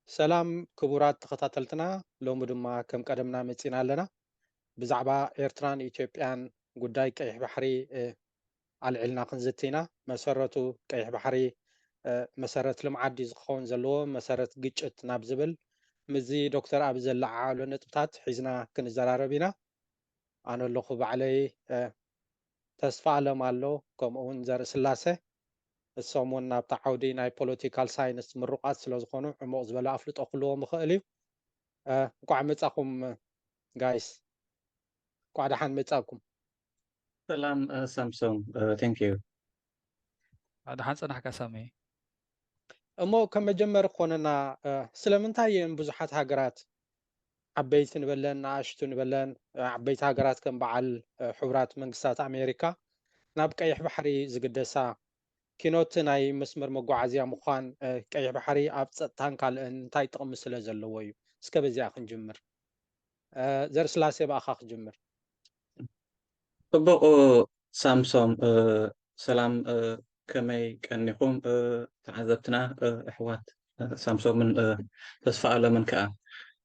ሰላም ክቡራት ተኸታተልትና፣ ሎሚ ድማ ከም ቀደምና መጺና ኣለና። ብዛዕባ ኤርትራን ኢትዮጵያን ጉዳይ ቀይሕ ባሕሪ፣ እ፣ ኣልዒልና ክንዝቲ ኢና። መሰረቱ ቀይሕ ባሕሪ፣ እ፣ መሰረት ልምዓት ድዩ ዝኸውን ዘለዎ፣ መሰረት ግጭት ናብ ዝብል፣ ምስዚ ዶክተር ኣቢ ዘለዓዓሎ ነጥብታት ሒዝና ክንዘራረብ ኢና። ኣነ ኣለኹ ባዕለይ፣ እ፣ ተስፋ ኣለም ኣሎ፣ ከምኡ እውን ዘርኢ ስላሴ። እሶም እውን ናብቲ ዓውዲ ናይ ፖለቲካል ሳይንስ ምሩቓት ስለ ዝኾኑ ዕሙቕ ዝበለ ኣፍልጦ ክህልዎም ይኽእል እዩ። እ፣ እንኳዕ መጻኹም ጋይስ፣ እንኳዕ ደሓን መጻኩም። ሰላም፣ እ፣ ሳምሶም፣ እ፣ thank you። ደሓን ጸናሕካ ሳሚ። እሞ ከም መጀመሪ ክኾነና፣ እ፣ ስለምንታይ እየን ብዙሓት ሃገራት፣ ዓበይቲ ንበለን ንኣሽቱ ንበለን፣ እ፣ ዓበይቲ ሃገራት ከም በዓል፣ እ፣ ሕቡራት መንግስታት ኣሜሪካ ናብ ቀይሕ ባሕሪ ዝግደሳ? ኪኖቲ ናይ መስመር መጓዓዝያ ምዃን፣ እ፣ ቀይሕ ባሕሪ ኣብ ጸጥታን ካልእን እንታይ ጥቕሚ ስለ ዘለዎ እዩ? እስከ በዚኣ ክንጅምር። እ፣ ዘርስላሴ ብኣኻ ክጅምር። ጽቡቕ ሳምሶም፣ እ፣ ሰላም፣ እ፣ ከመይ ቀኒኹም፣ እ፣ ተዓዘብትና፣ እ፣ ኣሕዋት፣ እ፣ ሳምሶምን፣ እ፣ ተስፋ ኣለምን ከኣ።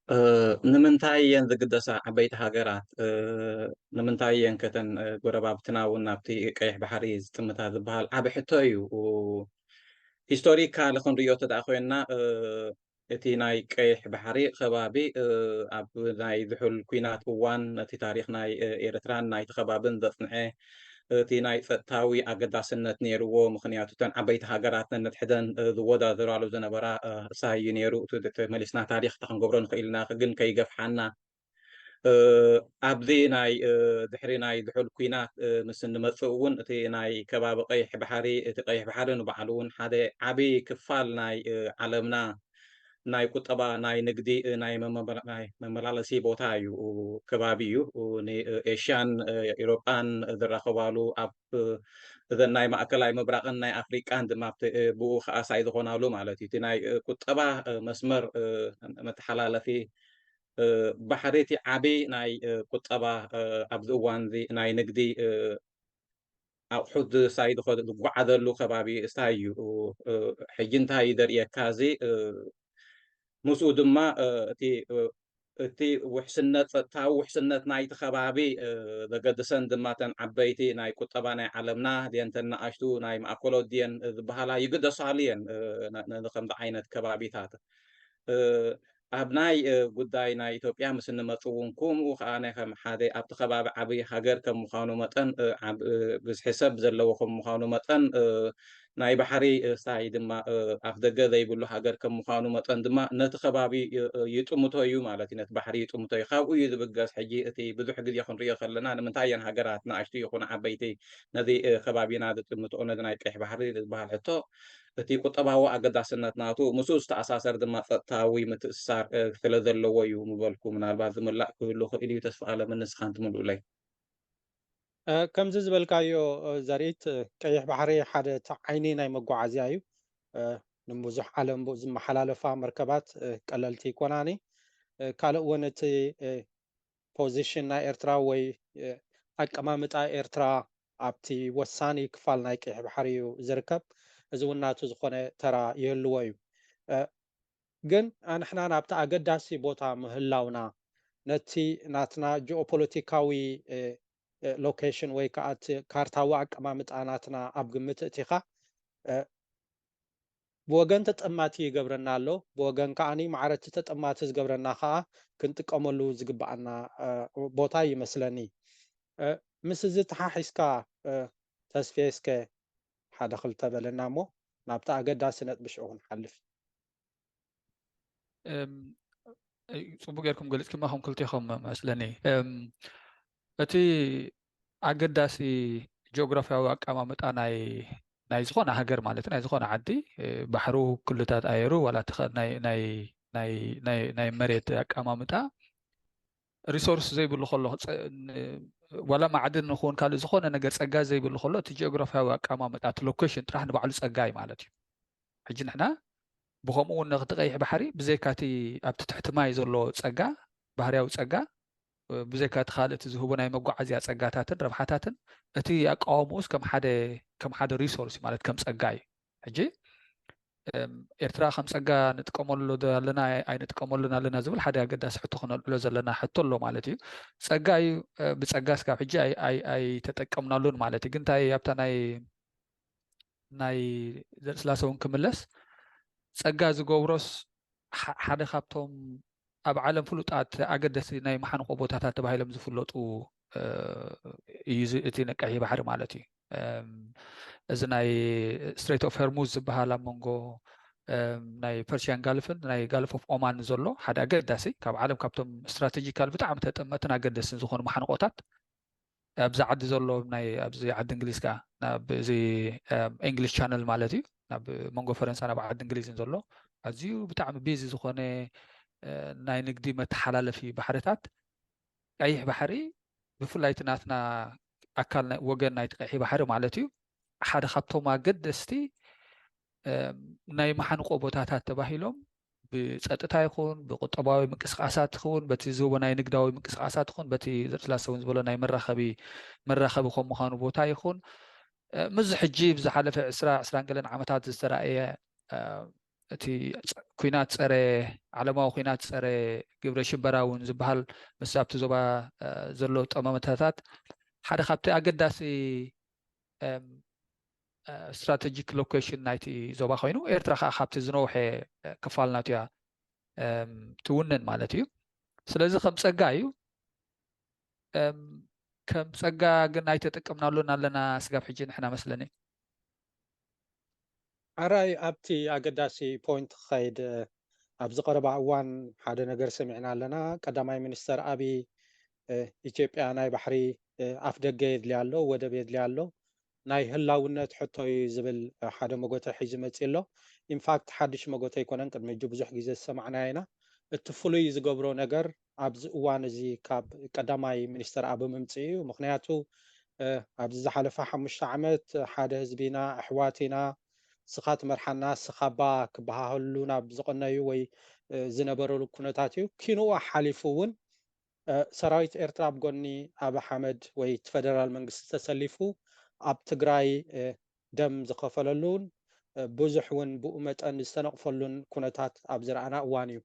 እ፣ ንምንታይ እየን ዝግደሳ ዓበይቲ ሃገራት? እ፣ ንምንታይ እየን ከተን፣ እ፣ ጎረባብትና እውን ናብቲ ቀይሕ ባሕሪ ዝጥምታ ዝበሃል ዓቢ ሕቶ እዩ። ሂስቶሪካሊ ክንርእዮ እንተ ደኣ ኮይንና፣ እ፣ እቲ ናይ ቀይሕ ባሕሪ ከባቢ፣ እ፣ ኣብ ናይ ዝሑል ኲናት እዋን ነቲ ታሪኽ ናይ፣ እ፣ ኤርትራን ናይቲ ከባብን ዘጽንዐ፣ እቲ ናይ ጸጥታዊ ኣገዳስነት ነይርዎ። ምኽንያቱ እተን ዓበይቲ ሃገራት ነንሕድሕደን፣ እ፣ ዝወዳደራሉ ዝነበራ፣ እ፣ ሳይ እዩ ነይሩ። እቲ ተመሊስና ታሪኽ እንተ ክንገብሮ ንኽእል ኢና፣ ግን ከይገፍሓና፣ እ፣ ኣብዚ ናይ፣ እ፣ ድሕሪ ናይ ዝሑል ኲናት፣ እ፣ ምስ እንመጽእ እውን እቲ ናይ ከባቢ ቀይሕ ባሕሪ፣ እቲ ቀይሕ ባሕሪ ንባዕሉ እውን ሓደ ዓቢ ክፋል ናይ፣ እ፣ ዓለምና ናይ ቁጠባ፣ ናይ ንግዲ፣ እ፣ ናይ መመላ-፣ ናይ መመላለሲ ቦታ እዩ፣ እ፣ ከባቢ እዩ። እ፣ ን-፣ እ፣ ኤሽያን፣ እ፣ ኤውሮጳን ዝራኸባሉ፣ ኣብ፣ እ፣ እዘን ናይ ማእከላይ ምብራቕን ናይ ኣፍሪቃን ድማ ኣብቲ፣ እ፣ ብኡ ከኣ ሳይ ዝኾናሉ ማለት እዩ። እቲ ናይ፣ እ፣ ቁጠባ፣ እ፣ መስመር፣ እ፣ መተሓላለፊ፣ እ፣ ባሕሪ እቲ ዓቢ ናይ፣ እ፣ ቁጠባ፣ እ፣ ኣብዚ እዋን እዚ ናይ ንግዲ፣ እ፣ ኣቑሑት ሳይ ዝኸ-፣ ዝጓዓዘሉ ከባቢ ሳይ እዩ። እ፣ ሕጂ እንታይ እዩ ዘርእየካ እዚ? እ፣ ምስኡ ድማ፣ እ፣ እቲ፣ እ፣ እቲ ውሕስነት፣ ጸጥታዊ ውሕስነት ናይቲ ከባቢ፣ እ፣ ዘገድሰን ድማ እተን ዓበይቲ ናይ ቁጠባ ናይ ዓለምና ድየን፣ እተን ንኣሽቱ ናይ ማእከሎት ድየን ዝበሃላ ይግደሳሉ እየን፣ እ፣ ነ-፣ ነ-፣ ንከምዚ ዓይነት ከባቢታት። እ፣ ኣብ ናይ፣ እ፣ ጉዳይ ናይ ኢትዮጵያ ምስ እንመጽእ እውን፣ ከምኡ ከኣ ናይ ከም ሓደ ኣብቲ ከባቢ ዓቢ ሃገር ከም ምዃኑ መጠን፣ እ፣ ዓብ-፣ እ፣ ብዝሒ ሰብ ዘለዎ ከም ምዃኑ መጠን፣ እ፣ ናይ ባሕሪ፣ እ፣ ሳይ ድማ፣ እ፣ ኣፍደገ ዘይብሉ ሃገር ከም ምዃኑ መጠን ድማ ነቲ ከባቢ፣ እ፣ እ፣ ይጥምቶ እዩ ማለት እዩ። ነቲ ባሕሪ ይጥምቶ እዩ። ካብኡ እዩ ዝብገስ። ሕጂ እቲ ብዙሕ ግዜ ክንርእዮ ከለና፣ ንምንታይ እየን ሃገራት ንኣሽቱ ይኹኑ ዓበይቲ ነዚ፣ እ፣ ከባቢና ዝጥምትኦ፣ ነዚ ናይ ቀይሕ ባሕሪ ዝበሃል ሕቶ? እቲ ቁጠባዊ ኣገዳስነት ናቱ ምስኡ ዝተኣሳሰር ድማ ጸጥታዊ ምትእስሳር፣ እ፣ ስለ ዘለዎ እዩ ምበልኩ። ምናልባት ዝምላእ ክህሉ ክእል እዩ። ተስፋ ኣለምን ንስኻን ትምልኡለይ። እ፣ ከምዚ ዝበልካዮ፣ እ፣ ዘርኢት፣ እ፣ ቀይሕ ባሕሪ ሓደ እቲ ዓይኒ ናይ መጓዓዝያ እዩ። እ፣ ንብዙሕ ዓለም ብኡ ዝመሓላለፋ መርከባት፣ እ፣ ቀለልቲ ኣይኮናን። እ፣ ካልእ እውን እቲ፣ እ፣ ፖዚሽን ናይ ኤርትራ ወይ፣ እ፣ ኣቀማምጣ ኤርትራ ኣብቲ ወሳኒ ክፋል ናይ ቀይሕ ባሕሪ እዩ ዝርከብ። እዚ እውን ናቱ ዝኾነ ተራ ይህልዎ እዩ። እ፣ ግን ኣንሕና ናብቲ ኣገዳሲ ቦታ ምህላውና፣ ነቲ ናትና ጂኦፖለቲካዊ፣ እ፣ እ፣ ሎኬሽን ወይ ከዓ እቲ ካርታዊ ኣቀማምጣ ናትና ኣብ ግምት እቲኻ፣ እ፣ ብወገን ተጠማቲ ይገብረና ኣሎ፣ ብወገን ከዓኒ ማዕረ እቲ ተጠማቲ ዝገብረና ከዓ ክንጥቀመሉ ዝግብኣና፣ እ፣ ቦታ ይመስለኒ። እ፣ ምስ እዚ ተሓሒዝካ፣ እ፣ ተስፍየ፣ እስከ ሓደ ክልተ በለና እሞ ናብቲ ኣገዳሲ ነጥቢ ሽዑ ክንሓልፍ። እም፣ እ፣ ጽቡቅ ጌርኩም ገሊጽኩማ፣ ከም ክልቴኹም መስለኒ። እም፣ እቲ ኣገዳሲ ጂኦግራፊያዊ ኣቀማምጣ ናይ፣ ናይ ዝኾነ ሃገር ማለት፣ ናይ ዝኾነ ዓዲ፣ እ፣ ባሕሩ፣ ክልታት ኣየሩ፣ ዋላ እቲ ኸ-፣ ናይ፣ ናይ፣ ናይ፣ ናይ፣ ናይ መሬት ኣቀማምጣ፣ ሪሶርስ ዘይብሉ ከሎ፣ ጸ-፣ ን-፣ ዋላ ማዕድን ንኹን ካልእ ዝኾነ ነገር ጸጋ ዘይብሉ ከሎ፣ እቲ ጂኦግራፊያዊ ኣቀማምጣ፣ እቲ ሎኬሽን ጥራሕ ንባዕሉ ጸጋ እዩ ማለት እዩ። ሕጂ ንሕና ብኸምኡ እውን ነቲ ቀይሕ ባሕሪ ብዘይካ እቲ ኣብቲ ትሕቲ ማይ ዘሎ ጸጋ፣ ባህርያዊ ጸጋ፣ እ፣ ብዘይካ እቲ ካልእ እቲ ዝህቦ ናይ መጓዓዝያ ጸጋታትን ረብሓታትን፣ እቲ ኣቃውምኡስ ከም ሓደ፣ ከም ሓደ ሪሶርስ እዩ ማለት ከም ጸጋ እዩ። ሕጂ ኤርትራ ከም ጸጋ ንጥቀመሉ ኣለና ኣይንጥቀመሉን ኣለና ዝብል ሓደ ኣገዳሲ ሕቶ ክነልዕሎ ዘለና ሕቶ ኣሎ ማለት እዩ። ጸጋ እዩ። ብጸጋ ስጋብ ሕጂ ኣይተጠቀምናሉን ማለት እዩ። ግን እንታይ ኣብታ ናይ ናይ ዘርእስላሰ እውን ክምለስ ጸጋ ዝገብሮስ ሓደ ካብቶም ኣብ ዓለም ፍሉጣት ኣገደሲ ናይ መሓንቆ ቦታታት ተባሂሎም ዝፍለጡ እዩ እቲ ነቀሒ ባሕሪ ማለት እዩ። እዚ ናይ ስትሬት ኦፍ ሄርሙዝ ዝበሃል ኣብ መንጎ ናይ ፐርሽያን ጋልፍን ናይ ጋልፍ ኦፍ ኦማን ዘሎ ሓደ ኣገዳሲ ካብ ዓለም ካብቶም ስትራቴጂካል ብጣዕሚ ተጠመትን ኣገደስን ዝኾኑ መሓንቆታት ኣብዚ ዓዲ ዘሎ ናይ ኣብዚ ዓዲ እንግሊዝ ከዓ ናብ እዚ እንግሊሽ ቻነል ማለት እዩ ናብ መንጎ ፈረንሳ ናብ ዓዲ እንግሊዝን ዘሎ ኣዝዩ ብጣዕሚ ቢዚ ዝኾነ ናይ ንግዲ መተሓላለፊ ባሕርታት ቀይሕ ባሕሪ ብፍላይ እቲ ናትና ኣካል ወገን ናይቲ ቀይሕ ባሕሪ ማለት እዩ ሓደ ካብቶም ኣገደስቲ ናይ መሓንቆ ቦታታት ተባሂሎም ብፀጥታ ይኹን ብቁጠባዊ ምንቅስቃሳት ይኹን በቲ ዝህቦ ናይ ንግዳዊ ምንቅስቃሳት ይኹን በቲ ዘርስላሰ እውን ዝበሎ ናይ መራኸቢ መራኸቢ ከም ምዃኑ ቦታ ይኹን ምዚ ሕጂ ብዝሓለፈ ዕስራ ዕስራን ገለን ዓመታት ዝተረኣየ እቲ ኩናት ፀረ ዓለማዊ ኩናት ፀረ ግብረ ሽበራ እውን ዝበሃል ምስ ኣብቲ ዞባ ዘሎ ጠመመታታት ሓደ ካብቲ ኣገዳሲ ስትራቴጂክ ሎኬሽን ናይቲ ዞባ ኮይኑ ኤርትራ ከዓ ካብቲ ዝነውሐ ክፋል ናትያ ትውንን ማለት እዩ። ስለዚ ከም ፀጋ እዩ። ከም ፀጋ ግን ኣይተጠቀምናሉን ኣለና ስጋብ ሕጂ ንሕና መስለኒ። ኣራይ ኣብቲ ኣገዳሲ ፖይንት ክኸይድ ኣብዚ ቀረባ እዋን ሓደ ነገር ሰሚዕና ኣለና። ቀዳማይ ሚኒስተር ኣብይ ኢትዮጵያ ናይ ባሕሪ ኣፍ ደገ የድልያ ኣሎ፣ ወደብ የድልያ ኣሎ፣ ናይ ህላውነት ሕቶ እዩ ዝብል ሓደ መጎተ ሒዙ መፂ ኣሎ። ኢንፋክት ሓድሽ መጎተ ኣይኮነን፣ ቅድሚ ሕጂ ብዙሕ ግዜ ዝሰማዕናዮ ኢና። እቲ ፍሉይ ዝገብሮ ነገር ኣብዚ እዋን እዚ ካብ ቀዳማይ ሚኒስተር ኣብ ምምፅኡ እዩ። ምክንያቱ ኣብዚ ዝሓለፈ ሓሙሽተ ዓመት ሓደ ህዝቢ ኢና፣ ኣሕዋት ኢና፣ ስኻ ትመርሓና፣ ስኻ ባ ክበሃሃሉ ናብ ዝቐነዩ ወይ ዝነበረሉ ኩነታት እዩ። ኪንኡ ሓሊፉ እውን ሰራዊት ኤርትራ ኣብ ጎኒ ኣብ ሓመድ ወይ እቲ ፈደራል መንግስቲ ተሰሊፉ ኣብ ትግራይ ደም ዝኸፈለሉን ብዙሕ እውን ብኡ መጠን ዝተነቕፈሉን ኩነታት ኣብ ዝረኣና እዋን እዩ።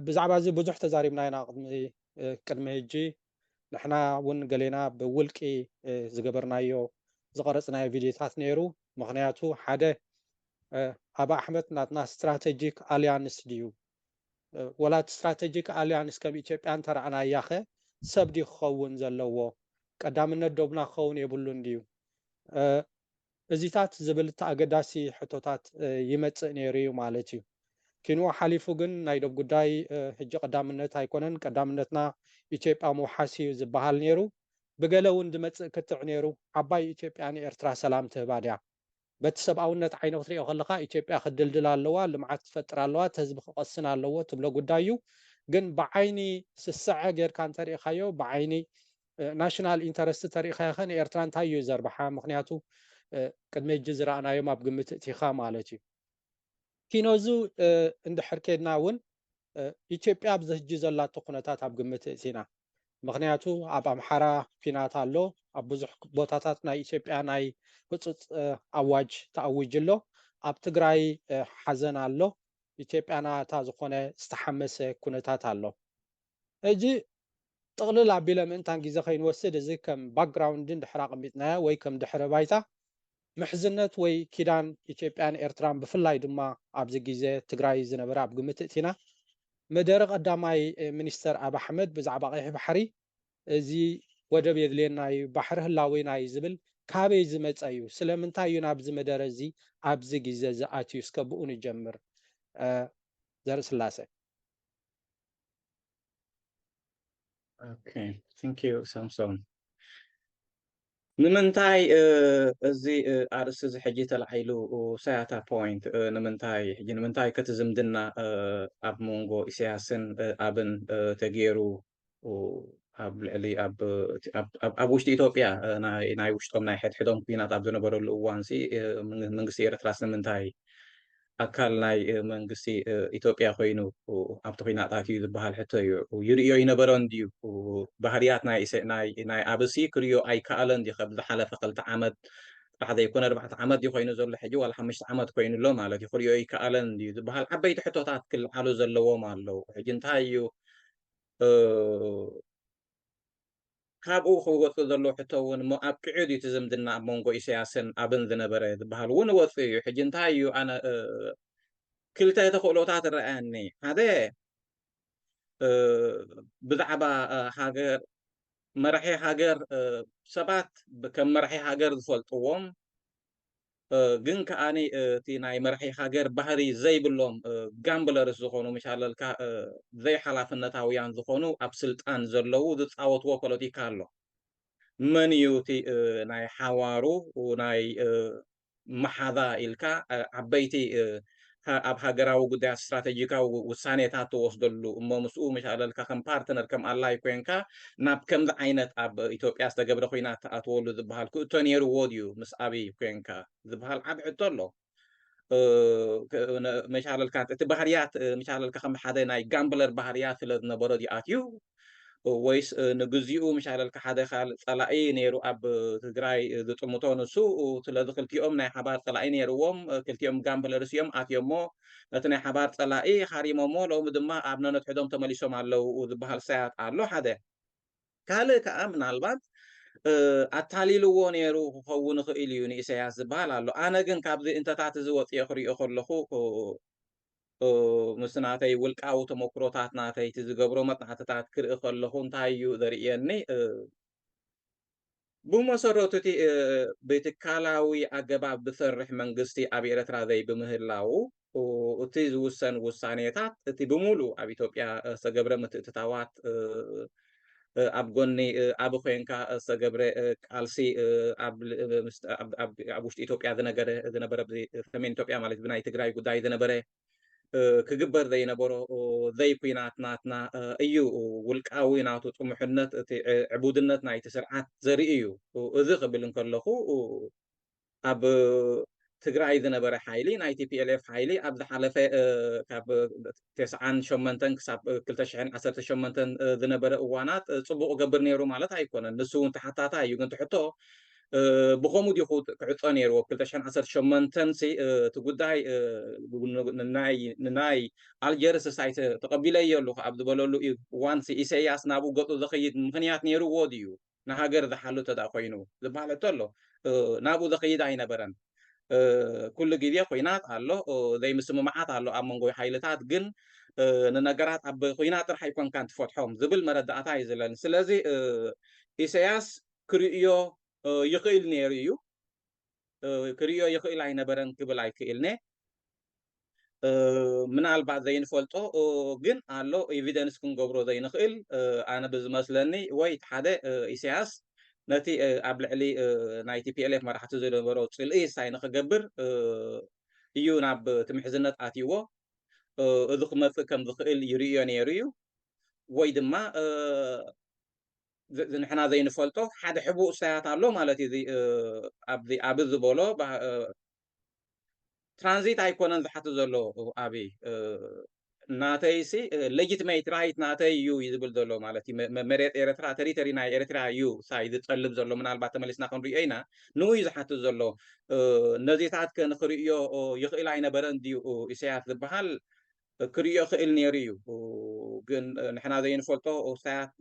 ብዛዕባ እዚ ብዙሕ ተዛሪብና ኢና ቅድሚ ሕጂ። ንሕና እውን ገሌና ብውልቂ ዝገበርናዮ ዝቐረፅናዮ ቪድዮታት ነይሩ። ምክንያቱ ሓደ ኣብ ኣሕመድ ናትና ስትራቴጂክ ኣሊያንስ ድዩ ወላ እቲ ስትራቴጂክ ኣሊያንስ ከም ኢትዮጵያ እንተረኣናያኸ ሰብ ድዩ ክኸውን ዘለዎ? ቀዳምነት ዶብና ክኸውን የብሉን ድዩ? እዚታት ዝብል እቲ ኣገዳሲ ሕቶታት ይመፅእ ነይሩ እዩ ማለት እዩ። ኪንኡ ሓሊፉ ግን ናይ ዶብ ጉዳይ ሕጂ ቀዳምነት ኣይኮነን። ቀዳምነትና ኢትዮጵያ ምውሓስ እዩ ዝበሃል ነይሩ። ብገለ እውን ዝመፅእ ክትዕ ነይሩ። ዓባይ ኢትዮጵያ ንኤርትራ ሰላም ትህባ ድያ? በቲ ሰብኣውነት ዓይኒ ክትሪኦ ከለካ ኢትዮጵያ ክድልድል ኣለዋ፣ ልምዓት ክትፈጥር ኣለዋ፣ እቲ ህዝቢ ክቐስን ኣለዎ ትብሎ ጉዳይ እዩ። ግን ብዓይኒ ስስዐ ጌርካ እንተሪኢካዮ ብዓይኒ ናሽናል ኢንተረስት ተሪኢካዮ ከ ንኤርትራ እንታይ እዩ ዘርብሓ? ምክንያቱ ቅድሚ ሕጂ ዝረኣናዮም ኣብ ግምት እቲኻ ማለት እዩ። ኪኖዙ እንድሕር ኬድና እውን ኢትዮጵያ ኣብዚ ሕጂ ዘላቶ ኩነታት ኣብ ግምት እቲና። ምክንያቱ ኣብ ኣምሓራ ኲናት ኣሎ፣ ኣብ ብዙሕ ቦታታት ናይ ኢትዮጵያ ናይ ህፁፅ ኣዋጅ ተኣዊጅ ኣሎ። ኣብ ትግራይ ሓዘን ኣሎ። ኢትዮጵያ ናታ ዝኾነ ዝተሓመሰ ኩነታት ኣሎ። ሕጂ ጥቕልል ኣቢለ ምእንታን ግዜ ከይንወስድ እዚ ከም ባክግራውንድ እንድሕር ኣቐሚጥናዮ ወይ ከም ድሕረ ባይታ ምሕዝነት ወይ ኪዳን ኢትዮጵያን ኤርትራን ብፍላይ ድማ ኣብዚ ግዜ ትግራይ ዝነበረ ኣብ ግምት እቲና መደረ ቀዳማይ ሚኒስተር ኣብ ኣሕመድ ብዛዕባ ቀይሕ ባሕሪ እዚ ወደብ የድልየና እዩ፣ ባሕሪ ህላዌና እዩ ዝብል ካበይ ዝመፀ እዩ? ስለምንታይ እዩ ናብዚ መደረ እዚ ኣብዚ ግዜ ዝኣትዩ? እስከ ብኡ ንጀምር። ዘርኢ ስላሰ። ኦኬ፣ thank you ሳምሶን። ንምንታይ እዚ ኣርእስቲ እዚ ሕጂ ተላዒሉ? ሳያታ ፖይንት ንምንታይ ሕጂ ንምንታይ ከቲ ዝምድና ኣብ መንጎ ኢሳያስን ኣብን ተገይሩ ኣብ ልዕሊ ኣብ ውሽጢ ኢትዮጵያ ናይ ውሽጦም ናይ ሕድሕዶም ኩናት ኣብ ዝነበረሉ እዋን መንግስቲ ኤርትራስ ንምንታይ ኣካል ናይ መንግስቲ ኢትዮጵያ ኮይኑ ኣብቲ ኩናት ኣትዩ ዝበሃል ሕቶ እዩ። ይርእዮ ይነበሮን ድዩ? ባህርያት ናይ ኣብሲ ክርእዮ ኣይከኣለን ድዩ? ካብ ዝሓለፈ ክልተ ዓመት ጥራሕ ዘይኮነ ኣርባዕተ ዓመት ድዩ ኮይኑ ዘሎ ሕጂ ዋላ ሓሙሽተ ዓመት ኮይኑ ኣሎ ማለት እዩ። ክሪኦ ይከኣለን ድዩ ዝበሃል ዓበይቲ ሕቶታት ክልዓሉ ዘለዎም ኣለዉ። ሕጂ እንታይ እዩ ካብኡ ክወፅእ ዘለዎ ሕቶ እውን እሞ ኣብቂዑ ድዩ እቲ ዝምድና ኣብ መንጎ ኢሳያስን ኣብን ዝነበረ ዝበሃል እውን ወፅእ እዩ። ሕጂ እንታይ እዩ ኣነ ክልተ ተኽእሎታት ይረኣየኒ። ሓደ ብዛዕባ ሃገር መራሒ ሃገር ሰባት ከም መራሒ ሃገር ዝፈልጥዎም ግን ከዓኒ እቲ ናይ መራሒ ሃገር ባህሪ ዘይብሎም ጋምብለርስ ዝኾኑ ምሻለልካ ዘይሓላፍነታውያን ዝኾኑ ኣብ ስልጣን ዘለዉ ዝፃወትዎ ፖለቲካ ኣሎ። መን እዩ እቲ ናይ ሓዋሩ ናይ መሓዛ ኢልካ ዓበይቲ ኣብ ሃገራዊ ጉዳያት ስትራተጂካዊ ውሳኔታት ትወስደሉ እሞ ምስኡ ምሻለልካ ከም ፓርትነር ከም ኣላይ ኮንካ ናብ ከምዚ ዓይነት ኣብ ኢትዮጵያ ዝተገብረ ኩናት ትኣትወሉ ዝበሃል ክእቶ ነይርዎ ድዩ ምስ ኣብይ ኮንካ ዝበሃል ዓብ ሕቶ ኣሎ። መሻለልካ እቲ ባህርያት መሻለልካ ከም ሓደ ናይ ጋምብለር ባህርያት ስለ ዝነበሮ ድዩ ኣትዩ ወይስ ንግዚኡ ምሻለልካ ሓደ ካልእ ጸላኢ ነይሩ ኣብ ትግራይ ዝጥምቶ ንሱ? ስለዚ ክልቲኦም ናይ ሓባር ጸላኢ ነይርዎም። ክልቲኦም ጋምብለርስ እዮም ኣትዮሞ ነቲ ናይ ሓባር ጸላኢ ሃሪሞሞ ሎሚ ድማ ኣብ ነነትሕዶም ተመሊሶም ኣለዉ ዝበሃል ሳያት ኣሎ ሓደ። ካልእ ከዓ ምናልባት ኣታሊልዎ ነይሩ ክኸውን ይኽእል እዩ ንኢሳያስ ዝበሃል ኣሎ። ኣነ ግን ካብዚ እንተታት እዚ ወፅኦ ክሪኦ ከለኹ ምስ ናተይ ውልቃዊ ተመክሮታት ናተይ እቲ ዝገብሮ መፅናዕትታት ክርኢ ከለኹ እንታይ እዩ ዘርእየኒ? ብመሰረቱ እቲ ብትካላዊ ኣገባብ ዝሰርሕ መንግስቲ ኣብ ኤረትራ ዘይብምህላዉ እቲ ዝውሰን ውሳኔታት እቲ ብምሉእ ኣብ ኢትዮጵያ ዝተገብረ ምትእትታዋት ኣብ ጎኒ ኣብ ኮንካ ዝተገብረ ቃልሲ ኣብ ውሽጢ ኢትዮጵያ ዝነበረ ሰሜን ኢትዮጵያ ማለት ብናይ ትግራይ ጉዳይ ዝነበረ ክግበር ዘይነበሮ ዘይኩናት ናትና እዩ። ውልቃዊ ናቱ ጥሙሕነት እቲ ዕቡድነት ናይቲ ስርዓት ዘርኢ እዩ። እዚ ክብል እንከለኹ ኣብ ትግራይ ዝነበረ ሓይሊ ናይ ቲ ፒ ኤል ኤፍ ሓይሊ ኣብ ዝሓለፈ ካብ ተስዓን ሸመንተን ክሳብ ክልተ ሽሕን ዓሰርተ ሸመንተን ዝነበረ እዋናት ፅቡቕ ገብር ነይሩ ማለት ኣይኮነን። ንሱ እውን ተሓታታ እዩ። ግን ትሕቶ ብኸምኡ ዲኹ ክዕፆ ነይርዎ? ክልተ ሽሕን ዓሰርተ ሸመንተን ሲ እቲ ጉዳይ ንናይ ኣልጀርስ ሳይ ተቐቢለዮ ኣለኹ ኣብ ዝበለሉ እዋን ሲ ኢሰያስ ናብኡ ገፁ ዘኸይድ ምኽንያት ነይርዎ ድዩ? ንሃገር ዝሓሉ እንተ ኮይኑ ዝበሃል ሕቶ ኣሎ። ናብኡ ዘኸይድ ኣይነበረን። ኩሉ ግዜ ኩናት ኣሎ፣ ዘይምስምማዓት ኣሎ ኣብ መንጎ ሓይልታት፣ ግን ንነገራት ኣብ ኩናት ጥራሕ ኣይኮንካን ትፈትሖም ዝብል መረዳእታ እዩ ዘለኒ። ስለዚ ኢሰያስ ክርእዮ ይኽእል ነይሩ እዩ። ክርእዮ ይኽእል ኣይነበረን ክብል ኣይክእልነ። ምናልባት ዘይንፈልጦ ግን ኣሎ፣ ኤቪደንስ ክንገብሮ ዘይንኽእል። ኣነ ብዝመስለኒ ወይ እቲ ሓደ ኢሳያስ ነቲ ኣብ ልዕሊ ናይ ቲ ፒ ኤል ኤፍ መራሕቲ ዝነበሮ ጽልኢ ሳይ ንኽገብር እዩ ናብ እቲ ምሕዝነት ኣትይዎ። እዚ ክመጽእ ከም ዝኽእል ይርእዮ ነይሩ እዩ። ወይ ድማ ንሕና ዘይንፈልጦ ሓደ ሕቡእ ሳያት ኣሎ ማለት እዩ። ኣብዚ ዝበሎ ትራንዚት ኣይኮነን ዝሓቱ ዘሎ ኣብይ ናተይሲ ሌጂትሜት ራይት ናተይ እዩ እዩ ዝብል ዘሎ ማለት እዩ። መሬት ኤረትራ ተሪተሪ ናይ ኤረትራ እዩ ሳይ ዝጠልብ ዘሎ። ምናልባት ተመሊስና ክንሪኦ ኢና። ንኡ እዩ ዝሓቱ ዘሎ። ነዚታት ከ ንክርእዮ ይኽእል ኣይነበረን ድዩ ኢሳያስ ዝበሃል ክርእዮ ክእል ነይሩ እዩ። ግን ንሕና ዘይንፈልጦ ሳያት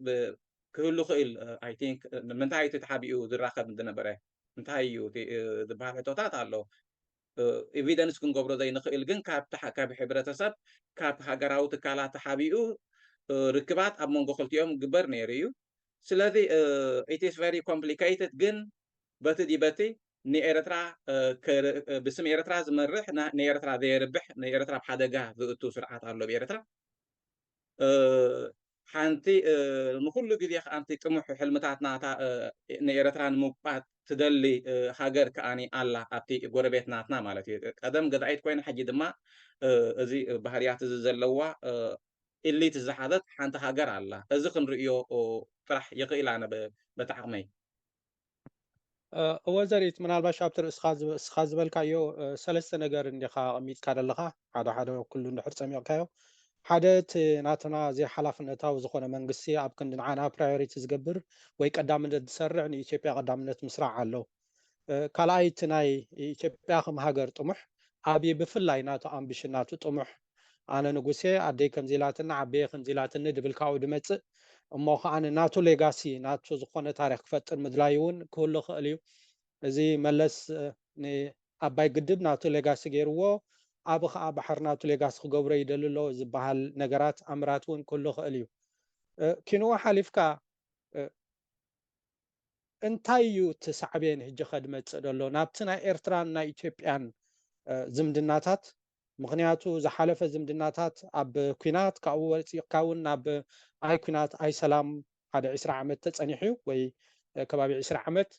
ክህሉ ክእል። ኣይ ቲንክ ንምንታይ እቲ ተሓቢኡ ዝራኸብ ዝነበረ እንታይ እዩ ዝበሃል ሕቶታት ኣሎ። ኤቪደንስ ክንገብሮ ዘይንኽእል ግን ካብ ሕብረተሰብ ካብ ሃገራዊ ትካላት ተሓቢኡ ርክባት ኣብ መንጎ ክልቲኦም ግበር ነይሩ እዩ። ስለዚ it is very complicated ግን በቲ ዲበቲ ንኤረትራ ብስም ኤረትራ ዝመርሕ ንኤረትራ ዘየርብሕ ንኤረትራ ኣብ ሓደጋ ዝእቱ ስርዓት ኣሎ ብኤረትራ። ሓንቲ ንኩሉ ግዜ ከኣ እቲ ጥሙሕ ሕልምታት ናታ ንኤረትራ ንምውቃት ትደሊ ሃገር ከኣኒ ኣላ ኣብቲ ጎረቤት ናትና ማለት እዩ። ቀደም ገዛኢት ኮይና ሕጂ ድማ እዚ ባህርያት እዚ ዘለዋ ኢሊት ዝሓዘት ሓንቲ ሃገር ኣላ። እዚ ክንርእዮ ጥራሕ ይኽእል ኣነ በቲ ዓቕመይ። እወ ዘሪት ምናልባሽ ኣብቲ ርእስኻ ዝበልካዮ ሰለስተ ነገር እንዲኻ ኣቐሚጥካ ዘለኻ ሓደ ሓደ ኩሉ እንድሕር ጸሚቕካዮ ሓደ እቲ ናትና ዘይሓላፍነታዊ ዝኾነ መንግስቲ ኣብ ክንዲ ንዓና ፕራዮሪቲ ዝገብር ወይ ቀዳምነት ዝሰርዕ ንኢትዮጵያ ቀዳምነት ምስራዕ ኣሎ። ካልኣይ እቲ ናይ ኢትዮጵያ ከም ሃገር ጥሙሕ ኣብይ ብፍላይ ናቱ ኣምቢሽን ናቱ ጥሙሕ ኣነ ንጉሴ ኣደይ ከምዚ ኢላትኒ ዓበየ ከምዚ ኢላትኒ ድብል ካብኡ ድመፅእ እሞ ከዓ ናቱ ሌጋሲ ናቱ ዝኾነ ታሪክ ክፈጥር ምድላይ እውን ክህሉ ክእል እዩ። እዚ መለስ ንኣባይ ግድብ ናቱ ሌጋሲ ገይርዎ ኣብ ከዓ ባሕር ናቱ ሌጋሲ ክገብሮ ይደሊ ኣሎ ዝበሃል ነገራት ኣምራት እውን ክህሉ ክእል እዩ። ኪንዎ ሓሊፍካ እንታይ እዩ እቲ ሳዕቤን ህጂ ከድመፅእ ደሎ ናብቲ ናይ ኤርትራን ናይ ኢትዮጵያን ዝምድናታት? ምክንያቱ ዝሓለፈ ዝምድናታት ኣብ ኩናት ካብኡ ወፂእካ እውን ናብ ኣይ ኩናት ኣይ ሰላም ሓደ ዕስራ ዓመት ተፀኒሑ እዩ ወይ ከባቢ ዕስራ ዓመት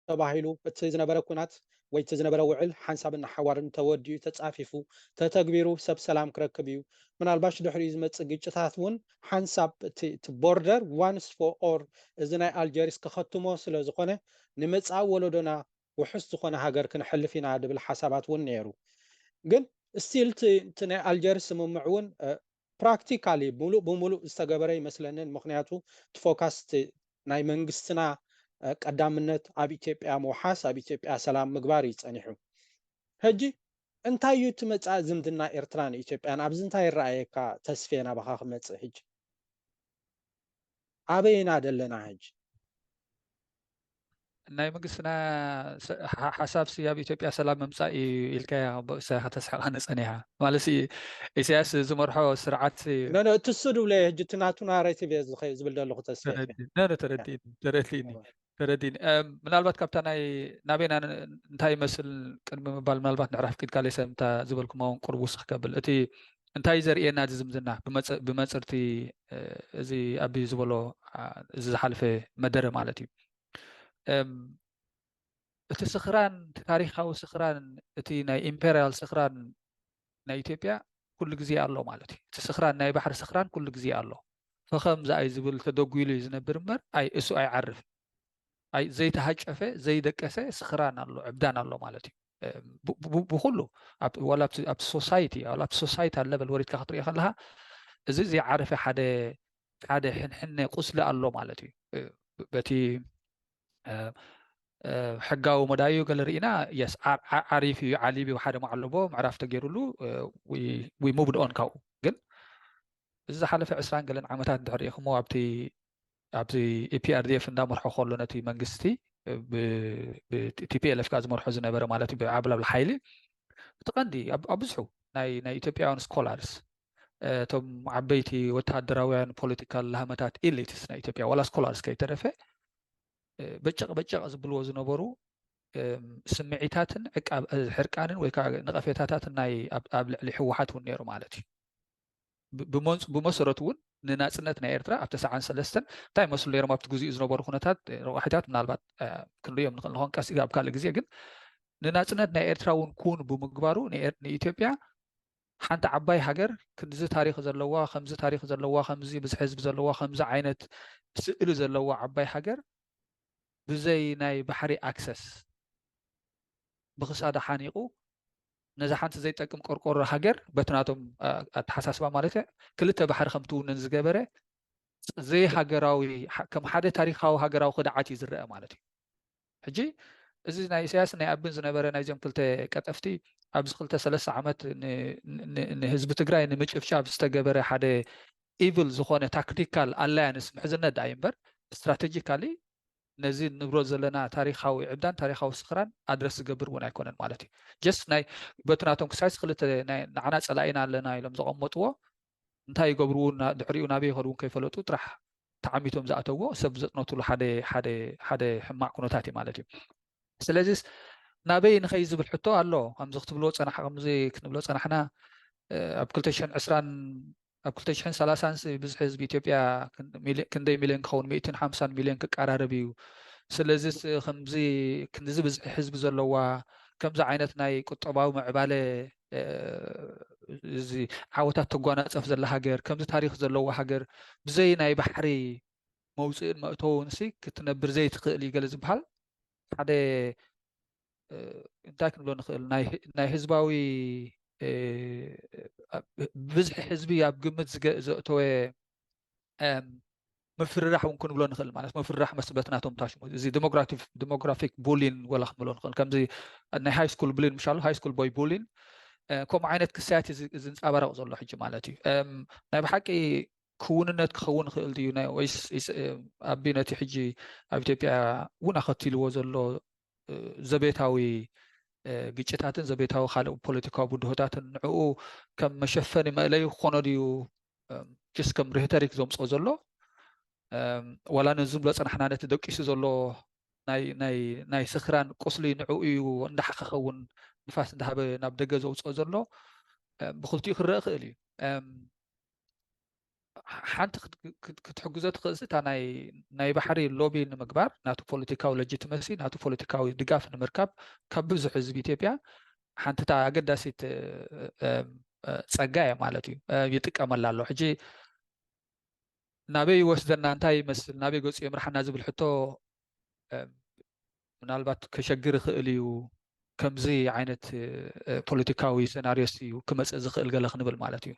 ተባሂሉ እቲ ዝነበረ ኩናት ወይ እቲ ዝነበረ ውዕል ሓንሳብ እናሓዋርን ተወዲኡ ተፃፊፉ ተተግቢሩ ሰብ ሰላም ክረክብ እዩ። ምናልባሽ ድሕሪኡ ዝመፅእ ግጭታት እውን ሓንሳብ እቲ ቦርደር ዋንስ ፎር ኦር እዚ ናይ ኣልጀሪስ ክኸትሞ ስለ ዝኾነ ንመፃኢ ወለዶና ውሑስ ዝኾነ ሃገር ክንሕልፍ ኢና ድብል ሓሳባት እውን ነይሩ። ግን ስቲል እቲ ናይ ኣልጀርስ ስምምዕ እውን ፕራክቲካሊ ሙሉእ ብሙሉእ ዝተገበረ ይመስለንን ምክንያቱ ትፎካስ ናይ መንግስትና ቀዳምነት ኣብ ኢትዮጵያ ምውሓስ ኣብ ኢትዮጵያ ሰላም ምግባር እዩ ፀኒሑ። ሕጂ እንታይ እዩ እቲ መፃኢ ዝምድና ኤርትራን ኢትዮጵያን ኣብዚ እንታይ ይረኣየካ ተስፌ ናባኻ ክመፅእ ሕጂ ኣበይና ደለና ሕጂ? ናይ መንግስትና ሓሳብ ሲ ኣብ ኢትዮጵያ ሰላም ምምፃእ እዩ ኢልካያ እሳኻ ተስሕቓ ነፀኒሓ ማለት ኢሳያስ ዝመርሖ ስርዓት እሱ ድብለ ሕጂ እቲ ናቱ ናሬቲቭ ዝብል ዘለኹ ተስፋ ተረዲኒ ተረዲኒ ምናልባት ካብታ ናይ ናበይና እንታይ ይመስል ቅድሚ ምባል ምናልባት ንዕራፍ ኪድካ ለይሰምታ ዝበልኩማ እውን ቁርብ ውስኽ ከብል እቲ እንታይ ዘርእየና እዚ ዝምድና ብመፅርቲ እዚ ኣቢ ዝበሎ እዚ ዝሓለፈ መደረ ማለት እዩ እቲ ስኽራን ታሪካዊ ስኽራን እቲ ናይ ኢምፔሪያል ስኽራን ናይ ኢትዮጵያ ኩሉ ግዜ ኣሎ ማለት እዩ እቲ ስኽራን ናይ ባሕሪ ስኽራን ኩሉ ግዜ ኣሎ ፈኸም ዝኣይ ዝብል ተደጒሉ እዩ ዝነብር እምበር ኣይ እሱ ኣይዓርፍን ዘይተሃጨፈ ዘይደቀሰ ስኽራን ኣሎ ዕብዳን ኣሎ ማለት እዩ ብኩሉ ዋላ ኣብቲ ሶሳይቲ ዋላ ኣብቲ ሶሳይቲ ኣለበል ወሪድካ ክትሪኦ ከለካ እዚ ዘይዓረፈ ሓደ ሓደ ሕንሕነ ቁስሊ ኣሎ ማለት እዩ በቲ ሕጋዊ መዳዩ ገለ ርኢና የስ ዓሪፍ እዩ ዓሊብ እዩ ሓደ ማዕለቦ ምዕራፍ ተገይሩሉ ሙቭድ ኦን ካብኡ ግን እዚ ዝሓለፈ ዕስራን ገለን ዓመታት ድሕሪ ኢኹሞ ኣብቲ ኣብዚ ኢፒኣርዲኤፍ እንዳመርሖ ከሎ ነቲ መንግስቲ ቲፒኤልኤፍ ካ ዝመርሖ ዝነበረ ማለት ብዓብላብል ሓይሊ እቲ ቀንዲ ኣብ ብዙሑ ናይ ናይ ኢትዮጵያውያን ስኮላርስ እቶም ዓበይቲ ወተሃደራውያን ፖለቲካል ላህመታት ኤሊትስ ናይ ኢትዮጵያ ዋላ ስኮላርስ ከይተረፈ በጨቕ በጨቕ ዝብልዎ ዝነበሩ ስምዒታትን ሕርቃንን ወይ ከዓ ነቐፌታታትን ናይ ኣብ ልዕሊ ህወሓት እውን ነይሩ ማለት እዩ ብመሰረቱ እውን ንናፅነት ናይ ኤርትራ ኣብ ተስዓን ሰለስተን እንታይ መስሉ ነይሮም ኣብቲ ግዜኡ ዝነበሩ ኩነታት ረቋሒታት ምናልባት ክንሪኦም ንኽእል ንኾን ቀስ ኣብ ካልእ ግዜ ግን ንናፅነት ናይ ኤርትራ እውን ኩን ብምግባሩ ንኢትዮጵያ ሓንቲ ዓባይ ሃገር ክንዚ ታሪክ ዘለዋ ከምዚ ታሪክ ዘለዋ ከምዚ ብዝሒ ህዝቢ ዘለዋ ከምዚ ዓይነት ስእሊ ዘለዋ ዓባይ ሃገር ብዘይ ናይ ባሕሪ ኣክሰስ ብክሳዳ ሓኒቁ ነዛ ሓንቲ ዘይጠቅም ቆርቆሮ ሃገር በቲ ናቶም ኣተሓሳስባ ማለት ክልተ ባሕሪ ከም ትውንን ዝገበረ ዘይሃገራዊ ከም ሓደ ታሪካዊ ሃገራዊ ክድዓት እዩ ዝረአ ማለት እዩ ሕጂ እዚ ናይ ኢሳያስ ናይ ኣብን ዝነበረ ናይዞም ክልተ ቀጠፍቲ ኣብዚ ክልተ ሰለስተ ዓመት ንህዝቢ ትግራይ ንምጭፍጫፍ ዝተገበረ ሓደ ኢቭል ዝኾነ ታክቲካል ኣላያንስ ምሕዝነት ዳኣ እምበር ስትራቴጂካሊ ነዚ ንብሎ ዘለና ታሪካዊ ዕብዳን ታሪካዊ ስኽራን ኣድረስ ዝገብር እውን ኣይኮነን ማለት እዩ ጀስት ናይ በቲ ናቶም ክሳይስ ክልተ ንዓና ፀላኢና ኣለና ኢሎም ዘቐመጥዎ እንታይ ይገብርዎ ድሕሪኡ ናበይ ይኸድውን ከይፈለጡ ጥራሕ ተዓሚቶም ዝኣተዎ ሰብ ዘጥነትሉ ሓደ ሓደ ሓደ ሕማቅ ኩነታት እዩ ማለት እዩ ስለዚስ ናበይ ንኸይ ዝብል ሕቶ ኣሎ ከምዚ ክትብልዎ ፀናሕ ከምዚ ክንብሎ ፀናሕና ኣብ ክልተ ሽሕን ዕስራን ኣብ ክልተ ሽሕን ሰላሳን ብዙሒ ህዝቢ ኢትዮጵያ ክንደይ ሚልዮን ክኸውን ሚእትን ሓምሳን ሚልዮን ክቀራረብ እዩ ስለዚ ከምዚ ክንዚ ብዝሒ ህዝቢ ዘለዋ ከምዚ ዓይነት ናይ ቁጠባዊ ምዕባለ እዚ ዓወታት ተጓናፀፍ ዘላ ሃገር ከምዚ ታሪክ ዘለዋ ሃገር ብዘይ ናይ ባሕሪ መውፅእን መእተውን ሲ ክትነብር ዘይትኽእል እዩ ገለ ዝበሃል ሓደ እንታይ ክንብሎ ንኽእል ናይ ህዝባዊ ብዝሒ ህዝቢ ኣብ ግምት ዘእተወ ምፍርራሕ እውን ክንብሎ ንኽእል፣ ማለት ምፍርራሕ መስበት ናቶም ታሽሙ፣ እዚ ዲሞግራፊክ ቡሊን ወላ ክንብሎ ንኽእል። ከምዚ ናይ ሃይ ስኩል ቡሊን ምሻሉ፣ ሃይ ስኩል ቦይ ቡሊን፣ ከምኡ ዓይነት ክሳያት እዩ ዝንፃባረቕ ዘሎ ሕጂ ማለት እዩ። ናይ ብሓቂ ክውንነት ክኸውን ይኽእል ድዩ ወይስ ኣቢ ነቲ ሕጂ ኣብ ኢትዮጵያ እውን ኣኸቲልዎ ዘሎ ዘቤታዊ ግጭታትን ዘቤታዊ ካልእ ፖለቲካዊ ብድሆታትን ንዕኡ ከም መሸፈኒ መእለዩ ክኾኖ ድዩ? ስ ከም ሬቶሪክ ዘምፅኦ ዘሎ ዋላ ነዚ ዝብሎ ፀናሕና ነቲ ደቂሱ ዘሎ ናይ ስኽራን ቁስሊ ንዕኡ እዩ እንዳሓኸኸውን ንፋስ እንዳሃበ ናብ ደገ ዘውፅኦ ዘሎ ብክልቲኡ ክረአ ይኽእል እዩ። ሓንቲ ክትሕግዞ ትኽእል እታ ናይ ባሕሪ ሎቢ ንምግባር ናቱ ፖለቲካዊ ሌጂቲመሲ ናቱ ፖለቲካዊ ድጋፍ ንምርካብ ካብ ብዙሕ ህዝቢ ኢትዮጵያ ሓንቲ እታ ኣገዳሲት ጸጋ እያ ማለት እዩ። ይጥቀመላ ኣሎ። ሕጂ ናበይ ይወስደና፣ እንታይ ይመስል፣ ናበይ ገፁ የምርሓና ዝብል ሕቶ ምናልባት ከሸግር ይኽእል እዩ። ከምዚ ዓይነት ፖለቲካዊ ሰናርዮስ እዩ ክመፅእ ዝኽእል ገለ ክንብል ማለት እዩ።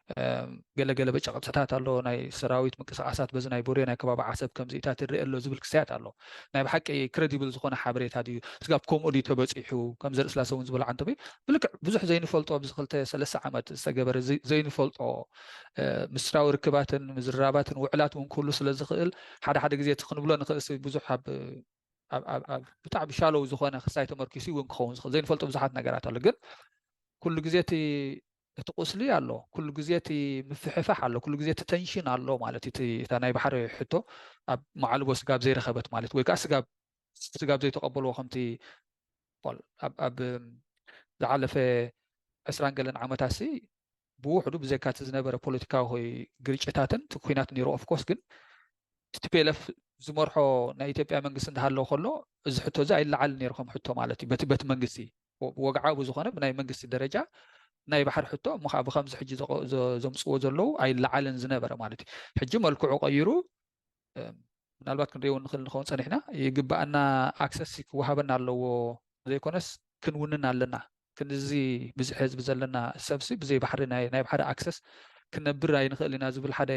ገለገለ በጨቕፅታት ኣሎ፣ ናይ ሰራዊት ምንቅስቃሳት በዚ ናይ ቡሬ ናይ ከባቢ ዓሰብ ከምዚታት ይረአ ኣሎ ዝብል ክስያት ኣሎ። ናይ ብሓቂ ክረዲብል ዝኾነ ሓበሬታ ድዩ? ስጋብ ከምኡ ድዩ ተበፂሑ? ከም ዘርእስላሰ እውን ዝበሎ ዓንተበይ ብልክዕ ብዙሕ ዘይንፈልጦ ኣብዚ ክልተ ሰለስተ ዓመት ዝተገበረ ዘይንፈልጦ ምስጢራዊ ርክባትን ምዝራባትን ውዕላት እውን ክህሉ ስለ ዝኽእል ሓደ ሓደ ግዜ እቲ ክንብሎ ንኽእል ብዙሕ ኣብ ብጣዕሚ ሻሎው ዝኾነ ክሳይ ተመርኪሱ እውን ክኸውን ዝኽእል ዘይንፈልጦ ብዙሓት ነገራት ኣሎ። ግን ኩሉ ግዜ እቲ ቁስሊ ኣሎ፣ ኩሉ ግዜ እቲ ምፍሕፋሕ ኣሎ፣ ኩሉ ግዜ እቲ ተንሽን ኣሎ ማለት እቲ እታ ናይ ባሕሪ ሕቶ ኣብ መዓልቦ ስጋብ ዘይረኸበት ማለት ወይ ከዓ ስጋብ ስጋብ ዘይተቐበልዎ ከምቲ ኣብ ዝሓለፈ ዕስራን ገለን ዓመታት ሲ ብውሕዱ ብዘይካ እቲ ዝነበረ ፖለቲካዊ ግርጭታትን እቲ ኩናት ነይሩ ኦፍኮርስ ግን ቲፒኤልኤፍ ዝመርሖ ናይ ኢትዮጵያ መንግስቲ እንዳሃለወ ከሎ እዚ ሕቶ እዚ ኣይለዓልን ነይሩ ከም ሕቶ ማለት እዩ። በቲ በቲ መንግስቲ ወግዓዊ ብዝኾነ ብናይ መንግስቲ ደረጃ ናይ ባሕሪ ሕቶ እሞ ከዓ ብከምዚ ሕጂ ዘምፅዎ ዘለዉ ኣይለዓልን ዝነበረ ማለት እዩ። ሕጂ መልክዑ ቀይሩ ምናልባት ክንሪኦ ንኽእል ንኸውን ፀኒሕና ይግባኣና ኣክሰስ ክወሃበና ኣለዎ ዘይኮነስ ክንውንን ኣለና። ክንዚ ብዙሕ ህዝቢ ዘለና ሰብሲ ብዘይ ባሕሪ ናይ ባሕሪ ኣክሰስ ክነብር ኣይንኽእል ኢና ዝብል ሓደ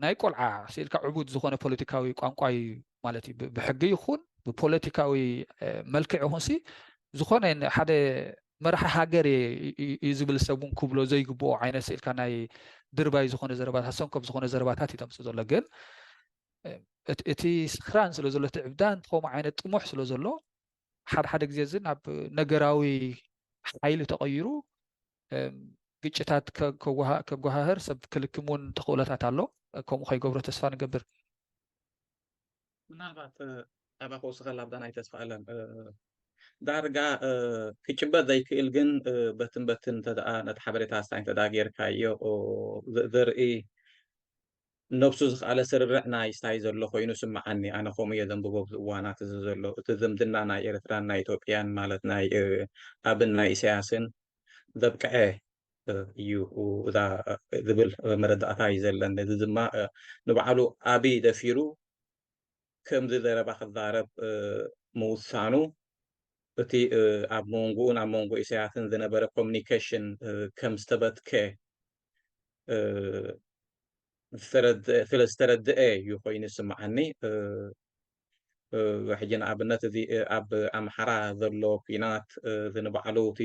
ናይ ቆልዓ ስኢልካ ዕቡድ ዝኾነ ፖለቲካዊ ቋንቋ እዩ ማለት እዩ። ብሕጊ ይኹን ብፖለቲካዊ መልክዕ ይኹን ሲ ዝኾነ ሓደ መራሒ ሃገር እዩ ዝብል ሰብ እውን ክብሎ ዘይግብኦ ዓይነት ስኢልካ ናይ ድርባይ ዝኾነ ዘረባታት ሰንኮፍ ዝኾነ ዘረባታት እዩ ተምፅእ ዘሎ። ግን እቲ ስኽራን ስለ ዘሎ እቲ ዕብዳን ከምኡ ዓይነት ጥሙሕ ስለ ዘሎ ሓደ ሓደ ግዜ እዚ ናብ ነገራዊ ሓይሊ ተቐይሩ ግጭታት ከጓሃህር ሰብ ክልክም እውን ተኽእሎታት ኣሎ። ከምኡ ከይገብሮ ተስፋ ንገብር። ምናልባት ኣባ ክውስኸላ ኣብዛ ናይ ተስፋ ኣለም ዳርጋ ክጭበጥ ዘይክእል ግን በትን በትን እንተደኣ ነቲ ሓበሬታ ስታይ እንተደኣ ጌርካዮ ዘርኢ ነብሱ ዝኸኣለ ስርርዕ ናይ ስታይ ዘሎ ኮይኑ ስምዓኒ። ኣነ ከምኡ እየ ዘንብቦ ኣብዚ እዋናት እዚ ዘሎ እቲ ዝምድና ናይ ኤርትራን ናይ ኢትዮጵያን ማለት ናይ ኣብን ናይ ኢሳያስን ዘብቅዐ እዩ እዛ ዝብል መረዳእታ እዩ ዘለኒ። እዚ ድማ ንባዕሉ ኣብይ ደፊሩ ከምዚ ዘረባ ክዛረብ ምውሳኑ እቲ ኣብ መንጎኡን ኣብ መንጎ ኢሳያስን ዝነበረ ኮሚኒኬሽን ከም ዝተበትከ ስለ ዝተረድአ እዩ ኮይኑ ይስምዓኒ። ሕጂ ንኣብነት እዚ ኣብ ኣምሓራ ዘሎ ኩናት እዚ ንባዕሉ እቲ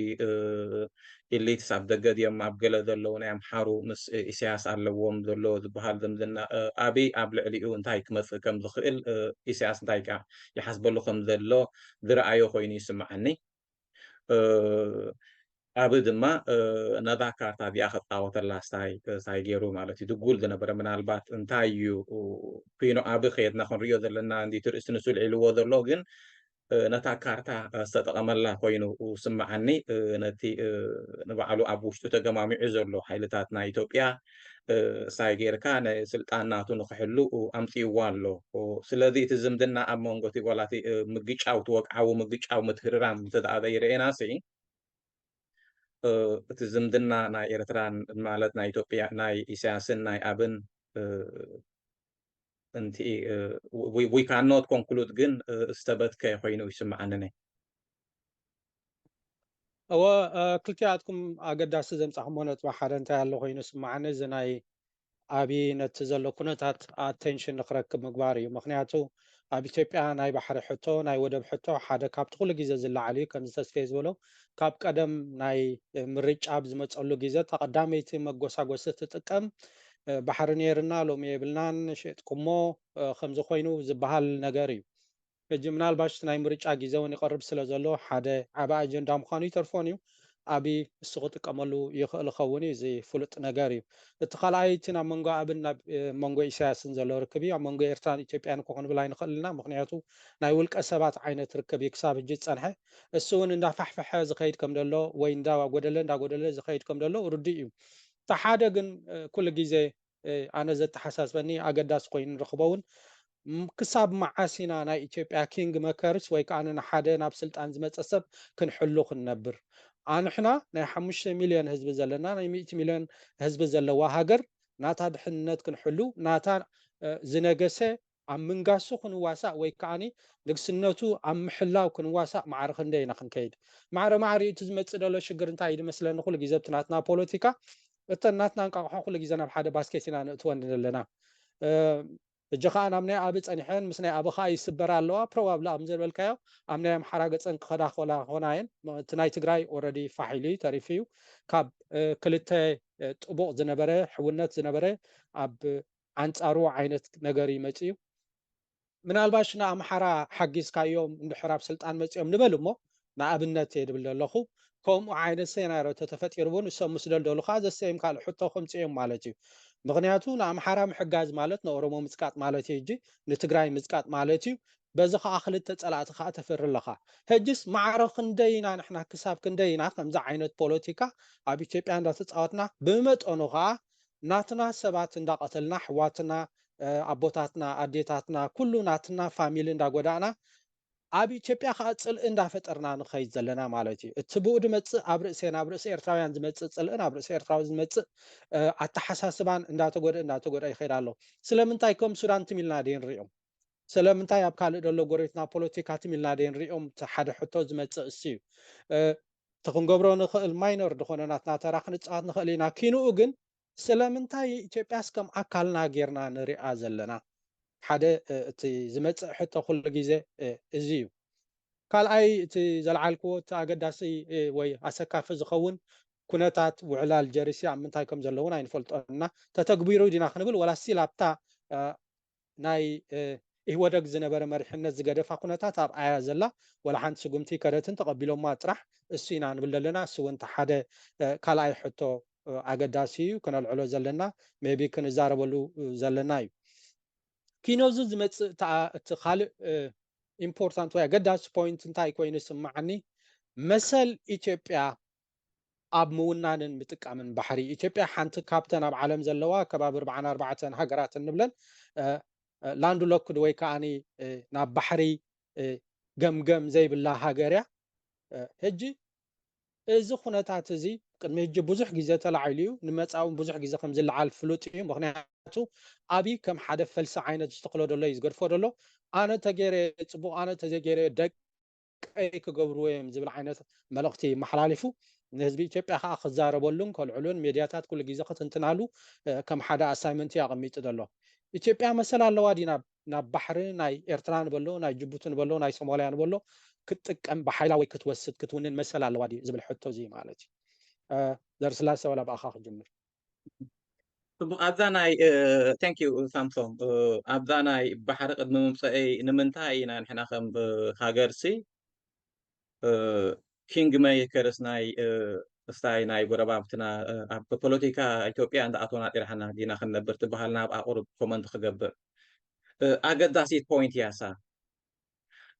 ኢሊትስ ኣብ ደገ ድዮም ኣብ ገለ ዘለዉ ናይ ኣምሓሩ ምስ ኢሳያስ ኣለዎም ዘሎ ዝበሃል ዝምድና ኣብይ ኣብ ልዕሊኡ እንታይ ክመፅእ ከም ዝኽእል ኢሳያስ እንታይ ይሓስበሉ ከም ዘሎ ዝረኣዮ ኮይኑ ይስምዓኒ። ኣብ ድማ ነዛ ካርታ እዚኣ ክፃወተላ ስታይ ገይሩ ማለት እዩ ድጉል ዝነበረ ምናልባት እንታይ እዩ ኩኖ ኣብ ከየድና ክንሪኦ ዘለና እንዲቲ ርእሲ ንሱ ልዒልዎ ዘሎ ግን ነታ ካርታ ዝተጠቐመላ ኮይኑ ስምዓኒ። ነቲ ንባዕሉ ኣብ ውሽጡ ተገማሚዑ ዘሎ ሓይልታት ናይ ኢትዮጵያ ሳይ ጌርካ ናይ ስልጣን ናቱ ንክሕሉ ኣምፅእዋ ኣሎ። ስለዚ እቲ ዝምድና ኣብ መንጎ እቲ ዋላ እቲ ምግጫው እቲ ወግዓዊ ምግጫው ምትህርራም እንተደኣ ዘይረኤና ሲ እቲ ዝምድና ናይ ኤርትራን ማለት ናይ ኢትዮጵያ ናይ ኢሳያስን ናይ ኣብን እንቲ we cannot conclude ግን ዝተበትከ ኮይኑ ይስምዓኒ። እወ ክልቲኣትኩም ኣገዳሲ ዘምፃኹሞ ነጥቢ ሓደ እንታይ ኣሎ ኮይኑ ስምዓኒ እዚ ናይ ኣብይ ነቲ ዘሎ ኩነታት ኣቴንሽን ንክረክብ ምግባር እዩ። ምክንያቱ ኣብ ኢትዮጵያ ናይ ባሕሪ ሕቶ፣ ናይ ወደብ ሕቶ ሓደ ካብቲ ኩሉ ግዜ ዝለዓል እዩ። ከምዚ ተስፌ ዝበሎ ካብ ቀደም ናይ ምርጫ ኣብ ዝመፀሉ ግዜ ተቐዳመይቲ መጎሳጎሲ ትጥቀም ባሕሪ ነይርና ሎሚ የብልናን ሸጥኩሞ ከምዚ ኮይኑ ዝበሃል ነገር እዩ። ሕጂ ምናልባሽ ናይ ምርጫ ግዜ እውን ይቐርብ ስለ ዘሎ ሓደ ዓቢ ኣጀንዳ ምዃኑ ይተርፎን እዩ። ኣብይ እሱ ክጥቀመሉ ይኽእል ይኸውን እዩ። እዚ ፍሉጥ ነገር እዩ። እቲ ካልኣይ እቲ ናብ መንጎ ኣብን ናብ መንጎ ኢሳያስን ዘሎ ርክብ እዩ። ኣብ መንጎ ኤርትራን ኢትዮጵያን እኮ ክንብል ኣይንኽእል ኢና። ምክንያቱ ናይ ውልቀ ሰባት ዓይነት ርክብ እዩ ክሳብ ሕጂ ዝጸንሐ። እሱ እውን እንዳፋሕፈሐ ዝኸይድ ከም ዘሎ ወይ እንዳጎደለ እንዳጎደለ ዝኸይድ ከም ዘሎ ርዱእ እዩ። እቲ ሓደ ግን ኩሉ ግዜ ኣነ ዘተሓሳስበኒ ኣገዳሲ ኮይኑ ንረኽቦ እውን ክሳብ መዓስ ኢና ናይ ኢትዮጵያ ኪንግ መከርስ ወይ ከዓ ንሓደ ናብ ስልጣን ዝመፀ ሰብ ክንሕሉ ክንነብር? ኣንሕና ናይ ሓሙሽተ ሚልዮን ህዝቢ ዘለና ናይ ሚእቲ ሚልዮን ህዝቢ ዘለዋ ሃገር ናታ ድሕንነት ክንሕሉ ናታ ዝነገሰ ኣብ ምንጋሱ ክንዋሳእ ወይ ከዓ ንግስነቱ ኣብ ምሕላው ክንዋሳእ ማዕረ ክንደይ ኢና ክንከይድ? ማዕረ ማዕሪኡ እቲ ዝመፅእ ዘሎ ሽግር እንታይ እዩ ዝመስለኒ ኩሉ ግዜ ኣብቲ ናትና ፖለቲካ እተን ናትና እንቃቕሖ ኩሉ ግዜ ናብ ሓደ ባስኬት ኢና ንእትወን ዘለና። ሕጂ ከዓ ናብ ናይ ኣብ ፀኒሐን ምስ ናይ ኣብ ከዓ ይስበራ ኣለዋ። ፕሮባብሊ ኣብ ዘበልካዮ ኣብ ናይ ኣምሓራ ገፀን ክኸዳ ክላ ኾና እየን። እቲ ናይ ትግራይ ኦረዲ ፋሕ ኢሉ እዩ ተሪፉ እዩ። ካብ ክልተ ጥቡቕ ዝነበረ ሕውነት ዝነበረ ኣብ ኣንፃሩ ዓይነት ነገር ይመፅ እዩ። ምናልባሽ ንኣምሓራ ሓጊዝካዮም እንድሕር ኣብ ስልጣን መፂኦም ንበል እሞ ንኣብነት እየ ድብል ዘለኹ። ከምኡ ዓይነት ሴናርዮ ተተፈጢሩ እውን እሶም ምስ ደልደሉ ከዓ ዘሰይም ካልእ ሕቶ ከምፅኡ እዮም ማለት እዩ። ምክንያቱ ንኣምሓራ ምሕጋዝ ማለት ንኦሮሞ ምፅቃጥ ማለት እዩ። እጂ ንትግራይ ምፅቃጥ ማለት እዩ። በዚ ከዓ ክልተ ፀላእቲ ከዓ ተፍሪ ኣለካ። ሕጅስ ማዕረ ክንደይ ኢና ንሕና ክሳብ ክንደይ ኢና ከምዚ ዓይነት ፖለቲካ ኣብ ኢትዮጵያ እንዳተፃወትና ብመጠኑ ከዓ ናትና ሰባት እንዳቐተልና ኣሕዋትና ኣቦታትና ኣዴታትና ኩሉ ናትና ፋሚሊ እንዳጎዳእና ኣብ ኢትዮጵያ ከዓ ፅልኢ እንዳፈጠርና ንኸይድ ዘለና ማለት እዩ። እቲ ብኡ ድመፅእ ኣብ ርእሴ ናብ ርእሲ ኤርትራውያን ዝመፅእ ፅልእን ኣብ ርእሲ ኤርትራዊ ዝመፅእ ኣተሓሳስባን እንዳተጎደ እንዳተጎደ ይኸይድ ኣሎ። ስለምንታይ ከም ሱዳን ትም ኢልና ደይ ንሪኦም? ስለምንታይ ኣብ ካልእ ደሎ ጎረቤትና ፖለቲካ ትም ኢልና ደይ ንሪኦም? እቲ ሓደ ሕቶ ዝመፅእ እሱ እዩ። እቲ ክንገብሮ ንኽእል ማይነር ዝኾነ ናትና ተራ ክንፃወት ንኽእል ኢና። ኪንኡ ግን ስለምንታይ ኢትዮጵያስ ከም ኣካልና ጌርና ንሪኣ ዘለና? ሓደ እቲ ዝመፅእ ሕቶ ኩሉ ግዜ እዚ እዩ። ካልኣይ እቲ ዘልዓልክዎ እቲ ኣገዳሲ ወይ ኣሰካፊ ዝኸውን ኩነታት ውዕል ኣልጀርስ ኣብ ምንታይ ከም ዘለውን ኣይንፈልጦና ተተግቢሩ ዲና ክንብል ወላ ስቲል ኣብታ ናይ ኢህወደግ ዝነበረ መሪሕነት ዝገደፋ ኩነታት ኣብ ኣያ ዘላ ወላ ሓንቲ ስጉምቲ ከደትን ተቐቢሎማ ጥራሕ እሱ ኢና ንብል ዘለና። እሱ እውን ሓደ ካልኣይ ሕቶ ኣገዳሲ እዩ ክነልዕሎ ዘለና ሜቢ ክንዛረበሉ ዘለና እዩ። ኪኖዚ ዝመፅእ እቲ ካልእ ኢምፖርታንት ወይ ኣገዳሲ ፖይንት እንታይ ኮይኑ ስምዓኒ መሰል ኢትዮጵያ ኣብ ምውናንን ምጥቃምን ባሕሪ ኢትዮጵያ ሓንቲ ካብተን ኣብ ዓለም ዘለዋ ከባቢ ኣርባዓን ኣርባዕተን ሃገራት እንብለን ላንድ ሎክድ ወይ ከዓ ናብ ባሕሪ ገምገም ዘይብላ ሃገር እያ። ሕጂ እዚ ኩነታት እዚ ቅድሚ ሕጂ ብዙሕ ግዜ ተላዒሉ እዩ። ንመፃእውን ብዙሕ ግዜ ከም ዝለዓል ፍሉጥ እዩ። ምክንያቱ ኣብይ ከም ሓደ ፈልሲ ዓይነት ዝተክሎ ዘሎ እዩ ዝገድፎ ዘሎ። ኣነ ተገይረ ፅቡቅ፣ ኣነ ተዘገይረ ደቀይ ክገብርዎ እዮም ዝብል ዓይነት መልእክቲ መሓላሊፉ ንህዝቢ ኢትዮጵያ ከዓ ክዛረበሉን ከልዕሉን ሜድያታት ኩሉ ግዜ ክትንትናሉ ከም ሓደ ኣሳይመንት እዩ ኣቐሚጡ ዘሎ። ኢትዮጵያ መሰል ኣለዋ ድዩ ናብ ባሕሪ ናይ ኤርትራ ንበሎ ናይ ጅቡቲ ንበሎ ናይ ሶማልያ ንበሎ ክትጥቀም ብሓይላ ወይ ክትወስድ ክትውንን መሰል ኣለዋ ድዩ ዝብል ሕቶ እዚ ማለት እዩ። ዘርስላሰ ዋላ ብኣኻ ክጅምር። ጽቡቕ። ኣብዛ ናይ thank you ሳምሶም ኣብዛ ናይ ባሕሪ ቅድሚ ምምፀአይ ንምንታይ ኢና ንሕና ከም ሃገርሲ ኪንግ መይከርስ ናይ እስታይ ናይ ጎረባብትና ኣብ ፖለቲካ ኢትዮጵያ እንዳኣተወና ጥራሕ ኢና ዲና ክንነብር ትበሃልና ኣብኣ ቁሩብ ኮመንት ክገብር ኣገዳሲት ፖይንት እያ እሳ።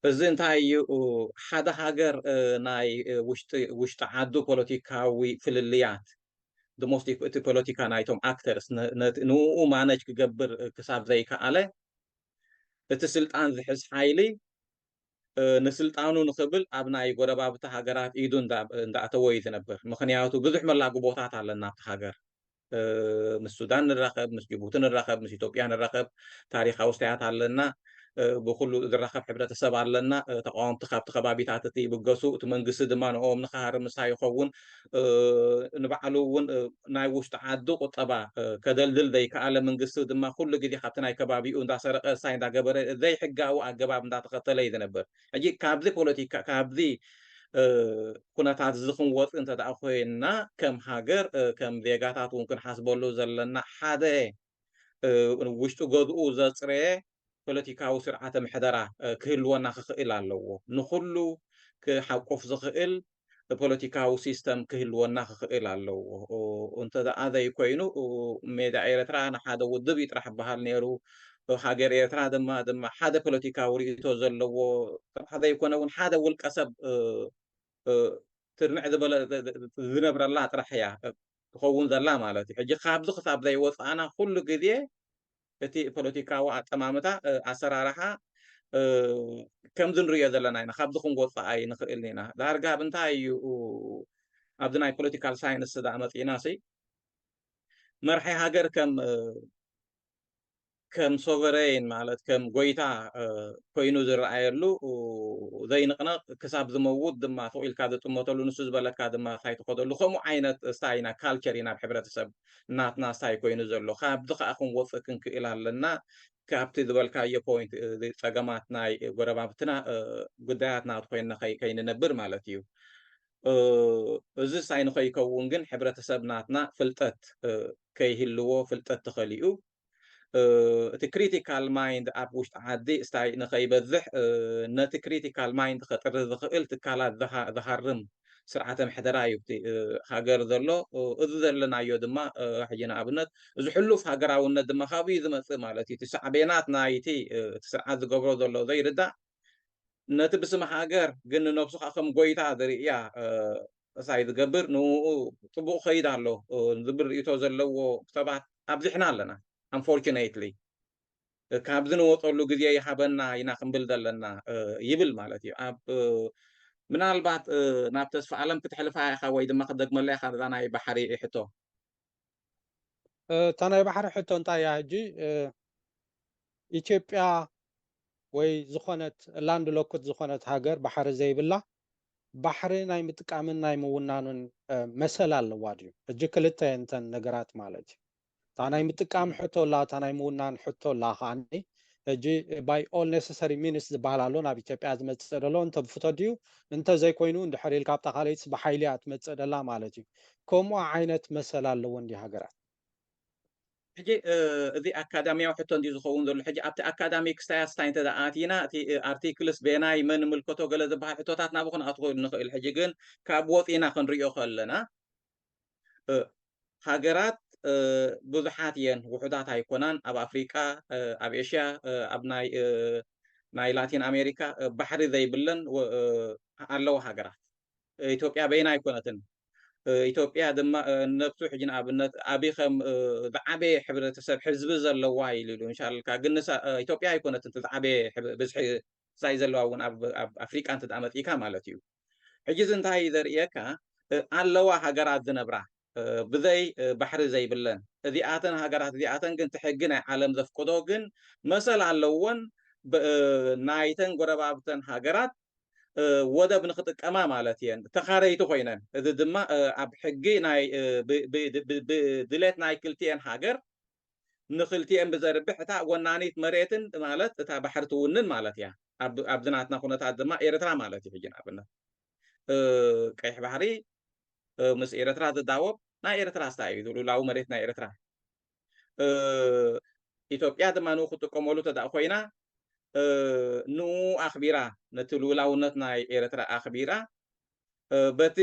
እዚ እንታይ እዩ ሓደ ሃገር ናይ ውሽጢ ዓዱ ፖለቲካዊ ፍልልያት እቲ ፖለቲካ ናይቶም ኣክተርስ ንኡ ማነጅ ክገብር ክሳብ ዘይከኣለ እቲ ስልጣን ዝሕዝ ሓይሊ ንስልጣኑ ንኽብል ኣብ ናይ ጎረባብቲ ሃገራት ኢዱ እንዳኣተወ እዩ ዝነብር። ምኽንያቱ ብዙሕ መላግቦታት ኣለና ኣብቲ ሃገር። ምስ ሱዳን ንራኸብ፣ ምስ ጅቡቲ ንራኸብ፣ ምስ ኢትዮጵያ ንራኸብ፣ ታሪኻዊ ስታያት ኣለና። ብኩሉ ዝራኸብ ሕብረተሰብ ኣለና። ተቃወምቲ ካብቲ ከባቢታት እቲ ይብገሱ፣ እቲ መንግስቲ ድማ ንኦም ንክሃርምሳ ይኸውን። ንባዕሉ እውን ናይ ውሽጢ ዓዱ ቁጠባ ከደልድል ዘይከኣለ፣ መንግስቲ ድማ ኩሉ ግዜ ካብቲ ናይ ከባቢኡ እንዳሰረቀ ሳይ እንዳገበረ ዘይሕጋዊ ኣገባብ እንዳተኸተለ እዩ ዝነብር። ሕጂ ካብዚ ፖለቲካ ካብዚ ኩነታት እዚ ክንወፅእ እንተ ደኣ ኮይንና፣ ከም ሃገር ከም ዜጋታት እውን ክንሓስበሉ ዘለና ሓደ ውሽጢ ገዝኡ ዘፅረየ ፖለቲካዊ ስርዓተ ምሕደራ ክህልወና ክኽእል ኣለዎ። ንኹሉ ክሓቁፍ ዝኽእል ፖለቲካዊ ሲስተም ክህልወና ክኽእል ኣለዎ። እንተ ደኣ ዘይኮይኑ፣ ሜዳ ኤርትራ ንሓደ ውድብ እዩ ጥራሕ በሃል ነይሩ። ሃገር ኤርትራ ድማ ድማ ሓደ ፖለቲካዊ ርእይቶ ዘለዎ ጥራሕ ዘይኮነ እውን ሓደ ውልቀ ሰብ ትርንዕ ዝበለ ዝነብረላ ጥራሕ እያ ትኸውን ዘላ ማለት እዩ። ሕጂ ካብዚ ክሳብ ዘይወፃእና ኩሉ ግዜ እቲ ፖለቲካዊ ኣጠማምታ፣ ኣሰራርሓ ከምዚ ንሪኦ ዘለና ኢና። ካብዚ ክንወፅእ ኣይንኽእልን ኢና። ዳርጋ ኣብ እንታይ እዩ ኣብዚ ናይ ፖለቲካል ሳይንስ ዳ መፂእና ሲ መርሒ ሃገር ከም ከም ሶቨረይን ማለት ከም ጎይታ ኮይኑ ዝረኣየሉ ዘይንቕነቕ ክሳብ ዝመውት ድማ ተኢልካ ዝጥመተሉ ንሱ ዝበለካ ድማ ሳይ ትኸደሉ ከምኡ ዓይነት ስታይ ኢና ካልቸር ኢና ኣብ ሕብረተሰብ ናትና ስታይ ኮይኑ ዘሎ። ካብዚ ከዓ ክንወፅእ ክንክእል ኣለና። ካብቲ ዝበልካዮ ፖይንት ጸገማት ናይ ጎረባብትና ጉዳያት ናቱ ኮይና ከይንነብር ማለት እዩ። እዚ ሳይ ንኸይከውን ግን ሕብረተሰብ ናትና ፍልጠት ከይህልዎ ፍልጠት ተኸሊኡ እቲ ክሪቲካል ማይንድ ኣብ ውሽጢ ዓዲ ስታይ ንኸይበዝሕ ነቲ ክሪቲካል ማይንድ ከጥሪ ዝኽእል ትካላት ዝሃርም ስርዓተ ምሕደራ እዩ እቲ ሃገር ዘሎ። እዚ ዘለናዮ ድማ ሕጂ ንኣብነት እዚ ሕሉፍ ሃገራውነት ድማ ካብኡ እዩ ዝመፅእ ማለት እዩ። እቲ ሳዕቤናት ናይቲ እቲ ስርዓት ዝገብሮ ዘሎ ዘይርዳእ ነቲ ብስም ሃገር ግን ንነብሱ ከዓ ከም ጎይታ ዝርእያ እሳይ ዝገብር ንኡ ፅቡቅ ከይድ ኣሎ ዝብል ርእቶ ዘለዎ ሰባት ኣብዚሕና ኣለና። ኣንፎርቹኔትሊ ካብዚ ንወፀሉ ግዜ ይሃበና ኢና ክንብል ዘለና ይብል ማለት እዩ። ኣብ ምናልባት ናብ ተስፋ ኣለም ክትሕልፋ ኢኻ ወይ ድማ ክደግመላ ኢኻ እዛ ናይ ባሕሪ ሕቶ። እታ ናይ ባሕሪ ሕቶ እንታይ እያ ሕጂ? ኢትዮጵያ ወይ ዝኾነት ላንድ ሎክድ ዝኾነት ሃገር ባሕሪ ዘይብላ ባሕሪ ናይ ምጥቃምን ናይ ምውናኑን መሰል ኣለዋ ድዩ? ሕጂ ክልተ እየን እተን ነገራት ማለት እዩ። እታ ናይ ምጥቃም ሕቶ ኣላ፣ እታ ናይ ምውናን ሕቶ ኣላ ከዓኒ ሕጂ by all necessary means ዝበሃል ኣሎ ናብ ኢትዮጵያ ዝመፅእ ዘሎ እንተ ብፍቶ ድዩ እንተ ዘይኮይኑ እንድሕር ኢልካ ኣብታ ካልኣይትስ ብሓይሊ እያ ትመፅእ ደላ ማለት እዩ። ከምኡ ዓይነት መሰል ኣለዎ እንዲ ሃገራት። ሕጂ እዚ ኣካዳሚያዊ ሕቶ እንዲ ዝኸውን ዘሎ ሕጂ ኣብቲ ኣካዳሚክ ስታያስ እንታይ እንተ ኣቲና እቲ ኣርቲክልስ ቤናይ መን ምልከቶ ገለ ዝበሃል ሕቶታት ናብኡ ክንኣትወሉ ንኽእል። ሕጂ ግን ካብ ወፂና ክንሪኦ ከለና ሃገራት ብዙሓት እየን፣ ውሑዳት ኣይኮናን። ኣብ ኣፍሪቃ፣ ኣብ ኤሽያ፣ ኣብ ናይ ናይ ላቲን ኣሜሪካ ባሕሪ ዘይብለን ኣለዋ ሃገራት። ኢትዮጵያ በይና ኣይኮነትን። ኢትዮጵያ ድማ ነብሱ ሕጂ ንኣብነት ኣብይ ከም ዝዓበየ ሕብረተሰብ ሕዝቢ ዘለዋ ኢሉ ኢሉ እንሻልካ ግን ንሳ ኢትዮጵያ ኣይኮነትን ዝዓበየ ብዝሒ ሳይ ዘለዋ እውን ኣብ ኣፍሪቃ እንተ መፅኢካ ማለት እዩ። ሕጂ እዚ እንታይ እዩ ዘርእየካ? ኣለዋ ሃገራት ዝነብራ ብዘይ ባሕሪ ዘይብለን እዚኣተን ሃገራት እዚኣተን ግን እቲ ሕጊ ናይ ዓለም ዘፍቅዶ ግን መሰል ኣለዎን ናይተን ጎረባብተን ሃገራት ወደብ ንክጥቀማ ማለት እየን ተኻረይቲ ኮይነን። እዚ ድማ ኣብ ሕጊ ናይ ብድሌት ናይ ክልቲኤን ሃገር ንክልቲኤን ብዘርብሕ እታ ወናኒት መሬትን ማለት እታ ባሕሪ ትውንን ማለት እያ። ኣብዚ ናትና ኩነታት ድማ ኤርትራ ማለት እዩ። ሕጂ ንኣብነት ቀይሕ ባሕሪ ምስ ኤርትራ ዝዳወብ ናይ ኤርትራ ስታ እዩ፣ ልኡላዊ መሬት ናይ ኤርትራ። ኢትዮጵያ ድማ ንኡ ክትጥቀመሉ ተዳ ኮይና ንኡ ኣኽቢራ፣ ነቲ ልኡላውነት ናይ ኤርትራ ኣኽቢራ በቲ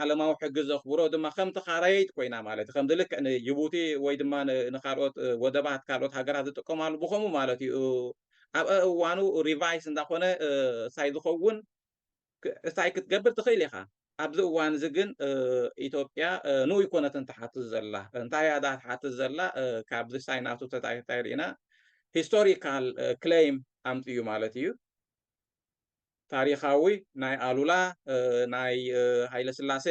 ዓለማዊ ሕጊ ዘኽብሮ ድማ ከም ተኻራየይት ኮይና ማለት እዩ። ከምዚ ልክዕ ንጅቡቲ ወይ ድማ ንካልኦት ወደባት ካልኦት ሃገራት ዝጥቀማሉ ብኸምኡ ማለት እዩ። ኣብ እዋኑ ሪቫይስ እንዳኾነ ሳይ ዝኸውን ሳይ ክትገብር ትኽእል ኢኻ። ኣብዚ እዋን እዚ ግን ኢትዮጵያ ንኡ ይኮነትን ትሓትት ዘላ። እንታይ እያ ትሓትት ዘላ? ካብዚ ሳይ ናቱ ተታይታይ ርኢና ሂስቶሪካል ክሌም ኣምፅኡ ማለት እዩ። ታሪኻዊ ናይ ኣሉላ ናይ ሃይለ ስላሴ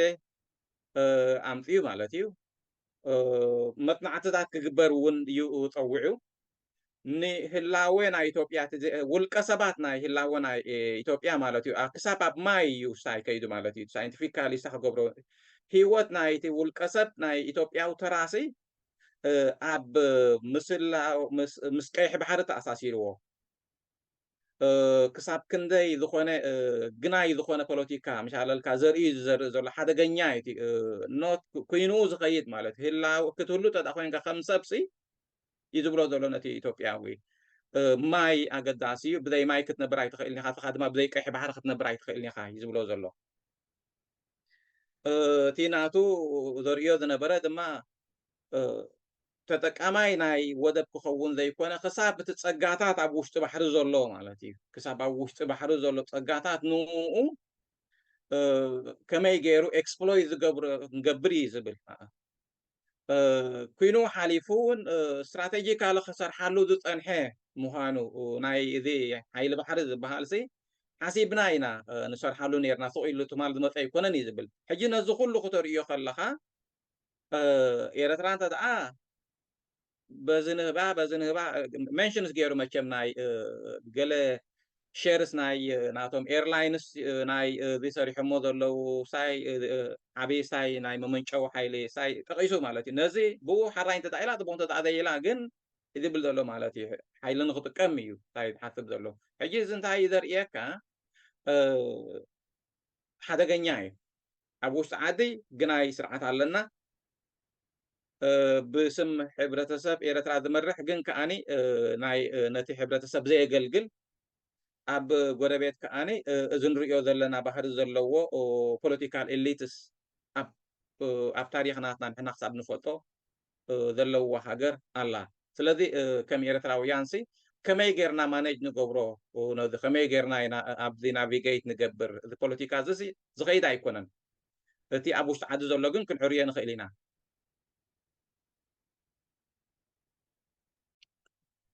ኣምፅኡ ማለት እዩ። መፅናዕትታት ክግበር እውን እዩ ፀዊዑ። ንህላወ ናይ ኢትዮጵያ እቲ ዘ- ውልቀ ሰባት ናይ ህላወ ናይ እ፣ ኢትዮጵያ ማለት እዩ። ኣ- ክሳብ ኣብ ማይ እዩ ሳይ ከይዱ ማለት እዩ። ሳይንቲፊካሊ ሳ ክገብሮ ህይወት ናይቲ ውልቀ ሰብ ናይ ኢትዮጵያዊ ተራሲ እ፣ ኣብ ምስላ ምስ ምስ ቀይሕ ባሕሪ ተኣሳሲርዎ እ፣ ክሳብ ክንደይ ዝኾነ እ፣ ግናይ ዝኾነ ፖለቲካ ምሻለልካ ዘርኢ እዩ ዘርኢ ዘሎ ሓደገኛ እዩ እቲ እ፣ ኖት ኩ- ኩይኑ ዝኸይድ ማለት ህላው ክትህሉ ተዳ ኮይንካ ከም ሰብሲ እዩ ዝብሎ ዘሎ ነቲ ኢትዮጵያዊ እ፣ ማይ ኣገዳሲ እዩ። ብዘይ ማይ ክትነብር ኣይትኽእልን ኢኻ፣ ኣኻ ድማ ብዘይ ቀይሕ ባሕሪ ክትነብር ኣይትኽእልን ኢኻ እዩ ዝብሎ ዘሎ። እ፣ እቲ ናቱ ዘርእዮ ዝነበረ ድማ እ፣ ተጠቃማይ ናይ ወደብ ክኸውን ዘይኮነ ክሳብ እቲ ጸጋታት ኣብ ውሽጢ ባሕሪ ዘሎ ማለት እዩ። ክሳብ ኣብ ውሽጢ ባሕሪ ዘሎ ጸጋታት ንኡ እ፣ ከመይ ገይሩ ኤክስፕሎይት ዝገብር ንገብር እዩ ዝብል እ፣ ኩይኑ ሓሊፉ እውን እ፣ ስትራቴጂካሊ ክሰርሓሉ ዝጸንሐ ምዃኑ እ፣ ናይ እዚ ሓይሊ ባሕሪ ዝበሃል ሲ ሓሲብና ኢና እ፣ ንሰርሓሉ ነርና ስቕ ኢሉ ትማል ዝመፀ ኣይኮነን እዩ ዝብል። ሕጂ ነዚ ኩሉ ክተርእዮ ከለኻ እ፣ ኤረትራ እንተ ደኣ በዚ ንህባ በዚ ንህባ ሜንሽንስ ገይሩ መቸም ናይ እ፣ ገለ ሸርስ ናይ እ፣ ናቶም ኤርላይንስ እ፣ ናይ እ፣ እዚ ሰሪሖሞ ዘለዉ ሳይ እ፣ እ፣ ዓብዪ ሳይ ናይ መመንጨዊ ሓይሊ ሳይ ጠቒሱ ማለት እዩ። ነዚ ብኡ ሓራይ እንተ ኢላ ጽቡቕ እንተ ዘይኢላ ግን ዝብል ዘሎ ማለት እዩ። ሓይሊ ንክጥቀም እዩ እንታይ ዝሓስብ ዘሎ። ሕጂ እዚ እንታይ እዩ ዘርእየካ እ፣ ሓደገኛ እዩ። ኣብ ውሽጢ ዓዲ ግናይ ስርዓት ኣለና። እ፣ ብስም ሕብረተሰብ ኤረትራ ዝመርሕ ግን ከኣኒ እ፣ ናይ እ፣ ነቲ ሕብረተሰብ ዘየገልግል ኣብ ጎረቤት ከኣኒ እ፣ እዚ ንሪኦ ዘለና ባህሪ ዘለዎ ፖለቲካል ኤሊትስ ኣብ እ፣ ኣብ ታሪኽ ናትና ንሕና ክሳብ ንፈልጦ እ፣ ዘለዋ ሃገር ኣላ። ስለዚ እ፣ ከም ኤርትራውያን ሲ ከመይ ጌርና ማኔጅ ንገብሮ እ፣ ነዚ ከመይ ጌርና ኢና እ፣ ኣብዚ ናቪጌት ንገብር እዚ ፖለቲካ እዚ ሲ ዝኸይድ ኣይኮነን። እቲ ኣብ ውሽጢ ዓዲ ዘሎ ግን ክንዕርዮ ንኽእል ኢና።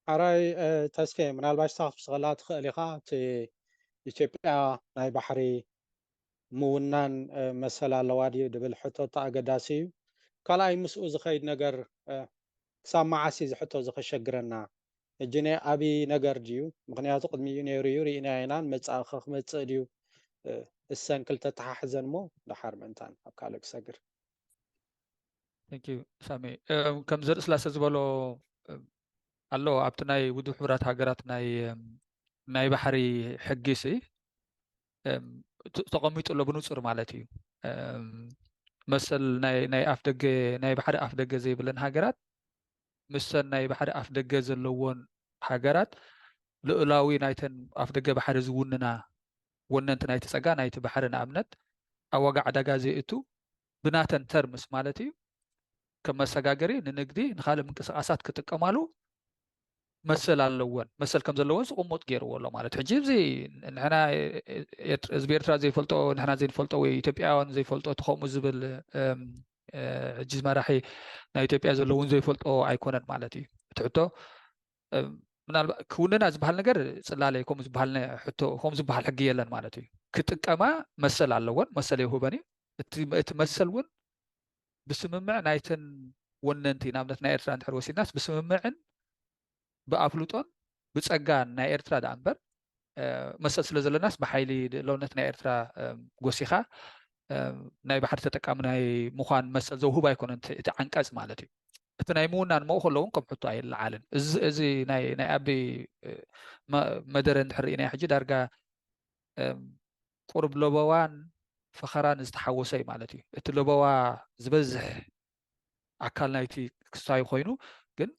ሓራይ ተስፌ ምናልባሽ ሳክፍ ስኸላ ትኽእል ኢኻ እቲ ኢትዮጵያ ናይ ባሕሪ ምውናን መሰል ኣለዋ ድዩ ድብል ሕቶ እቲ ኣገዳሲ እዩ። ካልኣይ ምስኡ ዝኸይድ ነገር ክሳብ መዓስ እዚ ሕቶ እዚ ከሸግረና? ሕጂ ናይ ኣብይ ነገር ድዩ? ምክንያቱ ቅድሚኡ ነይሩ እዩ ርኢና ኢና ንመጻእኸ ክመጽእ ድዩ? እሰን ክልተ ተሓሕዘን እሞ ደሓር ምእንታን ኣብ ካልእ ክሰግር። ሳሚ ከም ዘርኢ ስላሰ ዝበሎ ኣሎ ኣብቲ ናይ ውድብ ሕቡራት ሃገራት ናይ ናይ ባሕሪ ሕጊ ሲ ተቐሚጡ ኣሎ ብንፁር ማለት እዩ። መሰል ናይ ኣፍ ደገ ናይ ባሕሪ ኣፍ ደገ ዘይብለን ሃገራት ምሰን ናይ ባሕሪ ኣፍ ደገ ዘለዎን ሃገራት ልኡላዊ ናይተን ኣፍ ደገ ባሕሪ ዝውንና ወነንቲ ናይቲ ፀጋ ናይቲ ባሕሪ ንኣብነት ኣብ ዋጋ ዕዳጋ ዘየእቱ ብናተን ተርምስ ማለት እዩ ከም መሰጋገሪ ንንግዲ ንካልእ ምንቅስቃሳት ክጥቀማሉ መሰል ኣለወን መሰል ከም ዘለወን ዝቕሙጥ ገይርዎ ኣሎ ማለት ሕጂ እዚ ንሕና ህዝቢ ኤርትራ ዘይፈልጦ ንሕና ዘይንፈልጦ ወይ ኢትዮጵያውያን ዘይፈልጦ እቲ ከምኡ ዝብል ሕጂ መራሒ ናይ ኢትዮጵያ ዘለውን ዘይፈልጦ ኣይኮነን ማለት እዩ እቲ ሕቶ ምናልባት ክውንና ዝበሃል ነገር ፅላለ ከምኡ ዝበሃል ሕቶ ከምኡ ዝበሃል ሕጊ የለን ማለት እዩ ክጥቀማ መሰል ኣለወን መሰል የውህበን እዩ እቲ መሰል እውን ብስምምዕ ናይተን ወነንቲ ንኣብነት ናይ ኤርትራ እንድሕር ወሲድናስ ብስምምዕን ብኣፍልጦን ብፀጋን ናይ ኤርትራ ደኣ እምበር መሰል ስለ ዘለናስ ብሓይሊ ለውነት ናይ ኤርትራ ጎሲኻ ናይ ባሕሪ ተጠቃሚ ናይ ምዃን መሰል ዘውህብ ኣይኮነን እቲ ዓንቀፅ ማለት እዩ እቲ ናይ ምውናን መኡ ከሎ እውን ከም ሕቶ ኣይለዓልን እዚ ናይ ኣቢ መደረ እንድሕር ርኢናዮ ሕጂ ዳርጋ ቁሩብ ለበዋን ፈኸራን ዝተሓወሰ እዩ ማለት እዩ እቲ ለበዋ ዝበዝሕ ኣካል ናይቲ ክስታዩ ኮይኑ ግን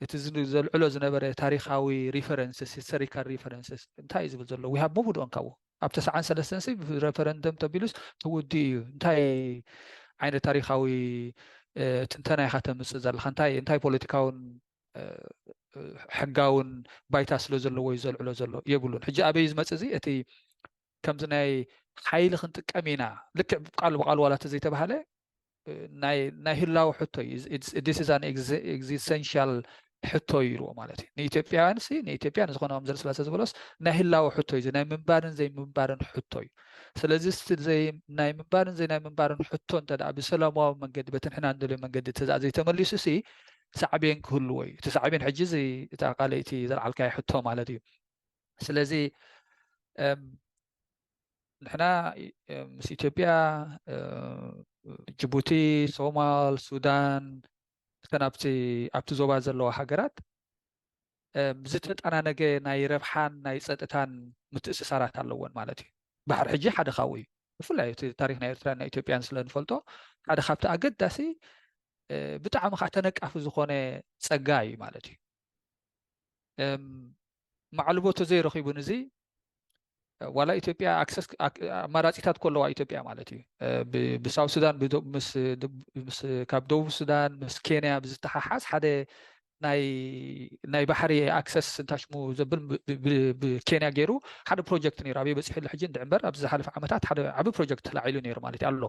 እቲ ዘልዕሎ ዝነበረ ታሪካዊ references historical references እንታይ እዩ ዝብል ዘሎ we have moved on ካብኡ ኣብ ተስዓን ሰለስተን ሲ referendum ተቢሉስ ተወዲ እዩ እንታይ ዓይነት ታሪካዊ ትንተና ኢካ ተምፅእ ዘለካ እንታይ እንታይ ፖለቲካውን ሕጋውን ባይታ ስለ ዘለዎ እዩ ዘልዕሎ ዘሎ የብሉን ሕጂ ኣበይ ዝመፅእ እዚ እቲ ከምዚ ናይ ሓይሊ ክንጥቀም ኢና ልክዕ ቃል ብቃል ዋላ ተዘይተባሃለ ናይ ህላወ ሕቶ እዩ this is an existential ሕቶ እዩ ኢልዎ ማለት እዩ ንኢትዮጵያውያን ሲ ንኢትዮጵያ ንዝኾነ ከም ዘርስላሰ ዝበሎስ ናይ ህላወ ሕቶ እዩ ናይ ምንባርን ዘይምንባርን ሕቶ እዩ ስለዚ ናይ ምንባርን ዘይ ናይ ምንባርን ሕቶ እንተ ብሰላማዊ መንገዲ በቲ ንሕና እንደልዮ መንገዲ ተዛ ዘይተመሊሱ ሲ ሳዕቤን ክህልዎ እዩ። እቲ ሳዕቤን ሕጂ እዚ እታ ካልኣይቲ ዘልዓልካዮ ሕቶ ማለት እዩ። ስለዚ ንሕና ምስ ኢትዮጵያ፣ ጅቡቲ፣ ሶማል፣ ሱዳን፣ እተን ኣብቲ ኣብቲ ዞባ ዘለዋ ሃገራት ዝተጠናነገ ናይ ረብሓን ናይ ፀጥታን ምትእስሳራት ኣለዎን ማለት እዩ። ባሕሪ ሕጂ ሓደ ካብኡ እዩ። ብፍላይ እቲ ታሪኽ ናይ ኤርትራን ናይ ኢትዮጵያን ስለ ንፈልጦ ሓደ ካብቲ ኣገዳሲ ብጣዕሚ ከዓ ተነቃፊ ዝኾነ ፀጋ እዩ ማለት እዩ። ማዕልቦ ተዘይረኺቡን እዚ ዋላ ኢትዮጵያ ኣክሰስ ኣማራፂታት ከለዋ ኢትዮጵያ ማለት እዩ። ብሳውት ሱዳን ካብ ደቡብ ሱዳን ምስ ኬንያ ብዝተሓሓዝ ሓደ ናይ ባሕሪ ኣክሰስ እንታሽሙ ዘብል ብኬንያ ገይሩ ሓደ ፕሮጀክት ነይሩ። ኣበይ በፂሑ ኣሎ ሕጂ እንድዕምበር ኣብዚ ዝሓለፈ ዓመታት ሓደ ዓቢ ፕሮጀክት ተላዒሉ ነይሩ ማለት እዩ ኣሎ።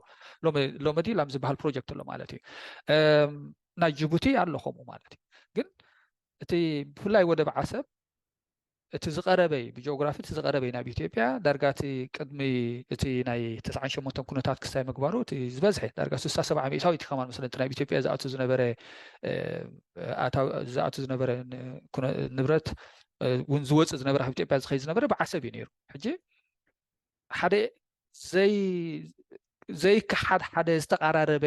ሎመዲ ላም ዝበሃል ፕሮጀክት ኣሎ ማለት እዩ። ናይ ጅቡቲ ኣሎ ከምኡ ማለት እዩ። ግን እቲ ብፍላይ ወደብ ዓሰብ እቲ ዝቐረበይ ብጂኦግራፊ እቲ ዝቐረበይ ናብ ኢትዮጵያ ዳርጋ እቲ ቅድሚ እቲ ናይ ተስዓን ሸሞንተን ኩነታት ክስታይ ምግባሩ እቲ ዝበዝሐ ዳርጋ ስሳ ሰብዓ ሚእታዊት ከማን መስለኒ እቲ ናብ ኢትዮጵያ ዝኣቱ ዝነበረ ዝኣቱ ዝነበረ ንብረት እውን ዝወፅእ ዝነበረ ካብ ኢትዮጵያ ዝኸይድ ዝነበረ ብዓሰብ እዩ ነይሩ። ሕጂ ሓደ ዘይከሓድ ሓደ ዝተቐራረበ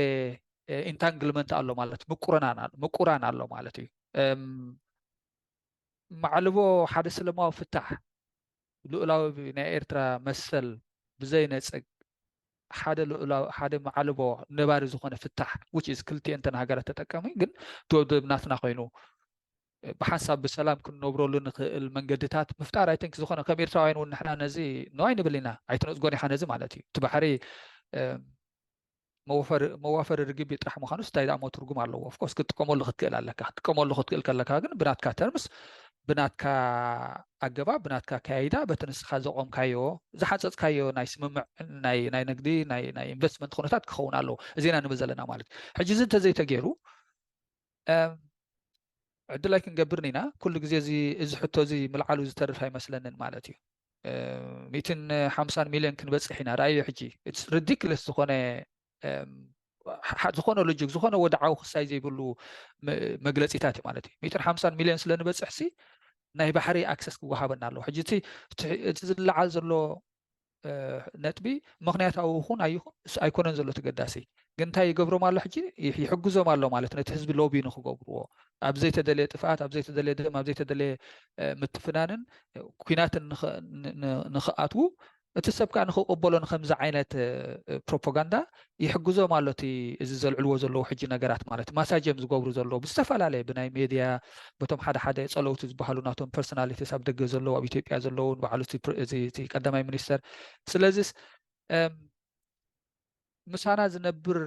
ኢንታንግልመንት ኣሎ ማለት ምቁርናን ኣሎ ማለት እዩ። ማዕልቦ ሓደ ስለማዊ ፍታሕ ልኡላዊ ናይ ኤርትራ መሰል ብዘይነፅግ ሓደ ልኡላዊ ሓደ ማዕልቦ ነባሪ ዝኾነ ፍታሕ which is ክልቲኤን እተን ሃገራት ተጠቀሚ ግን እቲ ወደብ ናትና ኮይኑ ብሓንሳብ ብሰላም ክንነብረሉ ንኽእል መንገድታት ምፍጣር ኣይተንክ ዝኾነ ከም ኤርትራውያን እውን ንሕና ነዚ ነዋይ ንብል ኢና ኣይትነፅጎን ኢኻ ነዚ ማለት እዩ እቲ ባሕሪ መዋፈሪ ርግቢ ጥራሕ ምዃኑ እንታይ ደኣ ትርጉም ኣለዎ? ኦፍኮርስ ክትጥቀመሉ ክትክእል ኣለካ። ክትጥቀመሉ ክትክእል ከለካ ግን ብናትካ ተርምስ ብናትካ ኣገባብ ብናትካ ኣካያይዳ በቲ ንስኻ ዘቆምካዮ ዝሓፀፅካዮ ናይ ስምምዕ ናይ ንግዲ ናይ ኢንቨስትመንት ኩነታት ክኸውን ኣለዎ። እዚና ንብል ዘለና ማለት ሕጂ እዚ እንተዘይተገይሩ ዕድል ኣይክንገብርን ኢና። ኩሉ ግዜ እዚ ሕቶ እዚ ምልዓሉ ዝተርፍ ኣይመስለንን ማለት እዩ። ሚእትን ሓምሳን ሚልዮን ክንበፅሕ ኢና። ርኣዮ ሕጂ ሪዲክለስ ዝኾነ ዝኾነ ሎጂክ ዝኾነ ወድዓዊ ክሳይ ዘይብሉ መግለፂታት እዩ ማለት እዩ። ሚእትን ሓምሳን ሚልዮን ስለ ንበፅሕ ሲ ናይ ባሕሪ ኣክሰስ ክወሃበና ኣለዎ። ሕጂ እቲ ዝለዓል ዘሎ ነጥቢ ምኽንያታዊ ይኹን ኣይኹን ኣይኮነን ዘሎ ተገዳሲ ግን እንታይ ይገብሮም ኣሎ ሕጂ ይሕግዞም ኣሎ ማለት ነቲ ህዝቢ ሎቢ ንክገብርዎ ኣብ ዘይተደለየ ጥፍኣት ኣብ ዘይተደለየ ደም ኣብ ዘይተደለየ ምትፍናንን ኩናትን ንክኣትዉ እቲ ሰብ ከዓ ንክቅበሎ ንከምዚ ዓይነት ፕሮፓጋንዳ ይሕግዞም ኣሎ እቲ እዚ ዘልዕልዎ ዘለዉ ሕጂ ነገራት ማለት ማሳጅ እዮም ዝገብሩ ዘለዉ ብዝተፈላለየ ብናይ ሜድያ በቶም ሓደ ሓደ ፀለውቲ ዝበሃሉ ናቶም ፐርሶናሊቲስ ኣብ ደገ ዘለዉ ኣብ ኢትዮጵያ ዘለዉ ንባዕሉ እቲ ቀዳማይ ሚኒስተር ስለዚስ ምሳና ዝነብር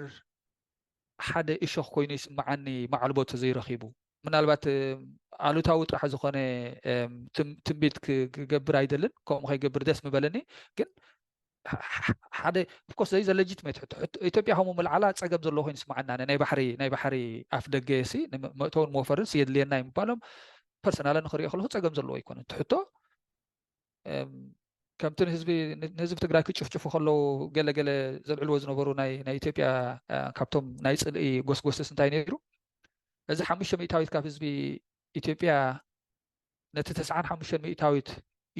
ሓደ እሾኽ ኮይኑ ይስምዓኒ ማዕልቦ ተዘይረኺቡ ምናልባት ኣሉታዊ ጥራሕ ዝኾነ ትንቢት ክገብር ኣይደልን ከምኡ ከይገብር ደስ ምበለኒ ግን ሓደ ኦፍኮርስ ዘይ ዘለጅትሜት ሕቶ ኢትዮጵያ ከምኡ ምልዓላ ፀገም ዘለዎ ኮይኑ ይስምዓና ናይ ባሕሪ ናይ ባሕሪ ኣፍ ደገ ሲ መእተውን መወፈርን የድልየና እዩ ምባሎም ፐርሰናለ ንክሪኦ ከለኩ ፀገም ዘለዎ ኣይኮነን ትሕቶ ከምቲ ንህዝቢ ንህዝቢ ትግራይ ክጭፍጭፉ ከለዉ ገለገለ ዘልዕልዎ ዝነበሩ ናይ ናይ ኢትዮጵያ ካብቶም ናይ ፅልኢ ጎስጎስስ እንታይ ነይሩ እዚ ሓሙሽተ ሚእታዊት ካብ ህዝቢ ኢትዮጵያ ነቲ ተስዓን ሓሙሽተን ሚእታዊት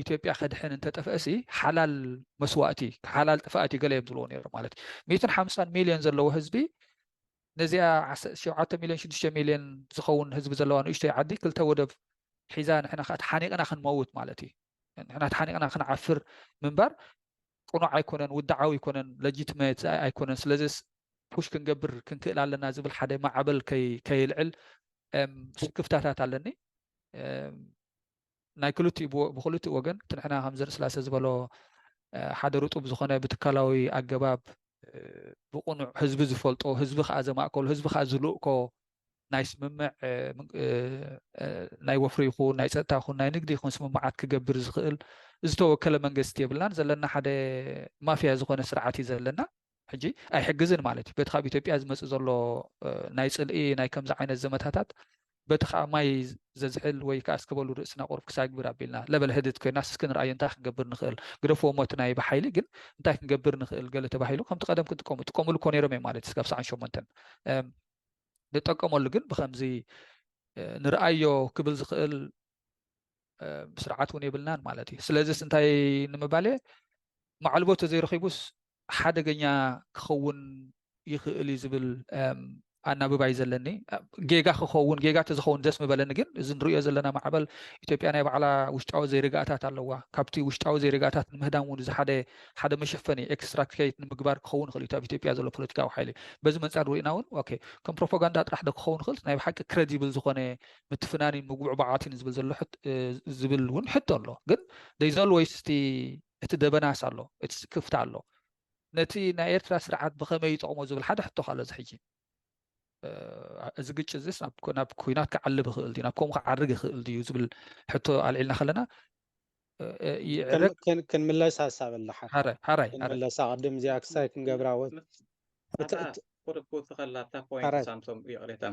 ኢትዮጵያ ከድሕን እንተጠፍአሲ ሓላል መስዋእቲ ሓላል ጥፍኣት እዩ ገለ እዮም ዝብልዎ ነይሮም ማለት እዩ ሚእትን ሓምሳን ሚልዮን ዘለዎ ህዝቢ ነዚኣ ሸውዓተ ሚልዮን ሽዱሽተ ሚልዮን ዝኸውን ህዝቢ ዘለዋ ንእሽተይ ዓዲ ክልተ ወደብ ሒዛ ንሕና ከዓ ተሓኒቕና ክንመውት ማለት እዩ ንሕና ተሓኒቕና ክንዓፍር ምንባር ቅኑዕ ኣይኮነን ውድዓዊ ኣይኮነን ለጂትመት ኣይኮነን ስለዚ ፑሽ ክንገብር ክንክእል ኣለና ዝብል ሓደ ማዕበል ከይልዕል ስክፍታታት ኣለኒ ናይ ክልቲኡ ብክልቲኡ ወገን እቲ ንሕና ከም ዘርኢ ስላሰ ዝበሎ ሓደ ርጡብ ዝኾነ ብትካላዊ ኣገባብ ብቁኑዕ ህዝቢ ዝፈልጦ ህዝቢ ከዓ ዘማእከሉ ህዝቢ ከዓ ዝልእኮ ናይ ስምምዕ ናይ ወፍሪ ይኹን ናይ ፀጥታ ይኹን ናይ ንግዲ ይኹን ስምምዓት ክገብር ዝኽእል ዝተወከለ መንግስቲ የብልናን ዘለና ሓደ ማፍያ ዝኾነ ስርዓት እዩ ዘለና ሕጂ ኣይሕግዝን ማለት እዩ በቲ ካብ ኢትዮጵያ ዝመፅእ ዘሎ ናይ ፅልኢ ናይ ከምዚ ዓይነት ዘመታታት በቲ ከዓ ማይ ዘዝሕል ወይ ከዓ እስክበሉ ርእስና ቁሩብ ክሳግብር ኣቢልና ለበለ ህድት ኮይና እስኪ ንርኣዮ እንታይ ክንገብር ንኽእል ግደፍዎ ሞት ናይ ብሓይሊ ግን እንታይ ክንገብር ንኽእል ገለ ተባሂሉ ከምቲ ቀደም ክንጥቀሙ ጥቀሙሉ እኮ ነይሮም እዮም ማለት እስካብ ሰዓን ሸሞንተን ንጠቀመሉ ግን ብከምዚ ንርኣዮ ክብል ዝኽእል ስርዓት እውን የብልናን ማለት እዩ። ስለዚስ እንታይ ንምባል እየ፣ ማዕልቦ ተዘይረኺቡስ ሓደገኛ ክኸውን ይኽእል እዩ ዝብል ኣናብባይ ዘለኒ። ጌጋ ክኸውን፣ ጌጋ ተዝኸውን ደስ ምበለኒ፣ ግን እዚ ንሪኦ ዘለና ማዕበል፣ ኢትዮጵያ ናይ ባዕላ ውሽጣዊ ዘይርግኣታት ኣለዋ። ካብቲ ውሽጣዊ ዘይርግኣታት ንምህዳም እውን እዚ ሓደ ሓደ መሸፈኒ ኤክስትራክት ንምግባር ክኸውን ይኽእል እዩ ኣብ ኢትዮጵያ ዘሎ ፖለቲካዊ ሓይሊ። በዚ መንፃር ርኢና እውን ኦኬ፣ ከም ፕሮፓጋንዳ ጥራሕ ዶ ክኸውን ይኽእል፣ ናይ ብሓቂ ክረዲብል ዝኾነ ምትፍናንን ምጉዕባዓትን ዝብል ዘሎ ዝብል እውን ሕቶ ኣሎ። ግን ደይዘልወይስ እቲ ደበናስ ኣሎ፣ ክፍታ ኣሎ። ነቲ ናይ ኤርትራ ስርዓት ብኸመይ ይጠቕሞ ዝብል ሓደ ሕቶ ኣሎ። እዚ ሕጂ እዚ ግጭት እዚስ ናብ ኩናት ክዓልብ ይኽእል ድዩ፣ ናብ ከምኡ ክዓርግ ይኽእል ድዩ ዝብል ሕቶ ኣልዒልና ከለና ክንምለስ ሓሳብ ኣለሓ ሓራይ ክንምለስ ኣቐድም እዚኣ ክሳይ ክንገብራ ወ ክወደኩ ተኸላታ ፖይንት ሳምሶም ይቕሬታ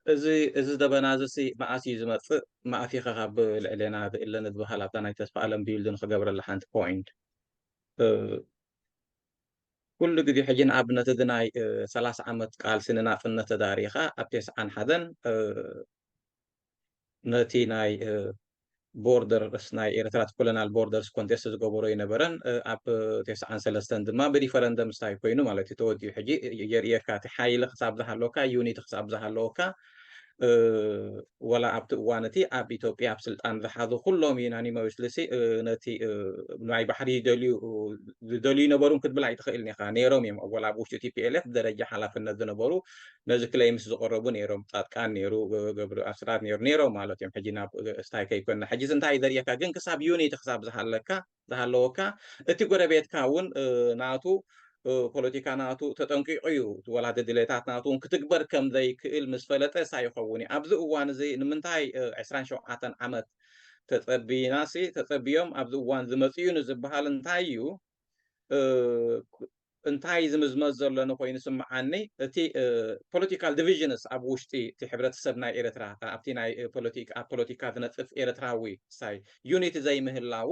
እዚ እዚ ደበና እዚ ሲ መኣስ እዩ ዝመፅእ፣ መኣስ ኢኸ ካብ ልዕሌና ዝእለ ንዝበሃል ኣብታ ናይ ተስፋ ኣለም ቢልድ ንክገብረላ ሓንቲ ፖይንት ኩሉ ግዜ ሕጂ ንኣብነት እዚ ናይ ሰላሳ ዓመት ቃልሲ ንናፅነት ተዳሪኻ ኣብ ቴስዓን ሓደን ነቲ ናይ ቦርደርስ ናይ ኤርትራ ኮሎናል ቦርደርስ ኮንቴስት ዝገበሮ ኣይነበረን። ኣብ ቴስዓን ሰለስተን ድማ ብሪፈረንደም ስታይ ኮይኑ ማለት እዩ ተወዲኡ። ሕጂ የርእየካ እቲ ሓይሊ ክሳብ ዝሃለወካ ዩኒቲ ክሳብ ዝሃለወካ ወላ ኣብቲ እዋን እቲ ኣብ ኢትዮጵያ ኣብ ስልጣን ዝሓዙ ኩሎም ዩናኒመስሊ ነቲ ናይ ባሕሪ ይደልዩ ዝደልዩ ነበሩን ክትብል ኣይትኽእልን ኢኻ። ነይሮም እዮም ወላ ኣብ ውሽጢ ቲፒኤልኤፍ ብደረጃ ሓላፍነት ዝነበሩ ነዚ ክለይምስ ዝቐረቡ ነይሮም። ፃድቃን ነይሩ፣ ገብሩ ኣስራት ነይሩ፣ ነይሮም ማለት እዮም። ሕጂ ናብ ስታይ ከይኮንና ሕጂ እንታይ ዘርእየካ ግን ክሳብ ዩኒቲ ክሳብ ዝሃለካ ዝሃለወካ እቲ ጎረቤትካ እውን ናቱ ፖለቲካ ናቱ ተጠንቂቑ እዩ። ወላ ድሌታት ናቱ እውን ክትግበር ከም ዘይክእል ምስ ፈለጠ ሳይ ይኸውን እዩ። ኣብዚ እዋን እዚ ንምንታይ ዕስራን ሸውዓተን ዓመት ተፀቢና ሲ ተፀቢዮም ኣብዚ እዋን ዝመፅኡ ንዝበሃል እንታይ እዩ? እንታይ ዝምዝመዝ ዘሎ ንኮይኑ ስምዓኒ እቲ ፖለቲካል ዲቪዥንስ ኣብ ውሽጢ እቲ ሕብረተሰብ ናይ ኤርትራ ኣብቲ ናይ ፖለቲካ ኣብ ፖለቲካ ዝነጥፍ ኤርትራዊ ሳይ ዩኒቲ ዘይምህላው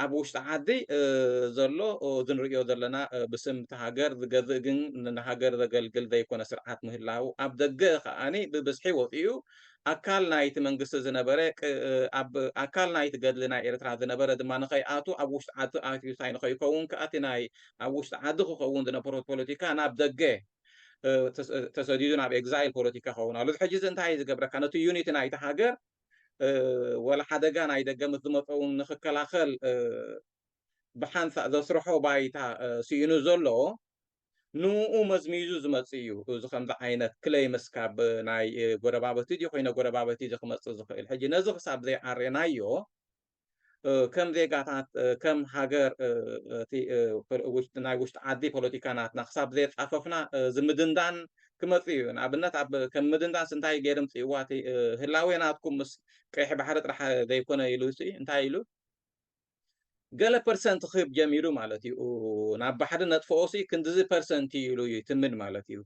ኣብ ውሽጢ ዓዲ ዘሎ ዝንርእዮ ዘለና ብስም እቲ ሃገር ዝገዝእ ግን ንሃገር ዘገልግል ዘይኮነ ስርዓት ምህላው ኣብ ደገ ከዓኒ ብብዝሒ ወፂኡ ኣካል ናይቲ መንግስቲ ዝነበረ ኣብ ኣካል ናይቲ ገድሊ ናይ ኤርትራ ዝነበረ ድማ ንኸይኣቱ ኣብ ውሽጢ ዓዲ ኣትዩ እንታይ ንኸይከውን ከኣ እቲ ናይ ኣብ ውሽጢ ዓዲ ክኸውን ዝነበሮ ፖለቲካ ናብ ደገ ተሰዲዱ ናብ ኤግዛይል ፖለቲካ ከውን ኣሎ። ሕጂ እዚ እንታይ እዩ ዝገብረካ? ነቲ ዩኒቲ ናይቲ ሃገር ወላ ሓደጋ ናይ ደገ ምስ ዝመፀ እውን ንክከላኸል ብሓንሳእ ዘስርሖ ባይታ ስኢኑ ዘሎ ንኡ መዝሚዙ ዝመፅእ እዩ። እዚ ከምዚ ዓይነት ክለይምስ ካብ ናይ ጎረባበቲ ድዩ ኮይነ ጎረባበቲ እዚ ክመፅእ ዝኽእል ሕጂ ነዚ ክሳብ ዘይዓሬናዮ ከም ዜጋታት ከም ሃገር እቲ ናይ ውሽጢ ዓዲ ፖለቲካ ናትና ክሳብ ዘየፃፈፍና ዝምድንዳን ክመፅእ እዩ። ንኣብነት ኣብ ከም ምድንዳንስ እንታይ ገይሩ ምፅእዋ እቲ ህላዌ ናትኩም ምስ ቀይሕ ባሕሪ ጥራሕ ዘይኮነ ኢሉ ሲ እንታይ ኢሉ ገለ ፐርሰንት ክህብ ጀሚሩ ማለት እዩ። ናብ ባሕሪ ነጥፍኦ ሲ ክንድዚ ፐርሰንት እዩ ኢሉ ይትምን ማለት እዩ።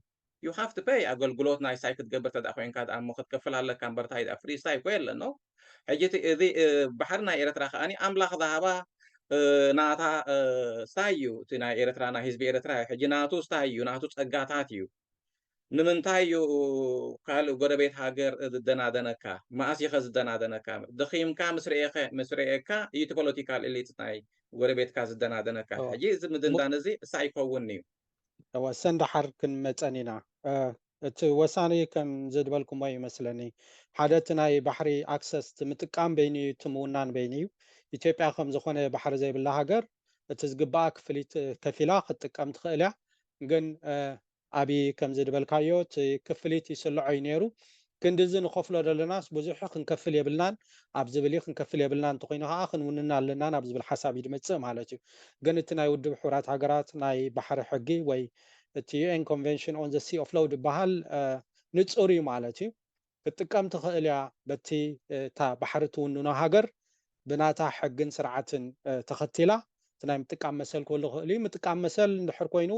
You have to pay ኣገልግሎት ናይ ሳይ ክትገብር ተዳ ኮይንካ ዳ እሞ ክትከፍል ኣለካ እምበር ታይ ፍሪ ሳይ ኮ የለን ነው። ሕጂ እቲ እዚ ባሕሪ ናይ ኤርትራ ከኣኒ ኣምላኽ ዝሃባ ናታ ስታይ እዩ። እቲ ናይ ኤርትራ ናይ ህዝቢ ኤርትራ ሕጂ ናቱ ስታይ እዩ፣ ናቱ ጸጋታት እዩ። ንምንታይ እዩ ካልእ ጎረቤት ሃገር ዝደናደነካ? መኣስ ኢኸ ዝደናደነካ? ደኺምካ ምስ ርኤኸ ምስ ርኤካ እዩ እቲ ፖለቲካል ኤሊት ናይ ጎረቤትካ ዝደናደነካ። ሕጂ እዚ ምድንዳን እዚ እሳ ኣይከውን እዩ። ወሰን ደሓር ክንመፀን ኢና። እቲ ወሳኒ ከም ዝድበልኩሞ ይመስለኒ ሓደ እቲ ናይ ባሕሪ ኣክሰስ ምጥቃም በይኑ እዩ፣ እቲ ምውናን በይኑ እዩ። ኢትዮጵያ ከም ዝኾነ ባሕሪ ዘይብላ ሃገር እቲ ዝግባኣ ክፍሊት ከፊላ ክትጥቀም ትኽእል እያ። ግን ኣብይ ከም ዝድበልካዮ እቲ ክፍሊት ይስልዖ እዩ ነይሩ። ክንድዚ ንኸፍሎ ዘለናስ ብዙሕ ክንከፍል የብልናን፣ ኣብ ዝብል ክንከፍል የብልናን እንተኮይኑ ከዓ ክንውንና ኣለና ናብ ዝብል ሓሳብ እዩ ድመፅእ ማለት እዩ። ግን እቲ ናይ ውድብ ሕቡራት ሃገራት ናይ ባሕሪ ሕጊ ወይ እቲ ዩ ኤን ኮንቨንሽን ኦን ዘ ሲ ኦፍ ሎው ዝበሃል ንፁር እዩ ማለት እዩ። ክትጥቀም ትኽእል እያ በቲ እታ ባሕሪ ትውንኖ ሃገር ብናታ ሕግን ስርዓትን ተኸቲላ እቲ ናይ ምጥቃም መሰል ክህሉ ይኽእል እዩ። ምጥቃም መሰል እንድሕር ኮይኑ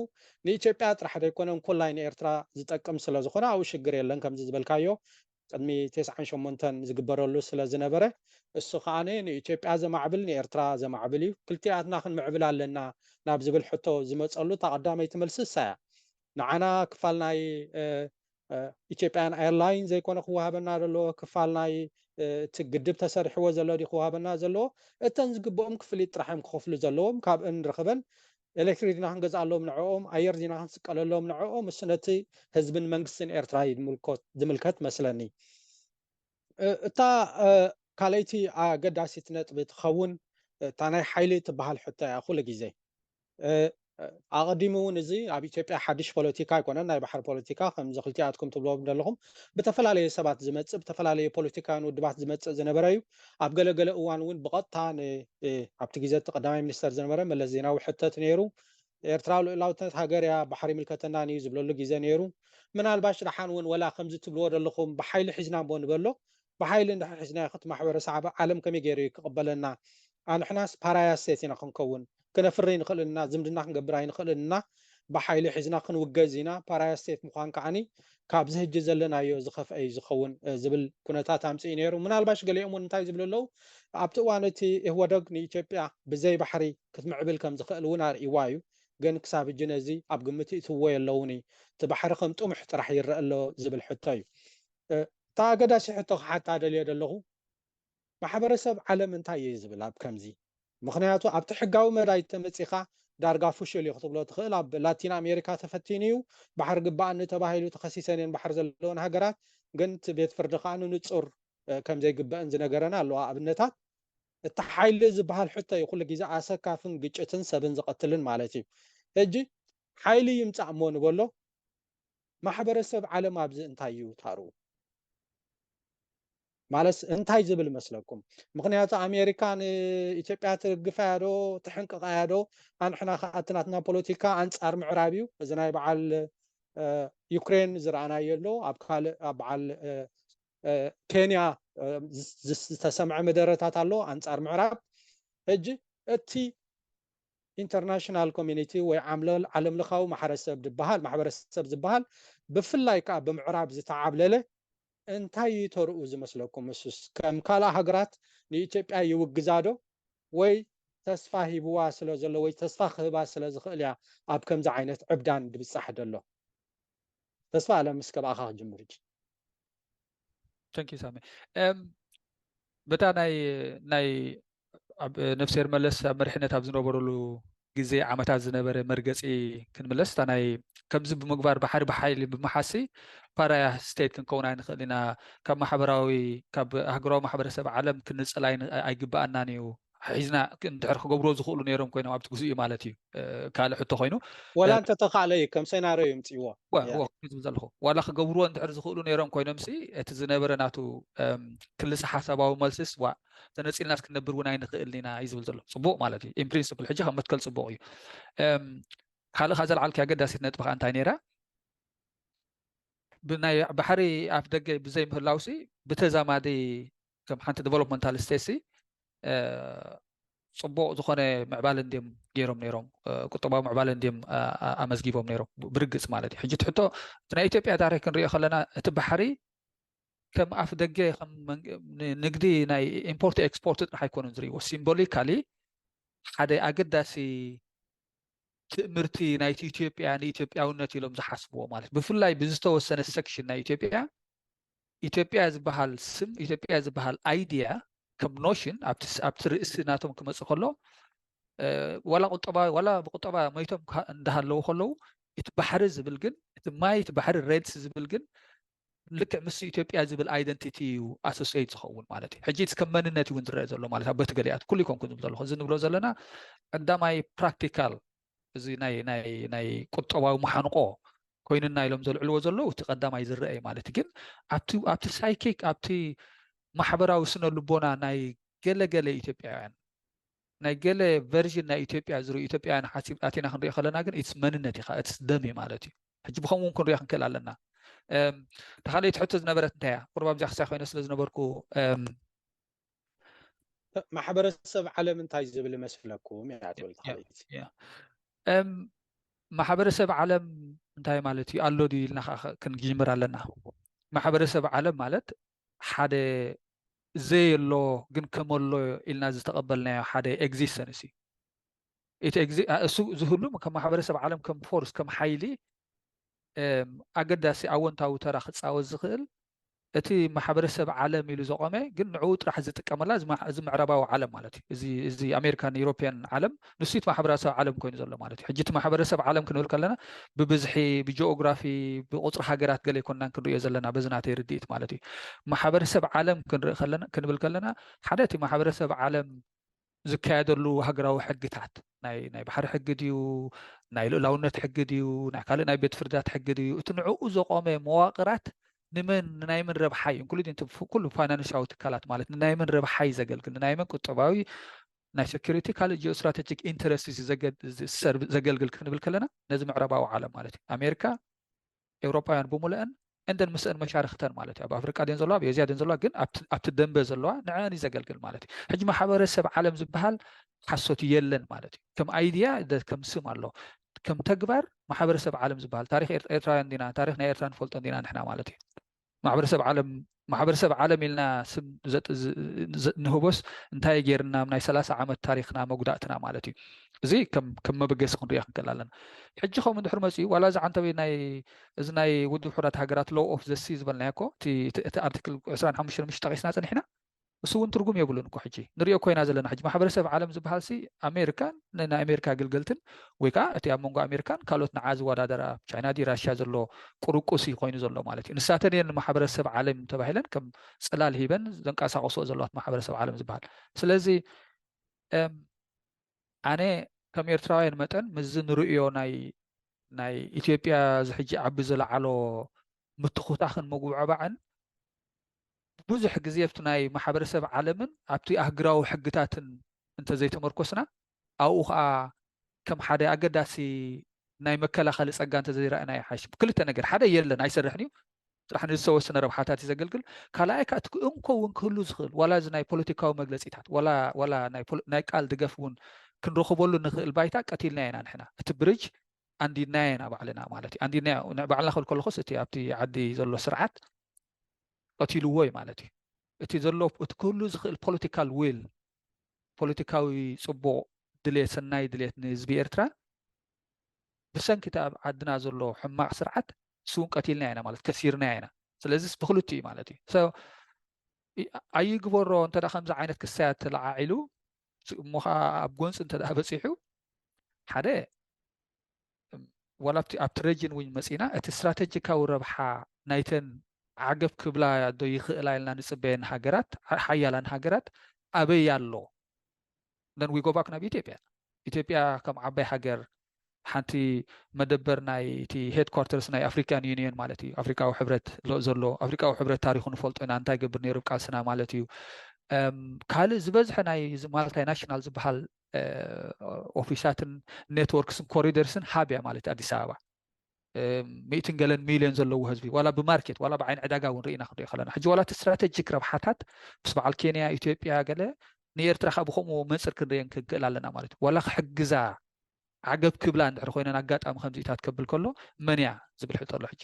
ንኢትዮጵያ ጥራሕ ዘይኮነ እንኮላይ ንኤርትራ ዝጠቅም ስለ ዝኾነ ኣብኡ ሽግር የለን። ከምዚ ዝበልካዮ ቅድሚ ተስዓን ሸሞንተን ዝግበረሉ ስለ ዝነበረ እሱ ከዓነ ንኢትዮጵያ ዘማዕብል ንኤርትራ ዘማዕብል እዩ። ክልቲኣትና ክንምዕብል ኣለና ናብ ዝብል ሕቶ ዝመፀሉ እታ ቀዳመይቲ መልሲ እሳ እያ። ንዓና ክፋል ናይ ኢትዮጵያን ኤርላይን ዘይኮነ ክወሃበና ዘለዎ ክፋል ናይ እቲ ግድብ ተሰሪሕዎ ዘሎ ድዩ ክወሃበና ዘለዎ? እተን ዝግብኦም ክፍሊት ጥራሕ እዮም ክኸፍሉ ዘለዎም። ካብእን ንረኽበን ኤሌክትሪክ ዲና ክንገዝኣሎም ንዕኦም፣ ኣየር ዲና ክንስቀለሎም ንዕኦም። እሱ ነቲ ህዝብን መንግስትን ኤርትራ እዩ ዝምልከት መስለኒ። እታ ካልኣይቲ ኣገዳሲት ነጥቢ ትኸውን እታ ናይ ሓይሊ ትበሃል ሕቶ እያ ኩሉ ግዜ። ኣቐዲሙ እውን እዚ ኣብ ኢትዮጵያ ሓድሽ ፖለቲካ ኣይኮነን፣ ናይ ባሕሪ ፖለቲካ ከምዚ ክልቲኣትኩም ትብልዎም ዘለኹም ብተፈላለየ ሰባት ዝመፅእ ብተፈላለየ ፖለቲካውያን ውድባት ዝመፅእ ዝነበረ እዩ። ኣብ ገለገለ እዋን እውን ብቐጥታ ኣብቲ ግዜ እቲ ቀዳማይ ሚኒስተር ዝነበረ መለስ ዜናዊ ሕተት ነይሩ። ኤርትራ ልኡላውነት ሃገር እያ፣ ባሕሪ ይምልከተናን እዩ ዝብለሉ ግዜ ነይሩ። ምናልባሽ ደሓን እውን ወላ ከምዚ ትብልዎ ዘለኹም ብሓይሊ ሒዝና እሞ ንበሎ፣ ብሓይሊ እንድሕር ሒዝናዮ እቲ ማሕበረሰብ ዓለም ከመይ ገይሩ እዩ ክቕበለና? ኣንሕናስ ፓራያ ስቴት ኢና ክንከውን፣ ክነፍሪ ኣይንኽእልን ኢና፣ ዝምድና ክንገብር ኣይንኽእልን ኢና፣ ብሓይሊ ሒዝና ክንውገዝ ኢና፣ ፓራያ ስቴት ምዃን ከዓኒ ካብዚ ሕጂ ዘለናዮ ዝኸፍአ እዩ ዝኸውን ዝብል ኩነታት ኣምፅኡ ነይሩ። ምናልባሽ ገሊኦም እውን እንታይ ዝብሉ ኣለዉ፣ ኣብቲ እዋን እቲ ኢህወደግ ንኢትዮጵያ ብዘይ ባሕሪ ክትምዕብል ከም ዝኽእል እውን ኣርእይዋ እዩ። ግን ክሳብ ሕጂ ነዚ ኣብ ግምት ይእትዎ የለውን እዩ። እቲ ባሕሪ ከም ጥሙሕ ጥራሕ ይረአ ኣሎ ዝብል ሕቶ እዩ። እታ ኣገዳሲ ሕቶ ክሓታ ደልየ ዘለኹ ማሕበረሰብ ዓለም እንታይ እዩ ዝብል ኣብ ከምዚ? ምኽንያቱ ኣብቲ ሕጋዊ መዳይ ተመፂኻ ዳርጋ ፍሹል እዩ ክትብሎ ትኽእል። ኣብ ላቲን ኣሜሪካ ተፈቲኑ እዩ። ባሕሪ ግባኣኒ ተባሂሉ ተኸሲሰን እየን ባሕሪ ዘለወን ሃገራት። ግን እቲ ቤት ፍርዲ ከዓ ንንፁር ከም ዘይግበአን ዝነገረን ኣለዋ ኣብነታት። እቲ ሓይሊ ዝበሃል ሕቶ እዩ ኩሉ ግዜ ኣሰካፍን ግጭትን ሰብን ዝቐትልን ማለት እዩ። ሕጂ ሓይሊ ይምፃእ እሞ ንበሎ፣ ማሕበረሰብ ዓለም ኣብዚ እንታይ እዩ ታሩ? ማለት እንታይ ዝብል መስለኩም? ምኽንያቱ ኣሜሪካ ንኢትዮጵያ ትድግፋ እያ ዶ ትሕንቅቓ እያ ዶ? ኣንሕና ከዓ እቲ ናትና ፖለቲካ ኣንፃር ምዕራብ እዩ። እዚ ናይ በዓል ዩክሬን ዝረኣናዮ ኣሎ። ኣብ ካልእ ኣብ በዓል ኬንያ ዝተሰምዐ መደረታት ኣሎ ኣንፃር ምዕራብ። ሕጂ እቲ ኢንተርናሽናል ኮሚኒቲ ወይ ዓለም ለኻዊ ማሕበረሰብ ዝበሃል ማሕበረሰብ ዝበሃል ብፍላይ ከዓ ብምዕራብ ዝተዓብለለ እንታይ እዩ ተርኡ ዝመስለኩም? እሱስ ከም ካልእ ሃገራት ንኢትዮጵያ ይውግዛ ዶ ወይ ተስፋ ሂብዋ ስለ ዘሎ ወይ ተስፋ ክህባ ስለ ዝኽእል እያ ኣብ ከምዚ ዓይነት ዕብዳን ድብፃሕ ደሎ? ተስፋ ኣለም እስከ ብኣኻ ክጅምር እጂ። ተንኪ ሳሚ። እም፣ በታ ናይ ናይ ኣብ ነፍሴር መለስ ኣብ መሪሕነት ኣብ ዝነበረሉ ግዜ ዓመታት ዝነበረ መርገፂ ክንምለስ እታ ናይ ከምዚ ብምግባር ባሕሪ ብሓይሊ ብምሓሲ ፓራያ ስቴት ክንከውን ኣይንኽእል ኢና፣ ካብ ማሕበራዊ ካብ ሃገራዊ ማሕበረሰብ ዓለም ክንፅል ኣይን- ኣይግበኣናን እዩ። ሒዝና እንድሕር ክገብርዎ ዝኽእሉ ነይሮም ኮይኖም ኣብቲ ግዜኡ ማለት እዩ። ካልእ ሕቶ ኮይኑ ወላ እንተተኻእለ እዩ ከም ሴናሪዮ ይምፅእዎ። ዝብል ዘለኹ ዋላ ክገብርዎ እንድሕር ዝኽእሉ ነይሮም ኮይኖም ሲ እቲ ዝነበረ ናቱ ክልሰ ሓሳባዊ መልስስ ዋ ተነፂልናስ ክንነብር እውን ኣይንኽእልን ኢና እዩ ዝብል ዘሎ። ፅቡቕ ማለት እዩ። ኢንፕሪንስፕል ሕጂ ካብ መትከል ፅቡቕ እዩ። ካልእ ካ ዘልዓልኪ ኣገዳሲት ነጥቢ ከዓ እንታይ ነይራ? ብናይ ባሕሪ ኣፍ ደገ ብዘይ ምህላውሲ ብተዛማዲ ከም ሓንቲ ዲቨሎፕመንታል ስቴትሲ ፅቡቕ ዝኾነ ምዕባለ እንድዮም ገይሮም ነይሮም፣ ቁጠባዊ ምዕባለ እንድዮም ኣመዝጊቦም ነይሮም ብርግፅ ማለት እዩ። ሕጂ ትሕቶ እቲ ናይ ኢትዮጵያ ታሪክ ክንሪኦ ከለና እቲ ባሕሪ ከም ኣፍ ደገ ንግዲ ናይ ኢምፖርት ኤክስፖርት ጥራሕ ኣይኮኑን ዝርእይዎ። ሲምቦሊካሊ ሓደ ኣገዳሲ ትእምርቲ ናይቲ ኢትዮጵያ ንኢትዮጵያውነት ኢሎም ዝሓስብዎ ማለት ብፍላይ ብዝተወሰነ ሴክሽን ናይ ኢትዮጵያ ኢትዮጵያ ዝበሃል ስም ኢትዮጵያ ዝበሃል ኣይድያ ከም ኖሽን ኣብቲ ርእሲ ናቶም ክመፅእ ከሎ ዋላ ቁጠባ ዋላ ብቁጠባ ሞይቶም እንዳሃለዉ ከለዉ እቲ ባሕሪ ዝብል ግን እቲ ማይ እቲ ባሕሪ ሬድስ ዝብል ግን ልክዕ ምስ ኢትዮጵያ ዝብል ኣይደንቲቲ እዩ ኣሶሲየት ዝኸውን ማለት እዩ። ሕጂ እስከ መንነት እውን ዝረአ ዘሎ ማለት ኣብ በቲ ገሊኣት ኩሉ ይኮንኩ ዝብል ዘለኹ እዚ ንብሎ ዘለና ቀዳማይ ፕራክቲካል እዚ ናይ ናይ ናይ ቁጠባዊ መሓንቆ ኮይንና ኢሎም ዘልዕልዎ ዘለዉ እቲ ቀዳማይ ዝረአ እዩ ማለት እዩ። ግን ኣብቲ ኣብቲ ሳይኪክ ኣብቲ ማሕበራዊ ስነ ልቦና ናይ ገለገለ ኢትዮጵያውያን ናይ ገለ ቨርዥን ናይ ኢትዮጵያ ዝርኡ ኢትዮጵያውያን ሓሲብ ኣቲና ክንሪኦ ከለና ግን ኢትስ መንነት ኢኻ ኢትስ ደም እዩ ማለት እዩ። ሕጂ ብኸምኡ እውን ክንሪኦ ክንክእል ኣለና። ተኻለይቲ ሕቶ ዝነበረት እንታይ እያ? ቁርብ ኣብዚኣ ክሳይ ኮይነ ስለ ዝነበርኩ ማሕበረሰብ ዓለም እንታይ ዝብል ይመስለኩም እያ ትብል ተኻለይቲ። ማሕበረሰብ ዓለም እንታይ ማለት እዩ ኣሎ ድዩ ኢልና ክንጅምር ኣለና። ማሕበረሰብ ዓለም ማለት ሓደ ዘየሎ ግን ከመሎ ኢልና ዝተቐበልናዮ ሓደ ኤግዚስተንስ እዩ። እቲ እሱ ዝህሉ ከም ማሕበረሰብ ዓለም ከም ፎርስ ከም ሓይሊ ኣገዳሲ ኣወንታዊ ተራ ክፃወት ዝኽእል እቲ ማሕበረሰብ ዓለም ኢሉ ዘቆመ ግን ንዕኡ ጥራሕ ዝጥቀመላ እዚ ምዕራባዊ ዓለም ማለት እዩ። እዚ ኣሜሪካን ኢሮፒያን ዓለም ንሱ እቲ ማሕበረሰብ ዓለም ኮይኑ ዘሎ ማለት እዩ። ሕጂ እቲ ማሕበረሰብ ዓለም ክንብል ከለና ብብዝሒ፣ ብጂኦግራፊ፣ ብቁፅሪ ሃገራት ገለ ኣይኮንናን ክንሪኦ ዘለና በዚ ናተይ ርድኢት ማለት እዩ። ማሕበረሰብ ዓለም ክንርኢ ክንብል ከለና ሓደ እቲ ማሕበረሰብ ዓለም ዝካየደሉ ሃገራዊ ሕግታት ናይ ባሕሪ ሕጊ ድዩ፣ ናይ ልኡላውነት ሕጊ ድዩ፣ ናይ ካልእ ናይ ቤት ፍርድታት ሕጊ ድዩ፣ እቲ ንዕኡ ዘቆመ መዋቕራት ንመን ንናይ መን ረብሓ እዩ፣ including ኩሉ ፋይናንሻዊ ትካላት ማለት ንናይ መን ረብሓ እዩ ዘገልግል፣ ንናይ መን ቁጠባዊ ናይ security ካልእ geostrategic interest ዘገልግል ክንብል ከለና ነዚ ምዕራባዊ ዓለም ማለት እዩ። ኣሜሪካ፣ ኤውሮፓውያን ብምሉአን እንደን ምስአን መሻርክተን ማለት እዩ። ኣብ ኣፍሪቃ ደን ዘለዋ፣ ኣብ ኤዝያ ደን ዘለዋ፣ ግን ኣብቲ ደንበ ዘለዋ ንዐን እዩ ዘገልግል ማለት እዩ። ሕጂ ማሕበረሰብ ዓለም ዝበሃል ሓሶት የለን ማለት እዩ። ከም idea ከም ስም ኣሎ፣ ከም ተግባር ማሕበረሰብ ዓለም ዝበሃል ታሪክ ኤርትራውያን ዲና፣ ታሪክ ናይ ኤርትራ ንፈልጦ ዲና ንሕና ማለት እዩ። ማሕበረሰብ ዓለም ማሕበረሰብ ዓለም ኢልና ስም ንህቦስ እንታይ ጌርና ናይ ሰላሳ ዓመት ታሪክና መጉዳእትና ማለት እዩ። እዚ ከም መበገሲ ክንሪኦ ክንክእል ኣለና። ሕጂ ከምኡ እንድሕር መፅኡ ዋላ እዚ ዓንተበይ ናይ እዚ ናይ ውድብ ሕራት ሃገራት law of the sea ዝበልናዮ እኮ እቲ ኣርቲክል ዕስራን ሓሙሽተን ምሽ ጠቂስና ፀኒሕና። እሱ እውን ትርጉም የብሉን እኮ። ሕጂ ንሪኦ ኮይና ዘለና ሕጂ ማሕበረሰብ ዓለም ዝበሃል ሲ ኣሜሪካን ናይ ኣሜሪካ ግልገልትን ወይ ከዓ እቲ ኣብ መንጎ ኣሜሪካን ካልኦት ንዓ ዝወዳደራ ቻይና ዲ ራሽያ ዘሎ ቁርቁስ እዩ ኮይኑ ዘሎ ማለት እዩ። ንሳተን እየን ንማሕበረሰብ ዓለም ተባሂለን ከም ፅላል ሂበን ዘንቀሳቀስኦ ዘለዋት ማሕበረሰብ ዓለም ዝበሃል። ስለዚ ኣነ ከም ኤርትራውያን መጠን ምስዚ ንርእዮ ናይ ናይ ኢትዮጵያ እዚ ሕጂ ዓቢ ዝለዓሎ ምትኹታኽን ምጉዕባዕን ብዙሕ ግዜ ኣብቲ ናይ ማሕበረሰብ ዓለምን ኣብቲ ኣህግራዊ ሕግታትን እንተዘይተመርኮስና ኣብኡ ከዓ ከም ሓደ ኣገዳሲ ናይ መከላኸሊ ፀጋ እንተዘይረኣና ይሓይሽ። ክልተ ነገር ሓደ የለን ኣይሰርሕን እዩ ጥራሕ ንዝተወሰነ ረብሓታት እዩ ዘገልግል። ካልኣይ ከዓ እቲ እንኮ እውን ክህሉ ዝኽእል ዋላ እዚ ናይ ፖለቲካዊ መግለፂታት ዋላ ናይ ቃል ድገፍ እውን ክንረኽበሉ ንኽእል ባይታ ቀቲልና ኢና ንሕና። እቲ ብርጅ ኣንዲድናዮ ኢና ባዕልና ማለት እዩ። ኣንዲድናዮ ባዕልና ክብል ከለኹስ እቲ ኣብቲ ዓዲ ዘሎ ስርዓት ቀቲልዎ እዩ ማለት እዩ። እቲ ዘሎ እቲ ክህሉ ዝኽእል political will ፖለቲካዊ ፅቡቕ ድሌት ሰናይ ድሌት ንህዝቢ ኤርትራ ብሰንኪ እቲ ኣብ ዓድና ዘሎ ሕማቕ ስርዓት እሱ እውን ቀቲልና ኢና ማለት ከሲርና ኢና። ስለዚስ ብክልቲኡ ማለት እዩ። ኣይግበሮ እንተ ከምዚ ዓይነት ክሳያት ተለዓዒሉ እሞ ከዓ ኣብ ጎንፂ እንተ በፂሑ ሓደ ዋላ ኣብቲ region እውን መፂና እቲ ስትራቴጂካዊ ረብሓ ናይተን ዓገብ ክብላ ዶ ይኽእላ ኢልና ንፅበየን ሃገራት ሓያላን ሃገራት ኣበይ ኣሎ? Then we go back ናብ ኢትዮጵያ። ኢትዮጵያ ከም ዓባይ ሃገር ሓንቲ መደበር ናይ እቲ headquarters ናይ ኣፍሪካን ዩኒየን ማለት እዩ። ኣፍሪካዊ ሕብረት ዘሎ ኣፍሪካዊ ሕብረት ታሪኹ ንፈልጦ ኢና እንታይ ገብር ነይሩ ቃልስና ማለት እዩ። ካልእ ዝበዝሐ ናይ multinational ዝበሃል ኦፊሳትን networksን corridorsን hub እያ ማለት ኣዲስ ኣበባ። ሚእትን ገለን ሚልዮን ዘለዎ ህዝቢ ዋላ ብማርኬት ዋላ ብዓይኒ ዕዳጋ እውን ርኢና ክንሪኦ ከለና ሕጂ ዋላ እቲ ስትራቴጂክ ረብሓታት ምስ በዓል ኬንያ ኢትዮጵያ ገለ ንኤርትራ ካብ ብከምኡ መንፅር ክንሪአን ክንክእል ኣለና ማለት እዩ። ዋላ ክሕግዛ ዓገብ ክብላ እንድሕር ኮይነን ኣጋጣሚ ከምዚታት ከብል ከሎ መን እያ ዝብል ሕቶ ኣሎ። ሕጂ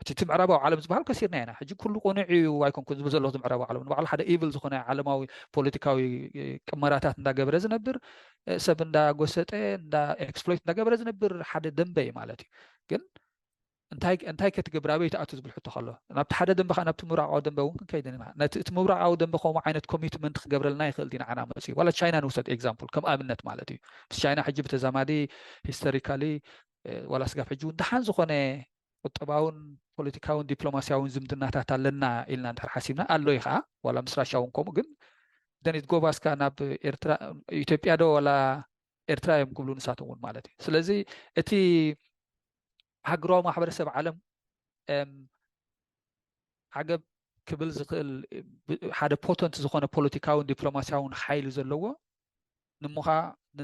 እቲ እቲ ምዕራባዊ ዓለም ዝበሃል ከሲርና ኢና። ሕጂ ኩሉ ቅኑዕ እዩ ኣይኮንኩን ዝብል ዘለኹ ምዕራባዊ ዓለም ንባዕሉ ሓደ evil ዝኾነ ዓለማዊ ፖለቲካዊ ቅመራታት እንዳገበረ ዝነብር ሰብ እንዳጎሰጠ እንዳ exploit እንዳገበረ ዝነብር ሓደ ደንበ እዩ ማለት እዩ። ግን እንታይ እንታይ ከትገብር ኣበይ ትኣቱ ዝብል ሕቶ ከሎ ናብቲ ሓደ ደንበ ናብቲ ምብራቃዊ ደንበ እውን ክንከይድ ኢና። ነቲ እቲ ምብራቃዊ ደንበ ከምኡ ዓይነት commitment ክገብረልና ይኽእል ዲና ዓና መፅኡ ዋላ ቻይና ንውሰድ example ከም ኣብነት ማለት እዩ። ምስ ቻይና ሕጂ ብተዛማዲ historically ዋላ ስጋብ ሕጂ እውን ደሓን ዝኾነ ቁጠባውን ፖለቲካውን ዲፕሎማሲያውን ዝምድናታት ኣለና ኢልና እንድሕር ሓሲብና ኣሎ እዩ ከዓ ዋላ ምስ ራሻ እውን ከምኡ ግን then it goes back ናብ ኤርትራ ኢትዮጵያ ዶ ዋላ ኤርትራ እዮም ክብሉ ንሳቶም እውን ማለት እዩ። ስለዚ እቲ ሃገራዊ ማሕበረሰብ ዓለም ዓገብ ክብል ዝኽእል ሓደ potent ዝኾነ ፖለቲካውን ዲፕሎማሲያውን ሓይሊ ዘለዎ ንሞኻ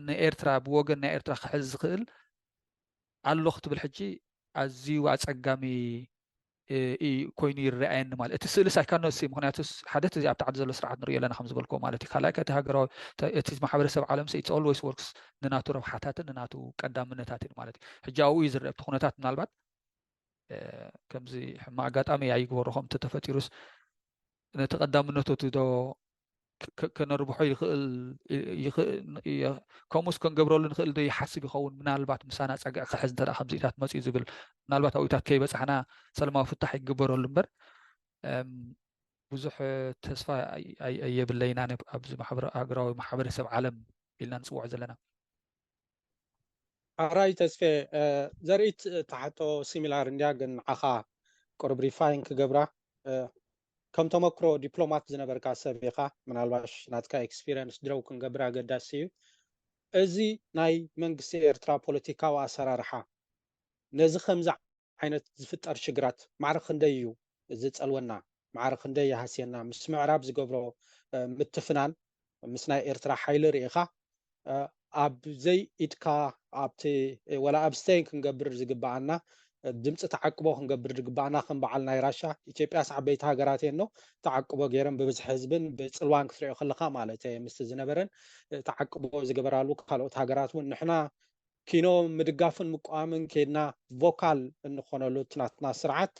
ንኤርትራ ብወገን ናይ ኤርትራ ክሕዝ ዝኽእል ኣሎ ክትብል ሕጂ ኣዝዩ ኣፀጋሚ ኮይኑ ይረኣየኒ ማለት እቲ ስእልስ ኣይካኖሲ ምክንያቱ ሓደ እዚ ኣብቲ ዓዲ ዘሎ ስርዓት ንሪኦ ኣለና ከም ዝበልኮ ማለት እዩ። ካልኣይ ከቲ ሃገራዊ እቲ ማሕበረሰብ ዓለም it's always works ንናቱ ረብሓታትን ንናቱ ቀዳምነታትን ማለት እዩ። ሕጂ ኣብኡ እዩ ዝረአ እቲ ኩነታት ምናልባት ከምዚ ሕማ ኣጋጣሚ ኣይግበሮ ከም ተተፈጢሩስ ነቲ ቀዳምነቱ ዶ ከነርብሖ ይኽእል። ከምኡስ ከንገብረሉ ንኽእል ዶ ይሓስብ ይኸውን? ምናልባት ምሳና ጸግዒ ክሕዝ እንተ ከምዚታት መፅኡ ዝብል፣ ምናልባት ኣብኡታት ከይበፃሕና ሰላማዊ ፍታሕ ይግበረሉ እምበር ብዙሕ ተስፋ የብለይና ኣብዚ ሃገራዊ ማሕበረሰብ ዓለም ኢልና ንፅውዖ ዘለና። ኣራይ ተስፌ፣ ዘርእት ተሓቶ ሲሚላር እንዲያ፣ ግን ንዓኻ ቁርብ ሪፋይን ክገብራ። ከም ተመክሮ ዲፕሎማት ዝነበርካ ሰብ ኢኻ። ምናልባሽ ናትካ ኤክስፒሪየንስ ድረው ክንገብር ኣገዳሲ እዩ። እዚ ናይ መንግስቲ ኤርትራ ፖለቲካዊ ኣሰራርሓ ነዚ ከምዚ ዓይነት ዝፍጠር ሽግራት ማዕረ ክንደይ እዩ ዝጸልወና? ማዕረ ክንደይ ይሃስየና? ምስ ምዕራብ ዝገብሮ ምትፍናን ምስ ናይ ኤርትራ ሓይሊ ርኢኻ ኣብ ዘይኢድካ ኣብቲ ወላ ኣብስቴን ክንገብር ዝግባኣና ድምፂ ተዓቅቦ ክንገብር ዝግባኣና ከም በዓል ናይ ራሻ ኢትዮጵያስ ዓበይቲ ሃገራት የኖ ተዓቅቦ ገይረን ብብዝሒ ህዝብን ብፅልዋን ክትሪኦ ከለካ ማለት ምስቲ ዝነበረን ተዓቅቦ ዝገበራሉ ካልኦት ሃገራት እውን ንሕና ኪኖ ምድጋፍን ምቋምን ከይድና ቮካል እንኾነሉ ትናትና ስርዓት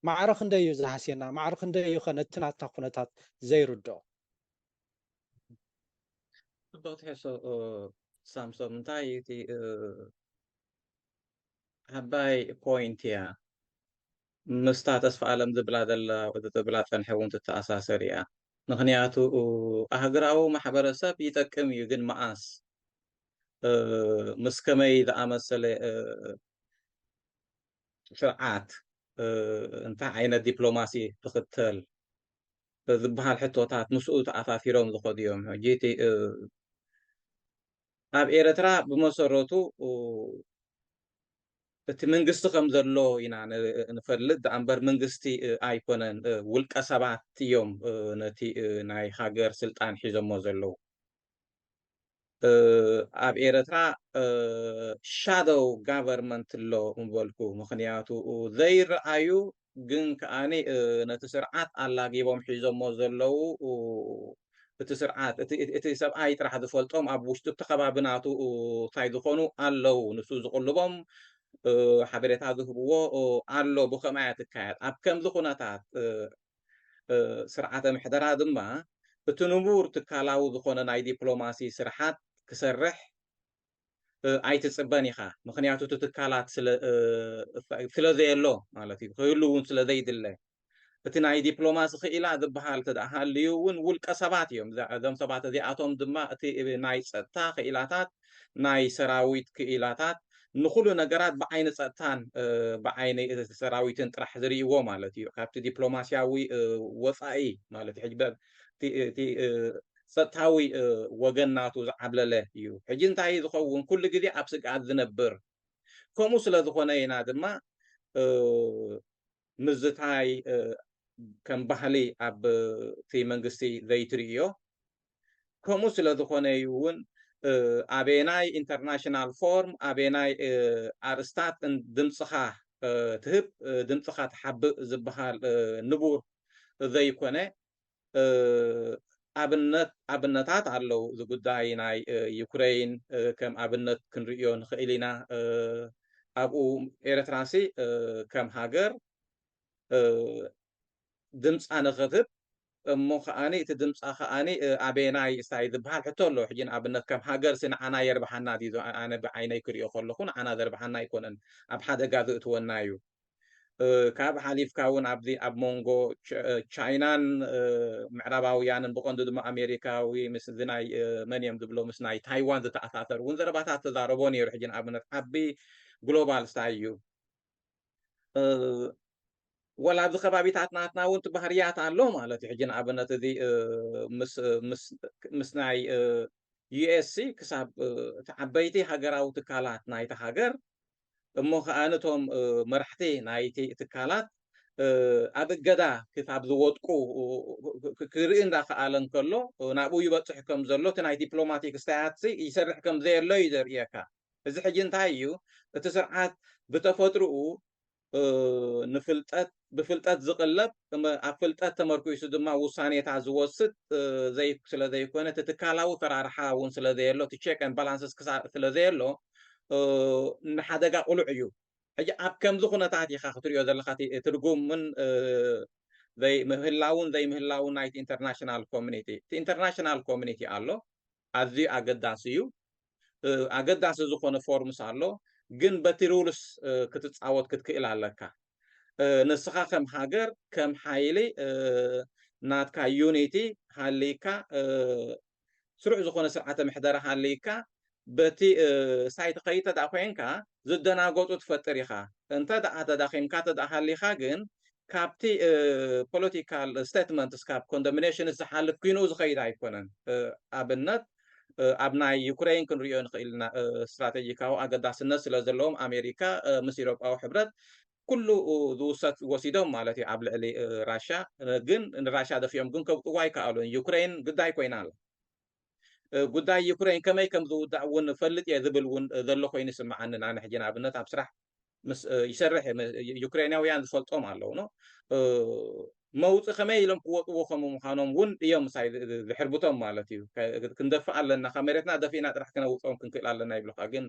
ማዕረ ክንደይ እዩ ዝሃስየና? ማዕረ ክንደይ እዩ ከ ነቲ ናትና ኩነታት ዘይርድኦ? ጽቡቕ ትሕሶ ሳምሶም፣ እንታይ እቲ ዓባይ ፖይንት እያ ምስታ ተስፋ ኣለም ዝብላ ዘላ ዝብላ ጸንሐ እውን ትተኣሳሰር እያ። ምክንያቱ ኣህግራዊ ማሕበረሰብ ይጠቅም እዩ፣ ግን መኣስ ምስ ከመይ ዝኣመሰለ ስርዓት እንታይ ዓይነት ዲፕሎማሲ ትኽተል ዝበሃል ሕቶታት ምስኡ ተኣሳሲሮም ዝኸዱ እዮም። ሕጂ እቲ ኣብ ኤርትራ ብመሰረቱ እቲ መንግስቲ ከም ዘሎ ኢና ንፈልጥ። ደኣ እምበር መንግስቲ ኣይኮነን፣ ውልቀ ሰባት እዮም ነቲ ናይ ሃገር ስልጣን ሒዞሞ ዘለዉ። ኣብ ኤርትራ ሻዶው ጋቨርንመንት ኣሎ ምበልኩ። ምክንያቱ ዘይረኣዩ ግን ከኣኒ ነቲ ስርዓት ኣላጊቦም ሒዞሞ ዘለዉ እቲ ስርዓት እቲ ሰብኣይ ጥራሕ ዝፈልጦም ኣብ ውሽጢ እቲ ከባቢ ናቱ እንታይ ዝኾኑ ኣለዉ፣ ንሱ ዝቕልቦም ሓበሬታ ዝህብዎ ኣሎ። ብኸምኣ እያ ትካየድ። ኣብ ከምዚ ኩነታት ስርዓተ ምሕደራ ድማ እቲ ንቡር ትካላዊ ዝኾነ ናይ ዲፕሎማሲ ስርሓት ክሰርሕ ኣይትፅበን ኢኻ። ምክንያቱ እቲ ትካላት ስለ ዘየሎ ማለት እዩ፣ ክህሉ እውን ስለ ዘይድለ። እቲ ናይ ዲፕሎማሲ ክኢላ ዝበሃል ተደኣ ሃልዩ እውን ውልቀ ሰባት እዮም። እዞም ሰባት እዚኣቶም ድማ እቲ ናይ ፀጥታ ክኢላታት፣ ናይ ሰራዊት ክኢላታት፣ ንኩሉ ነገራት ብዓይኒ ፀጥታን ብዓይኒ ሰራዊትን ጥራሕ ዝርእይዎ ማለት እዩ። ካብቲ ዲፕሎማሲያዊ ወፃኢ ማለት እዩ። ሕጂ እቲ ፀጥታዊ ወገን ናቱ ዝዓብለለ እዩ። ሕጂ እንታይ ዝኸውን? ኩሉ ግዜ ኣብ ስግኣት ዝነብር። ከምኡ ስለ ዝኾነ ኢና ድማ ምዝታይ ከም ባህሊ ኣብ እቲ መንግስቲ ዘይትርእዮ። ከምኡ ስለ ዝኾነ እዩ እውን ኣበየናይ ኢንተርናሽናል ፎርም ኣበየናይ ኣርእስታት ድምፅኻ ትህብ ድምፅኻ ትሓብእ ዝበሃል ንቡር ዘይኮነ። ኣብነት ኣብነታት ኣለዉ። እዚ ጉዳይ ናይ ዩክሬን ከም ኣብነት ክንርእዮ ንኽእል ኢና። ኣብኡ ኤርትራሲ ከም ሃገር ድምፃ ንኽትህብ እሞ ከዓኒ እቲ ድምፃ ከዓኒ ኣበየናይ ስታይ ዝበሃል ሕቶ ኣሎ። ሕጂ ንኣብነት ከም ሃገር ሲ ንዓና የርብሓና ድዩ? ኣነ ብዓይነይ ክሪኦ ከለኹ ንዓና ዘርብሓና ኣይኮነን፣ ኣብ ሓደጋ ዘእትወና እዩ። ካብ ሓሊፍካ እውን ኣብዚ ኣብ መንጎ ቻይናን ምዕራባውያንን ብቐንዱ ድማ ኣሜሪካዊ ምስ እዚ ናይ መን እዮም ዝብሎ ምስ ናይ ታይዋን ዝተኣሳሰር እውን ዘረባታት ተዛረቦ ነይሩ። ሕጂ ንኣብነት ዓቢ ግሎባል ስታይ እዩ። ወላ ኣብዚ ከባቢታት ናትና እውን እቲ ባህርያት ኣሎ ማለት እዩ። ሕጂ ንኣብነት እዚ ምስ ናይ ዩኤስሲ ክሳብ እቲ ዓበይቲ ሃገራዊ ትካላት ናይቲ ሃገር እሞ ከዓ ነቶም መራሕቲ ናይቲ ትካላት ኣብ እገዳ ክሳብ ዝወጥቁ ክርኢ እንዳከኣለ እንከሎ ናብኡ ይበፅሕ ከም ዘሎ እቲ ናይ ዲፕሎማቲክ ስታያትሲ ይሰርሕ ከም ዘየሎ እዩ ዘርእየካ። እዚ ሕጂ እንታይ እዩ? እቲ ስርዓት ብተፈጥርኡ ንፍልጠት ብፍልጠት ዝቕለብ ኣብ ፍልጠት ተመርኩሱ ድማ ውሳኔታት ዝወስድ ስለ ዘይኮነ እቲ ትካላዊ ፈራርሓ እውን ስለ ዘየሎ እቲ ቼክ ን ባላንስስ ክሳብ ስለ ዘየሎ ንሓደጋ ቅሉዕ እዩ። ሕጂ ኣብ ከምዚ ኩነታት ኢኻ ክትሪኦ ዘለካ ትርጉምን ምህላውን ዘይምህላውን ናይቲ ኢንተርናሽናል ኮሚኒቲ። እቲ ኢንተርናሽናል ኮሚኒቲ ኣሎ፣ ኣዝዩ ኣገዳሲ እዩ። ኣገዳሲ ዝኾነ ፎርምስ ኣሎ፣ ግን በቲ ሩልስ ክትፃወት ክትክእል ኣለካ። ንስኻ ከም ሃገር፣ ከም ሓይሊ፣ ናትካ ዩኒቲ ሃሊካ፣ ስሩዕ ዝኾነ ስርዓተ ምሕደራ ሃሊካ፣ በቲ ሳይት ኸይተ ደኣ ኮይንካ ዝደናገፁ ትፈጥር ኢኻ። እንተ ደኣ ተዳኺምካ ተደኣ ሃሊኻ ግን ካብቲ ፖለቲካል ስቴትመንትስ ካብ ኮንዶሚኔሽንስ ዝሓልፍ ኩይኑ ዝኸይድ ኣይኮነን። ኣብነት ኣብ ናይ ዩክሬን ክንሪኦ ንኽእል ኢና። ስትራቴጂካዊ ኣገዳስነት ስለ ዘለዎም ኣሜሪካ ምስ ኢሮጳዊ ሕብረት ኩሉ ዝውሰድ ወሲዶም ማለት እዩ ኣብ ልዕሊ ራሻ። ግን ንራሻ ደፊኦም ግን ከብጥዋ ኣይከኣሉን። ዩክሬን ግዳይ ኮይና ኣላ። ጉዳይ ዩክሬን ከመይ ከም ዝውዳእ እውን ፈልጥ እየ ዝብል እውን ዘሎ ኮይኑ ይስምዓኒ። ኣነ ሕጂ ንኣብነት ኣብ ስራሕ ምስ ይሰርሕ እየ፣ ዩክሬናውያን ዝፈልጦም ኣለዉ። መውፅ ከመይ ኢሎም ክወጥዎ ከም ምዃኖም እውን እዮም ምሳይ ዝሕርብቶም ማለት እዩ። ክንደፍእ ኣለና፣ ካብ መሬትና ደፊእና ጥራሕ ክነውፅኦም ክንክእል ኣለና ይብሉካ። ግን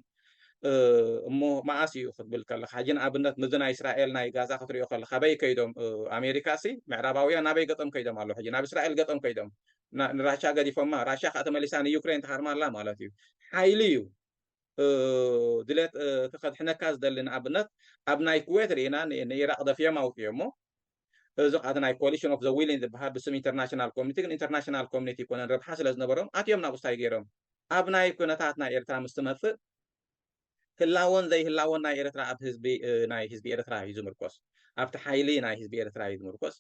እሞ መኣስ እዩ ክትብል ከለካ፣ ሕጂ ንኣብነት ምዚ ናይ እስራኤል ናይ ጋዛ ክትሪኦ ከለካ፣ ኣበይ ከይዶም? ኣሜሪካ ሲ ምዕራባውያን ናበይ ገጦም ከይዶም ኣለዉ? ሕጂ ናብ እስራኤል ገጦም ከይዶም፣ ንራሻ ገዲፎማ፣ ራሻ ከዓ ተመሊሳ ንዩክሬን ትሃርማ ኣላ ማለት እዩ። ሓይሊ እዩ። ድሌት እቲ ከድሕነካ ዝደሊ፣ ንኣብነት ኣብ ናይ ኩዌት ርኢና ንኢራቅ ደፊኦም ኣውፅኦሞ። እዚ ከዓ ናይ ኮሊሽን ኦፍ ዘ ዊሊን ዝበሃል ብስም ኢንተርናሽናል ኮሚኒቲ፣ ግን ኢንተርናሽናል ኮሚኒቲ ይኮነን፣ ረብሓ ስለ ዝነበሮም ኣትዮም ናብኡ ስታይ ገይሮም። ኣብ ናይ ኩነታት ናይ ኤርትራ ምስ ትመፅእ፣ ህላወን ዘይህላወን ናይ ኤርትራ ኣብ ህዝቢ፣ ናይ ህዝቢ ኤርትራ እዩ ዝምርኮስ። ኣብቲ ሓይሊ ናይ ህዝቢ ኤርትራ እዩ ዝምርኮስ።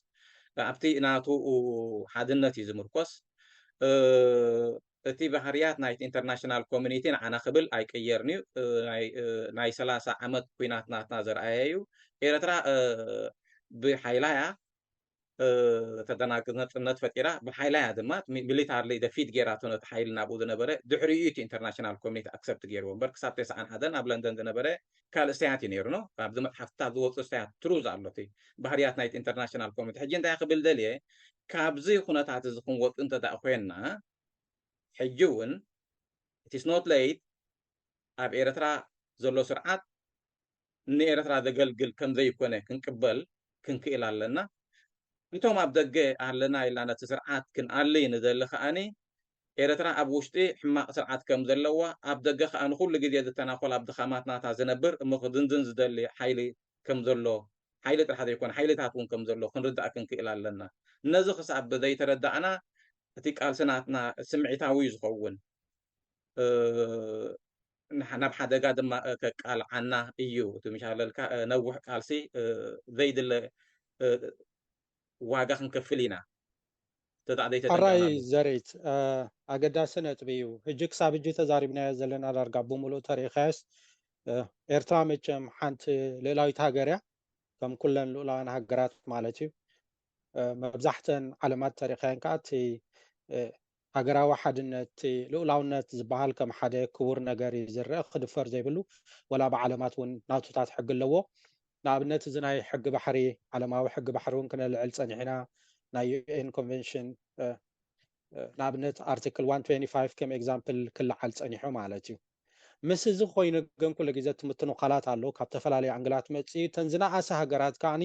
ኣብቲ ናቱ ሓድነት እዩ ዝምርኮስ። እቲ ባህርያት ናይቲ ኢንተርናሽናል ኮሚኒቲ ንዓና ክብል ኣይቀየርን እዩ። ናይ ሰላሳ ዓመት ኩናት ናትና ዘርኣየ እዩ። ኤርትራ ብሓይላ እያ ተደናግጽ ነጽነት ፈጢራ፣ ብሓይላ እያ ድማ ሚሊታርሊ ደፊት ገይራቶ ነቲ ሓይሊ ናብኡ ዝነበረ። ድሕሪኡ እቲ ኢንተርናሽናል ኮሚኒቲ ኣክሰፕት ገይርዎ እምበር፣ ክሳብ ተስዓን ሓደን ኣብ ለንደን ዝነበረ ካልእ ስታያት እዩ ነይሩ። ኖ፣ ኣብዚ መጽሓፍትታት ዝወፁ ስታያት ትሩዝ ኣሎ። እቲ ባህርያት ናይቲ ኢንተርናሽናል ኮሚኒቲ ሕጂ እንታይ ክብል ደልየ፣ ካብዚ ኩነታት እዚ ክንወፅ እንተ ደኣ ኮይንና፣ ሕጂ እውን ኢትስ ኖት ሌት ኣብ ኤርትራ ዘሎ ስርዓት ንኤርትራ ዘገልግል ከም ዘይኮነ ክንቅበል ክንክእል ኣለና። እቶም ኣብ ደገ ኣለና ኢልና ነቲ ስርዓት ክንኣሊ ንደሊ ከኣኒ፣ ኤርትራ ኣብ ውሽጢ ሕማቕ ስርዓት ከም ዘለዋ፣ ኣብ ደገ ከኣ ንኹሉ ግዜ ዝተናኾል ኣብ ድኻማት ናታ ዝነብር እሞ ክድንድን ዝደሊ ሓይሊ ከም ዘሎ፣ ሓይሊ ጥራሕ ዘይኮነ ሓይልታት እውን ከም ዘሎ ክንርዳእ ክንክእል ኣለና። ነዚ ክሳብ ዘይተረዳእና እቲ ቃልሲ ናትና ስምዒታዊ እዩ ዝኸውን። ናብ ሓደጋ ድማ ከቃልዓና እዩ። እቲ ምሻለልካ ነዊሕ ቃልሲ ዘይድለ ዋጋ ክንከፍል ኢና። ተጣዕደይ ኣራይ ተጠንቀቕና። ዘሬት ኣገዳሲ ነጥቢ እዩ። ሕጂ ክሳብ ሕጂ ተዛሪብናዮ ዘለና ዳርጋ ብምሉእ ተሪኻዮስ፣ ኤርትራ መቸም ሓንቲ ልእላዊት ሃገር እያ፣ ከም ኩለን ልኡላውያን ሃገራት ማለት እዩ። መብዛሕተን ዓለማት ተሪኻየን ከዓ እቲ ሃገራዊ ሓድነት፣ እቲ ልኡላውነት ዝበሃል ከም ሓደ ክቡር ነገር እዩ ዝረአ፣ ክድፈር ዘይብሉ፣ ወላ ብዓለማት እውን ናቱታት ሕጊ ኣለዎ። ንኣብነት እዚ ናይ ሕጊ ባሕሪ፣ ዓለማዊ ሕጊ ባሕሪ እውን ክነልዕል ጸኒሕና፣ ናይ ዩ ኤን ኮንቨንሽን ንኣብነት ኣርቲክል ዋን ትዌንቲ ፋይቭ ከም ኤግዛምፕል ክለዓል ጸኒሑ ማለት እዩ። ምስ እዚ ኮይኑ ግን ኩሉ ግዜ ትምትኑ ቃላት ኣሎ፣ ካብ ተፈላለዩ ኣንግላት መፅኡ፣ እተን ዝነኣሰ ሃገራት ከዓኒ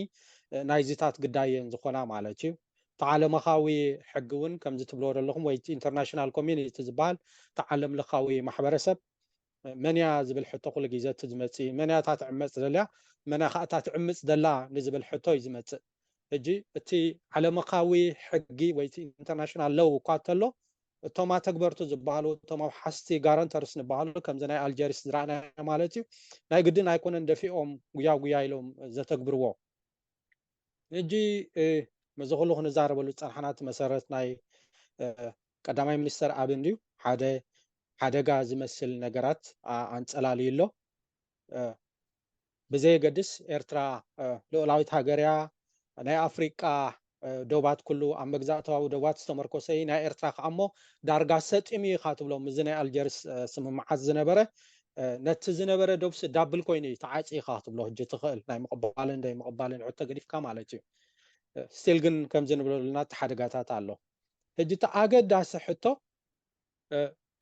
ናይዚታት ግዳየን ዝኾና ማለት እዩ። እቲ ዓለምኻዊ ሕጊ እውን ከምዚ ትብልዎ ዘለኹም ወይ ኢንተርናሽናል ኮሚኒቲ ዝበሃል እቲ ዓለም ለኻዊ ማሕበረሰብ መን እያ ዝብል ሕቶ ኩሉ ግዜ እቲ ዝመፅእ እዩ። መን እያ እታ ትዕመፅ ደልያ፣ መን እያ ከዓ እታ ትዕምፅ ደላ ንዝብል ሕቶ እዩ ዝመፅእ። ሕጂ እቲ ዓለምኻዊ ሕጊ ወይ እቲ ኢንተርናሽናል ለው እኳ እንተሎ፣ እቶም ኣተግበርቱ ዝበሃሉ፣ እቶም ኣብ ሓስቲ ጋረንተርስ ዝበሃሉ ከምዚ ናይ ኣልጀሪስ ዝረኣናዮ ማለት እዩ፣ ናይ ግድን ኣይኮነን ደፊኦም ጉያ ጉያ ኢሎም ዘተግብርዎ። ሕጂ ምዚ ኩሉ ክንዛረበሉ ዝፀናሕና እቲ መሰረት ናይ ቀዳማይ ሚኒስተር ኣብን ድዩ ሓደ ሓደጋ ዝመስል ነገራት ኣንፀላልዩ ኣሎ። ብዘየገድስ ኤርትራ ልኡላዊት ሃገር እያ፣ ናይ ኣፍሪቃ ዶባት ኩሉ ኣብ መግዛእታዊ ዶባት ዝተመርኮሰ እዩ፣ ናይ ኤርትራ ከዓ እሞ ዳርጋ ሰጢሙ ኢኻ ትብሎም። እዚ ናይ ኣልጀርስ ስምምዓት ዝነበረ ነቲ ዝነበረ ዶብስ ዳብል ኮይኑ እዩ ተዓፂ ኢኻ ክትብሎ ሕጂ ትኽእል፣ ናይ ምቕባልን ደይ ምቕባልን ሕቶ ገዲፍካ ማለት እዩ። ስቲል ግን ከምዚ ንብለሉና እቲ ሓደጋታት ኣሎ። ሕጂ እቲ ኣገዳሲ ሕቶ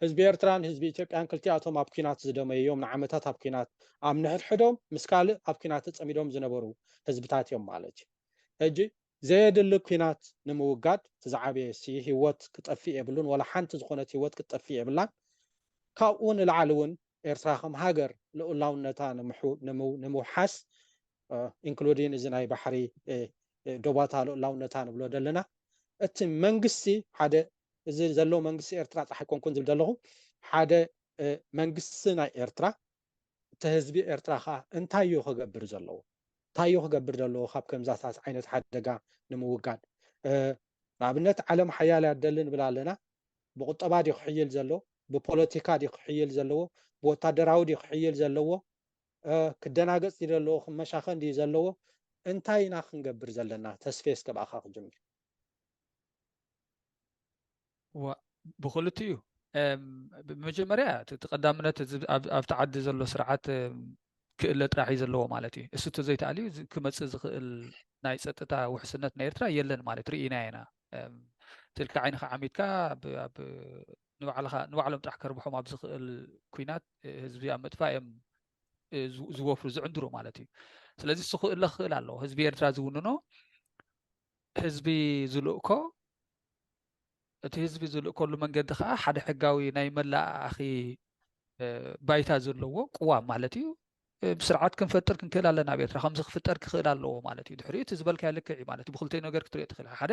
ህዝቢ ኤርትራን ህዝቢ ኢትዮጵያን ክልቲኣቶም ኣብ ኲናት ዝደመዩ እዮም። ንዓመታት ኣብ ኲናት ኣብ ንሕድሕዶም ምስ ካልእ ኣብ ኲናት ተጸሚዶም ዝነበሩ ህዝብታት እዮም ማለት እዩ። ሕጂ ዘየድሊ ኲናት ንምውጋድ እቲ ዝዓበየ ሲ ህይወት ክጠፍእ የብሉን፣ ወላ ሓንቲ ዝኾነት ህይወት ክትጠፍእ የብላን። ካብኡ ንላዕሊ እውን ኤርትራ ከም ሃገር ልኡላውነታ ንምውሓስ፣ ኢንክሉዲን እዚ ናይ ባሕሪ ዶባታ ልኡላውነታ ንብሎ ዘለና፣ እቲ መንግስቲ ሓደ፣ እዚ ዘሎ መንግስቲ ኤርትራ ጥራሕ ኣይኮንኩን ዝብል ዘለኹ፣ ሓደ መንግስቲ ናይ ኤርትራ፣ እቲ ህዝቢ ኤርትራ ከዓ እንታይ እዩ ክገብር ዘለዎ? እንታይ እዩ ክገብር ዘለዎ ካብ ከምዛታት ዓይነት ሓደጋ ንምውጋድ? ንኣብነት ዓለም ሓያል ያደሊ ንብል ኣለና። ብቁጠባ ድዩ ክሕይል ዘለዎ? ብፖለቲካ ድዩ ክሕይል ዘለዎ? ብወታደራዊ ድዩ ክሕይል ዘለዎ? ክደናገፅ ድዩ ዘለዎ? ክመሻኸን ድዩ ዘለዎ? እንታይ ኢና ክንገብር ዘለና? ተስፌ እስከ ብኣኻ ክጅምር። ዋ ብክልቲኡ ብመጀመርያ እቲ ቀዳምነት ኣብቲ ዓዲ ዘሎ ስርዓት ክእለ ጥራሕ እዩ ዘለዎ ማለት እዩ። እሱ ተዘይተኣልዩ ክመፅእ ዝኽእል ናይ ፀጥታ ውሕስነት ናይ ኤርትራ የለን ማለት ርኢና ኢና። ትልካ ዓይንካ ዓሚትካ ንባዕሎም ጥራሕ ከርብሖም ኣብ ዝኽእል ኩናት ህዝቢ ኣብ ምጥፋእ እዮም ዝወፍሩ ዝዕንድሩ ማለት እዩ። ስለዚ እሱ ክእለ ክኽእል ኣለዎ። ህዝቢ ኤርትራ ዝውንኖ ህዝቢ ዝልእኮ እቲ ህዝቢ ዝልእከሉ መንገዲ ከዓ ሓደ ሕጋዊ ናይ መላእኣኺ ባይታ ዘለዎ ቅዋም ማለት እዩ። ስርዓት ክንፈጥር ክንክእል ኣለና ኣብ ኤርትራ። ከምዚ ክፍጠር ክኽእል ኣለዎ ማለት እዩ። ድሕሪኡ እቲ ዝበልካዮ ልክዕ እዩ ማለት እዩ። ብክልተይ ነገር ክትሪኦ ትኽእል። ሓደ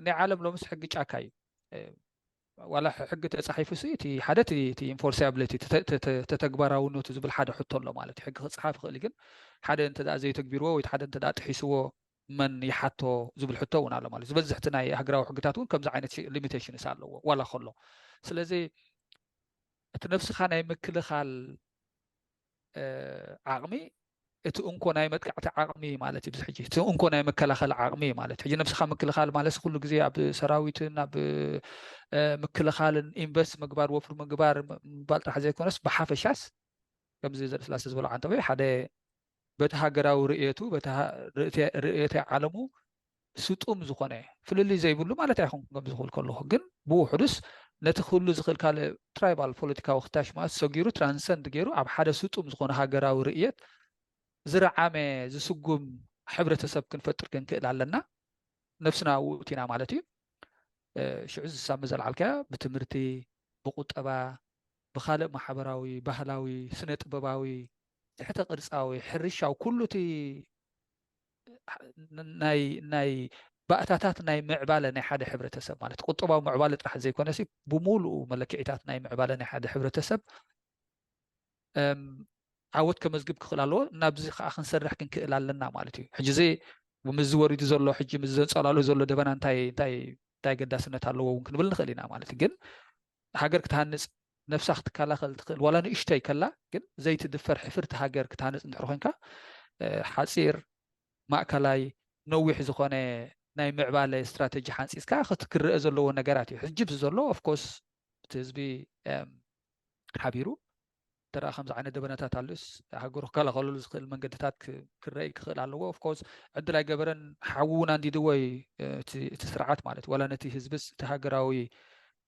ናይ ዓለም ሎምስ ሕጊ ጫካ እዩ። ዋላ ሕጊ ተፃሒፉ ሲ እቲ ሓደ እቲ ኢንፎርሲብሊቲ ተተግባራውነቱ ዝብል ሓደ ሕቶ ኣሎ ማለት እዩ። ሕጊ ክፅሓፍ ይኽእል ግን ሓደ እንተ ዘይተግቢርዎ ወይ ሓደ እንተ ጥሒስዎ መን ይሓቶ ዝብል ሕቶ እውን ኣሎ ማለት እዩ። ዝበዝሕቲ ናይ ሃገራዊ ሕግታት እውን ከምዚ ዓይነት ሊሚቴሽንስ ኣለዎ ዋላ ከሎ። ስለዚ እቲ ነብስኻ ናይ ምክልኻል ዓቕሚ እቲ እንኮ ናይ መጥቃዕቲ ዓቕሚ ማለት እዩ። ሕጂ እቲ እንኮ ናይ መከላኸሊ ዓቕሚ ማለት ሕጂ ነብስኻ ምክልኻል ማለት ኩሉ ግዜ ኣብ ሰራዊትን ኣብ ምክልኻልን ኢንቨስት ምግባር ወፍሪ ምግባር ምባል ጥራሕ ዘይኮነስ ብሓፈሻስ ከምዚ ዘርእስላሰ ዝበሎ ዓንተቦይ ሓደ በቲ ሃገራዊ ርእየቱ በቲ ርእየተ ዓለሙ ስጡም ዝኾነ ፍልልይ ዘይብሉ ማለት ኣይኮንኩን ከም ዝኽእል ከለኹ ግን ብውሕዱስ ነቲ ክህሉ ዝኽእል ካልእ ትራይባል ፖለቲካዊ ክታሽ ማለት ሰጊሩ ትራንሰንድ ገይሩ ኣብ ሓደ ስጡም ዝኾነ ሃገራዊ ርእየት ዝረዓመ ዝስጉም ሕብረተሰብ ክንፈጥር ክንክእል ኣለና። ነብስና ውእቲና ማለት እዩ። ሽዑ ዝሳሚ ዘልዓልካያ ብትምህርቲ፣ ብቁጠባ፣ ብካልእ ማሕበራዊ፣ ባህላዊ፣ ስነ ጥበባዊ፣ ትሕተ ቅርፃዊ፣ ሕርሻዊ ኩሉ እቲ ናይ ናይ ባእታታት ናይ ምዕባለ ናይ ሓደ ሕብረተሰብ ማለት ቁጠባዊ ምዕባለ ጥራሕ ዘይኮነሲ ብሙሉኡ መለክዒታት ናይ ምዕባለ ናይ ሓደ ሕብረተሰብ ዓወት ከመዝግብ ክኽእል ኣለዎ። ናብዚ ከዓ ክንሰርሕ ክንክእል ኣለና ማለት እዩ። ሕጂ እዚ ምዚ ወሪዱ ዘሎ ሕጂ ምዚ ዘንፀላሉ ዘሎ ደበና እንታይ እንታይ እንታይ ገዳስነት ኣለዎ እውን ክንብል ንኽእል ኢና ማለት እዩ። ግን ሃገር ክትሃንፅ ነብሳ ክትከላኸል ትኽእል ዋላ ንእሽተይ ከላ ግን ዘይትድፈር ሕፍርቲ ሃገር ክትሃንፅ እንድሕር ኮይንካ ሓፂር ማእከላይ ነዊሕ ዝኾነ ናይ ምዕባለ ስትራተጂ ሓንፂፅካ ክትክረአ ዘለዎ ነገራት እዩ። ሕጂ ብዚ ዘሎ ኦፍኮርስ እቲ ህዝቢ ሓቢሩ ተረኣ ከምዚ ዓይነት ደበናታት ኣሉስ ሃገሩ ክከላኸለሉ ዝኽእል መንገድታት ክረኢ ክኽእል ኣለዎ። ኦፍኮርስ ዕድል ኣይገበረን ሓዊ እውን ኣንዲድዎ እዩ እቲ ስርዓት ማለት ዋላ ነቲ ህዝብስ እቲ ሃገራዊ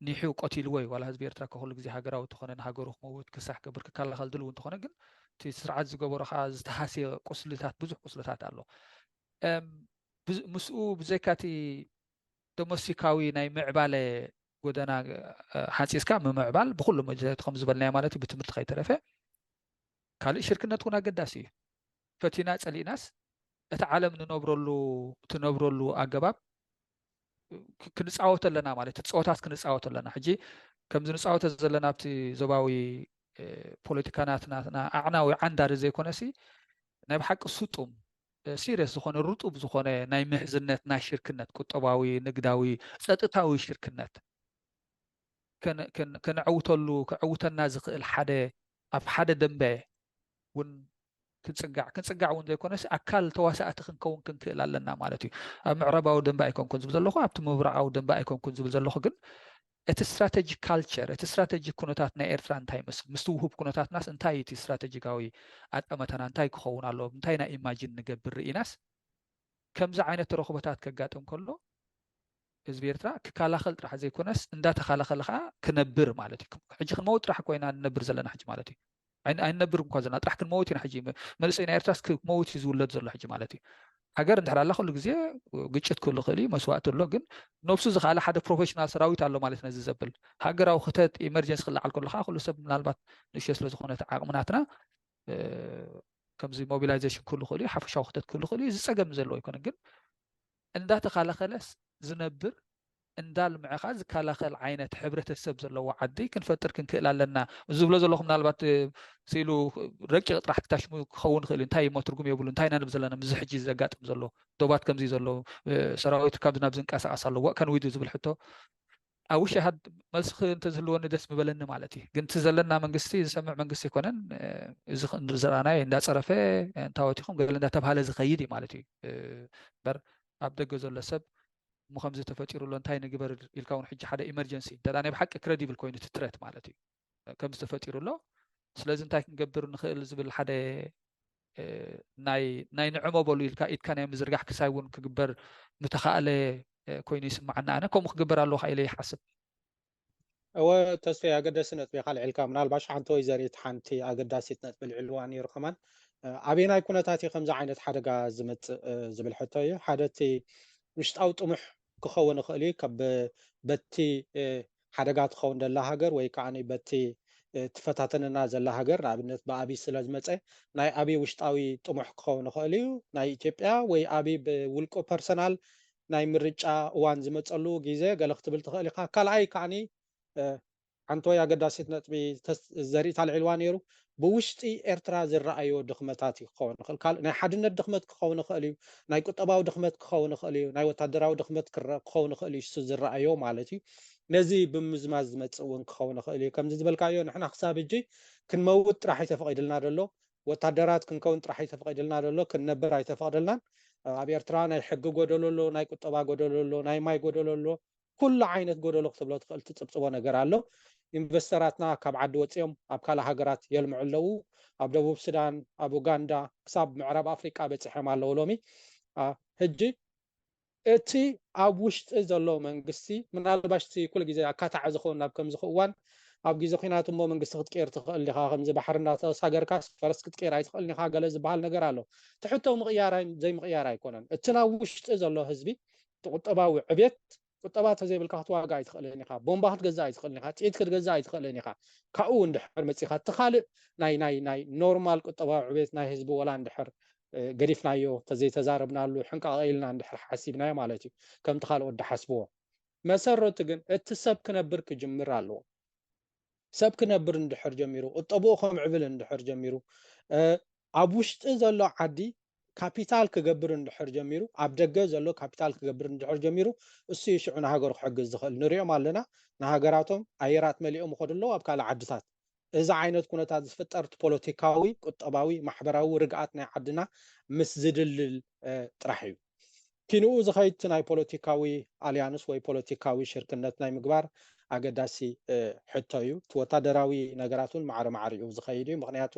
ኒሑ ቆቲልዎ እዩ። ዋላ ህዝቢ ኤርትራ ከኩሉ ግዜ ሃገራዊ ተኾነ ንሃገሩ ክመውት ክሳሕ ክገብር ክከላኸል ድልው እንተኾነ ግን እቲ ስርዓት ዝገበሮ ከዓ ዝተሃስየ ቁስልታት ብዙሕ ቁስልታት ኣሎ። ምስኡ ብዘይካ እቲ ዶሞስቲካዊ ናይ ምዕባለ ጎደና ሓንፂፅካ ምምዕባል ብኩሉ መጀት ከም ዝበልናዮ ማለት እዩ ብትምህርቲ ከይተረፈ ካልእ ሽርክነት እውን ኣገዳሲ እዩ። ፈቲና ፀሊእናስ እቲ ዓለም ንነብረሉ ትነብረሉ ኣገባብ ክንፃወት ኣለና ማለት እቲ ፀወታት ክንፃወት ኣለና። ሕጂ ከምዚ ንፃወተ ዘለና ኣብቲ ዞባዊ ፖለቲካ ናትና ኣዕናዊ ዓንዳሪ ዘይኮነሲ ናይ ብሓቂ ስጡም ሲሪየስ ዝኾነ ርጡብ ዝኾነ ናይ ምሕዝነት ናይ ሽርክነት ቁጠባዊ ንግዳዊ ፀጥታዊ ሽርክነት ከነዕውተሉ ከዕውተና ዝኽእል ሓደ ኣብ ሓደ ደንበ እውን ክንፅጋዕ ክንፅጋዕ እውን ዘይኮነስ ኣካል ተዋሳእቲ ክንከውን ክንክእል ኣለና ማለት እዩ። ኣብ ምዕራባዊ ደንበ ኣይኮንኩን ዝብል ዘለኹ ኣብቲ ምብራቓዊ ደንበ ኣይኮንኩን ዝብል ዘለኹ ግን እቲ ስትራተጂ ካልቸር እቲ ስትራተጂ ኩነታት ናይ ኤርትራ እንታይ ይመስል ምስቲ ውሁብ ኩነታትናስ እንታይ እቲ ስትራተጂካዊ ኣጠመተና እንታይ ክኸውን ኣለዎ እንታይ ኢና ኢማጂን ንገብር ርኢናስ ከምዚ ዓይነት ተረኽቦታት ከጋጥም ከሎ ህዝቢ ኤርትራ ክከላኸል ጥራሕ ዘይኮነስ እንዳተኸላኸለ ከዓ ክነብር ማለት እዩ። ሕጂ ክንመውት ጥራሕ ኮይና ንነብር ዘለና ሕጂ ማለት እዩ። ኣይንነብር እንኳ ዘለና ጥራሕ ክንመውት ኢና ሕጂ መንእሰይ ናይ ኤርትራስ ክመውት እዩ ዝውለድ ዘሎ ሕጂ ማለት እዩ። ሃገር እንድሕር ኣላ ኩሉ ግዜ ግጭት ክህሉ ይኽእል እዩ፣ መስዋእቲ ኣሎ። ግን ነብሱ ዝኸኣለ ሓደ ፕሮፌሽናል ሰራዊት ኣሎ ማለት ነዚ ዘብል ሃገራዊ ክተት ኢመርጀንሲ ክለዓል ከሎ ከዓ ኩሉ ሰብ ምናልባት ንእሽቶ ስለ ዝኾነ እቲ ዓቕሚ ናትና ከምዚ ሞቢላይዜሽን ክህሉ ይኽእል እዩ፣ ሓፈሻዊ ክተት ክህሉ ይኽእል እዩ። እዚ ጸገም ዘለዎ ኣይኮነን። ግን እንዳተኸላኸለስ ዝነብር እንዳልምዐ ከዓ ዝከላኸል ዓይነት ሕብረተሰብ ዘለዎ ዓዲ ክንፈጥር ክንክእል ኣለና ዝብሎ ዘለኹ ምናልባት ሲሉ ረቂቕ ጥራሕ ክታሽሙ ክኸውን ይኽእል እዩ። እንታይ እሞ ትርጉም የብሉ እንታይ ኢና ንብል ዘለና ምዚ ሕጂ ዘጋጥም ዘሎ ዶባት ከምዚ ዘሎ ሰራዊት ካብ ናብ ዝንቀሳቀስ ኣለዎ ከንዊዱ ዝብል ሕቶ ኣውሽ ሃድ መልስኺ እንተዝህልወኒ ደስ ምበለኒ ማለት እዩ። ግን እቲ ዘለና መንግስቲ ዝሰምዕ መንግስቲ ኣይኮነን። እዚ ዘረኣናይ እንዳፀረፈ እንታወቲኹም ገለ እንዳተባሃለ ዝኸይድ እዩ ማለት እዩ። በር ኣብ ደገ ዘሎ ሰብ እሞ ከምዚ ተፈጢሩ ኣሎ እንታይ ንግበር ኢልካ እውን ሕጂ ሓደ ኢመርጀንሲ እንተ ናይ ብሓቂ ክረዲብል ኮይኑ ትትረት ማለት እዩ ከምዚ ተፈጢሩ ኣሎ። ስለዚ እንታይ ክንገብር ንኽእል ዝብል ሓደ ናይ ንዕሞ በሉ ኢልካ ኢድካ ናይ ምዝርጋሕ ክሳይ እውን ክግበር ምተኻእለ ኮይኑ ይስምዓና። ኣነ ከምኡ ክግበር ኣለዎ ኢለ ይሓስብ። እወ ተስፋ ኣገደሲ ነጥቢ ካልዕ ኢልካ ምናልባሽ ሓንቲ ወይ ዘርኢት ሓንቲ ኣገዳሲት ነጥቢ ልዕልዋ ነይሩ ከማን ኣበየናይ ኩነታት እዩ ከምዚ ዓይነት ሓደጋ ዝመፅእ ዝብል ሕቶ እዩ። ሓደ እቲ ውሽጣዊ ጥሙሕ ክኸውን ይኽእል እዩ ካብ በቲ ሓደጋ ትኸውን ዘላ ሃገር ወይ ከዓ በቲ ትፈታተነና ዘላ ሃገር ንኣብነት ብኣብይ ስለ ዝመፀ ናይ ኣብይ ውሽጣዊ ጥሙሕ ክኸውን ይኽእል እዩ ናይ ኢትዮጵያ ወይ ኣብይ ብውልቁ ፐርሰናል ናይ ምርጫ እዋን ዝመፀሉ ግዜ ገለ ክትብል ትኽእል ኢኻ። ካልኣይ ከዓኒ ሓንቲ ወይ ኣገዳሲት ነጥቢ ዘርእታ ልዕልዋ ነይሩ ብውሽጢ ኤርትራ ዝረኣዮ ድኽመታት እዩ ክኸውን ይኽእል። ካልእ ናይ ሓድነት ድኽመት ክኸውን ይኽእል እዩ፣ ናይ ቁጠባዊ ድኽመት ክኸውን ይኽእል እዩ፣ ናይ ወታደራዊ ድኽመት ክኸውን ይኽእል እዩ። እሱ ዝረኣዮ ማለት እዩ። ነዚ ብምዝማዝ ዝመፅእ እውን ክኸውን ይኽእል እዩ። ከምዚ ዝበልካዮ ንሕና ክሳብ ሕጂ ክንመውት ጥራሕ እዩ ተፈቒድልና ዘሎ፣ ወታደራት ክንከውን ጥራሕ እዩ ተፈቒድልና ዘሎ፣ ክንነብር ኣይተፈቕደልናን። ኣብ ኤርትራ ናይ ሕጊ ጎደሎ ኣሎ፣ ናይ ቁጠባ ጎደሎ ኣሎ፣ ናይ ማይ ጎደሎ ኣሎ፣ ኩሉ ዓይነት ጎደሎ ክትብሎ ትኽእል ትፅብፅቦ ነገር ኣሎ። ኢንቨስተራትና ካብ ዓዲ ወፂኦም ኣብ ካልእ ሃገራት የልምዑ ኣለዉ። ኣብ ደቡብ ሱዳን፣ ኣብ ኡጋንዳ፣ ክሳብ ምዕራብ ኣፍሪቃ በፂሖም ኣለዉ። ሎሚ ሕጂ እቲ ኣብ ውሽጢ ዘሎ መንግስቲ ምናልባሽ እቲ ኩሉ ግዜ ኣካታዒ ዝኸውን ናብ ከምዚ እዋን ኣብ ግዜ ኩናት እሞ መንግስቲ ክትቀይር ትኽእል ኢኻ፣ ከምዚ ባሕሪ እንዳተሳገርካ ፈረስ ክትቀይር ኣይትኽእል ኢኻ ገለ ዝበሃል ነገር ኣሎ። ትሕቶ ምቕያር ዘይምቕያር ኣይኮነን። እቲ ናብ ውሽጢ ዘሎ ህዝቢ ቁጠባዊ ዕቤት ቁጠባ ተዘይብልካ ክትዋጋ ኣይትኽእልን ኢኻ። ቦምባ ክትገዛ ኣይትኽእልን ኢኻ። ጥይት ክትገዛ ኣይትኽእልን ኢኻ። ካብኡ እንድሕር መፂኻ እቲ ካልእ ናይ ናይ ናይ ኖርማል ቁጠባዊ ዕቤት ናይ ህዝቢ ወላ እንድሕር ገዲፍናዮ ተዘይተዛረብናሉ ሕንቃቕ ኢልና እንድሕር ሓሲብናዮ ማለት እዩ ከምቲ ካልኦት ድሓስብዎ። መሰረቱ ግን እቲ ሰብ ክነብር ክጅምር ኣለዎ። ሰብ ክነብር እንድሕር ጀሚሩ፣ ቁጠብኡ ከምዕብል እንድሕር ጀሚሩ፣ ኣብ ውሽጢ ዘሎ ዓዲ ካፒታል ክገብር እንድሕር ጀሚሩ፣ ኣብ ደገ ዘሎ ካፒታል ክገብር እንድሕር ጀሚሩ፣ እሱ እዩ ሽዑ ንሃገሩ ክሕግዝ ዝኽእል። ንሪኦም ኣለና፣ ንሃገራቶም ኣየራት መሊኦም ይኸዱ ኣለዉ ኣብ ካልእ ዓድታት። እዚ ዓይነት ኩነታት ዝፍጠር እቲ ፖለቲካዊ፣ ቁጠባዊ፣ ማሕበራዊ ርግኣት ናይ ዓድና ምስ ዝድልል ጥራሕ እዩ። ኪንኡ ዝኸይድ ናይ ፖለቲካዊ ኣልያንስ ወይ ፖለቲካዊ ሽርክነት ናይ ምግባር ኣገዳሲ ሕቶ እዩ። እቲ ወታደራዊ ነገራት እውን ማዕረ ማዕሪኡ ዝኸይድ እዩ። ምክንያቱ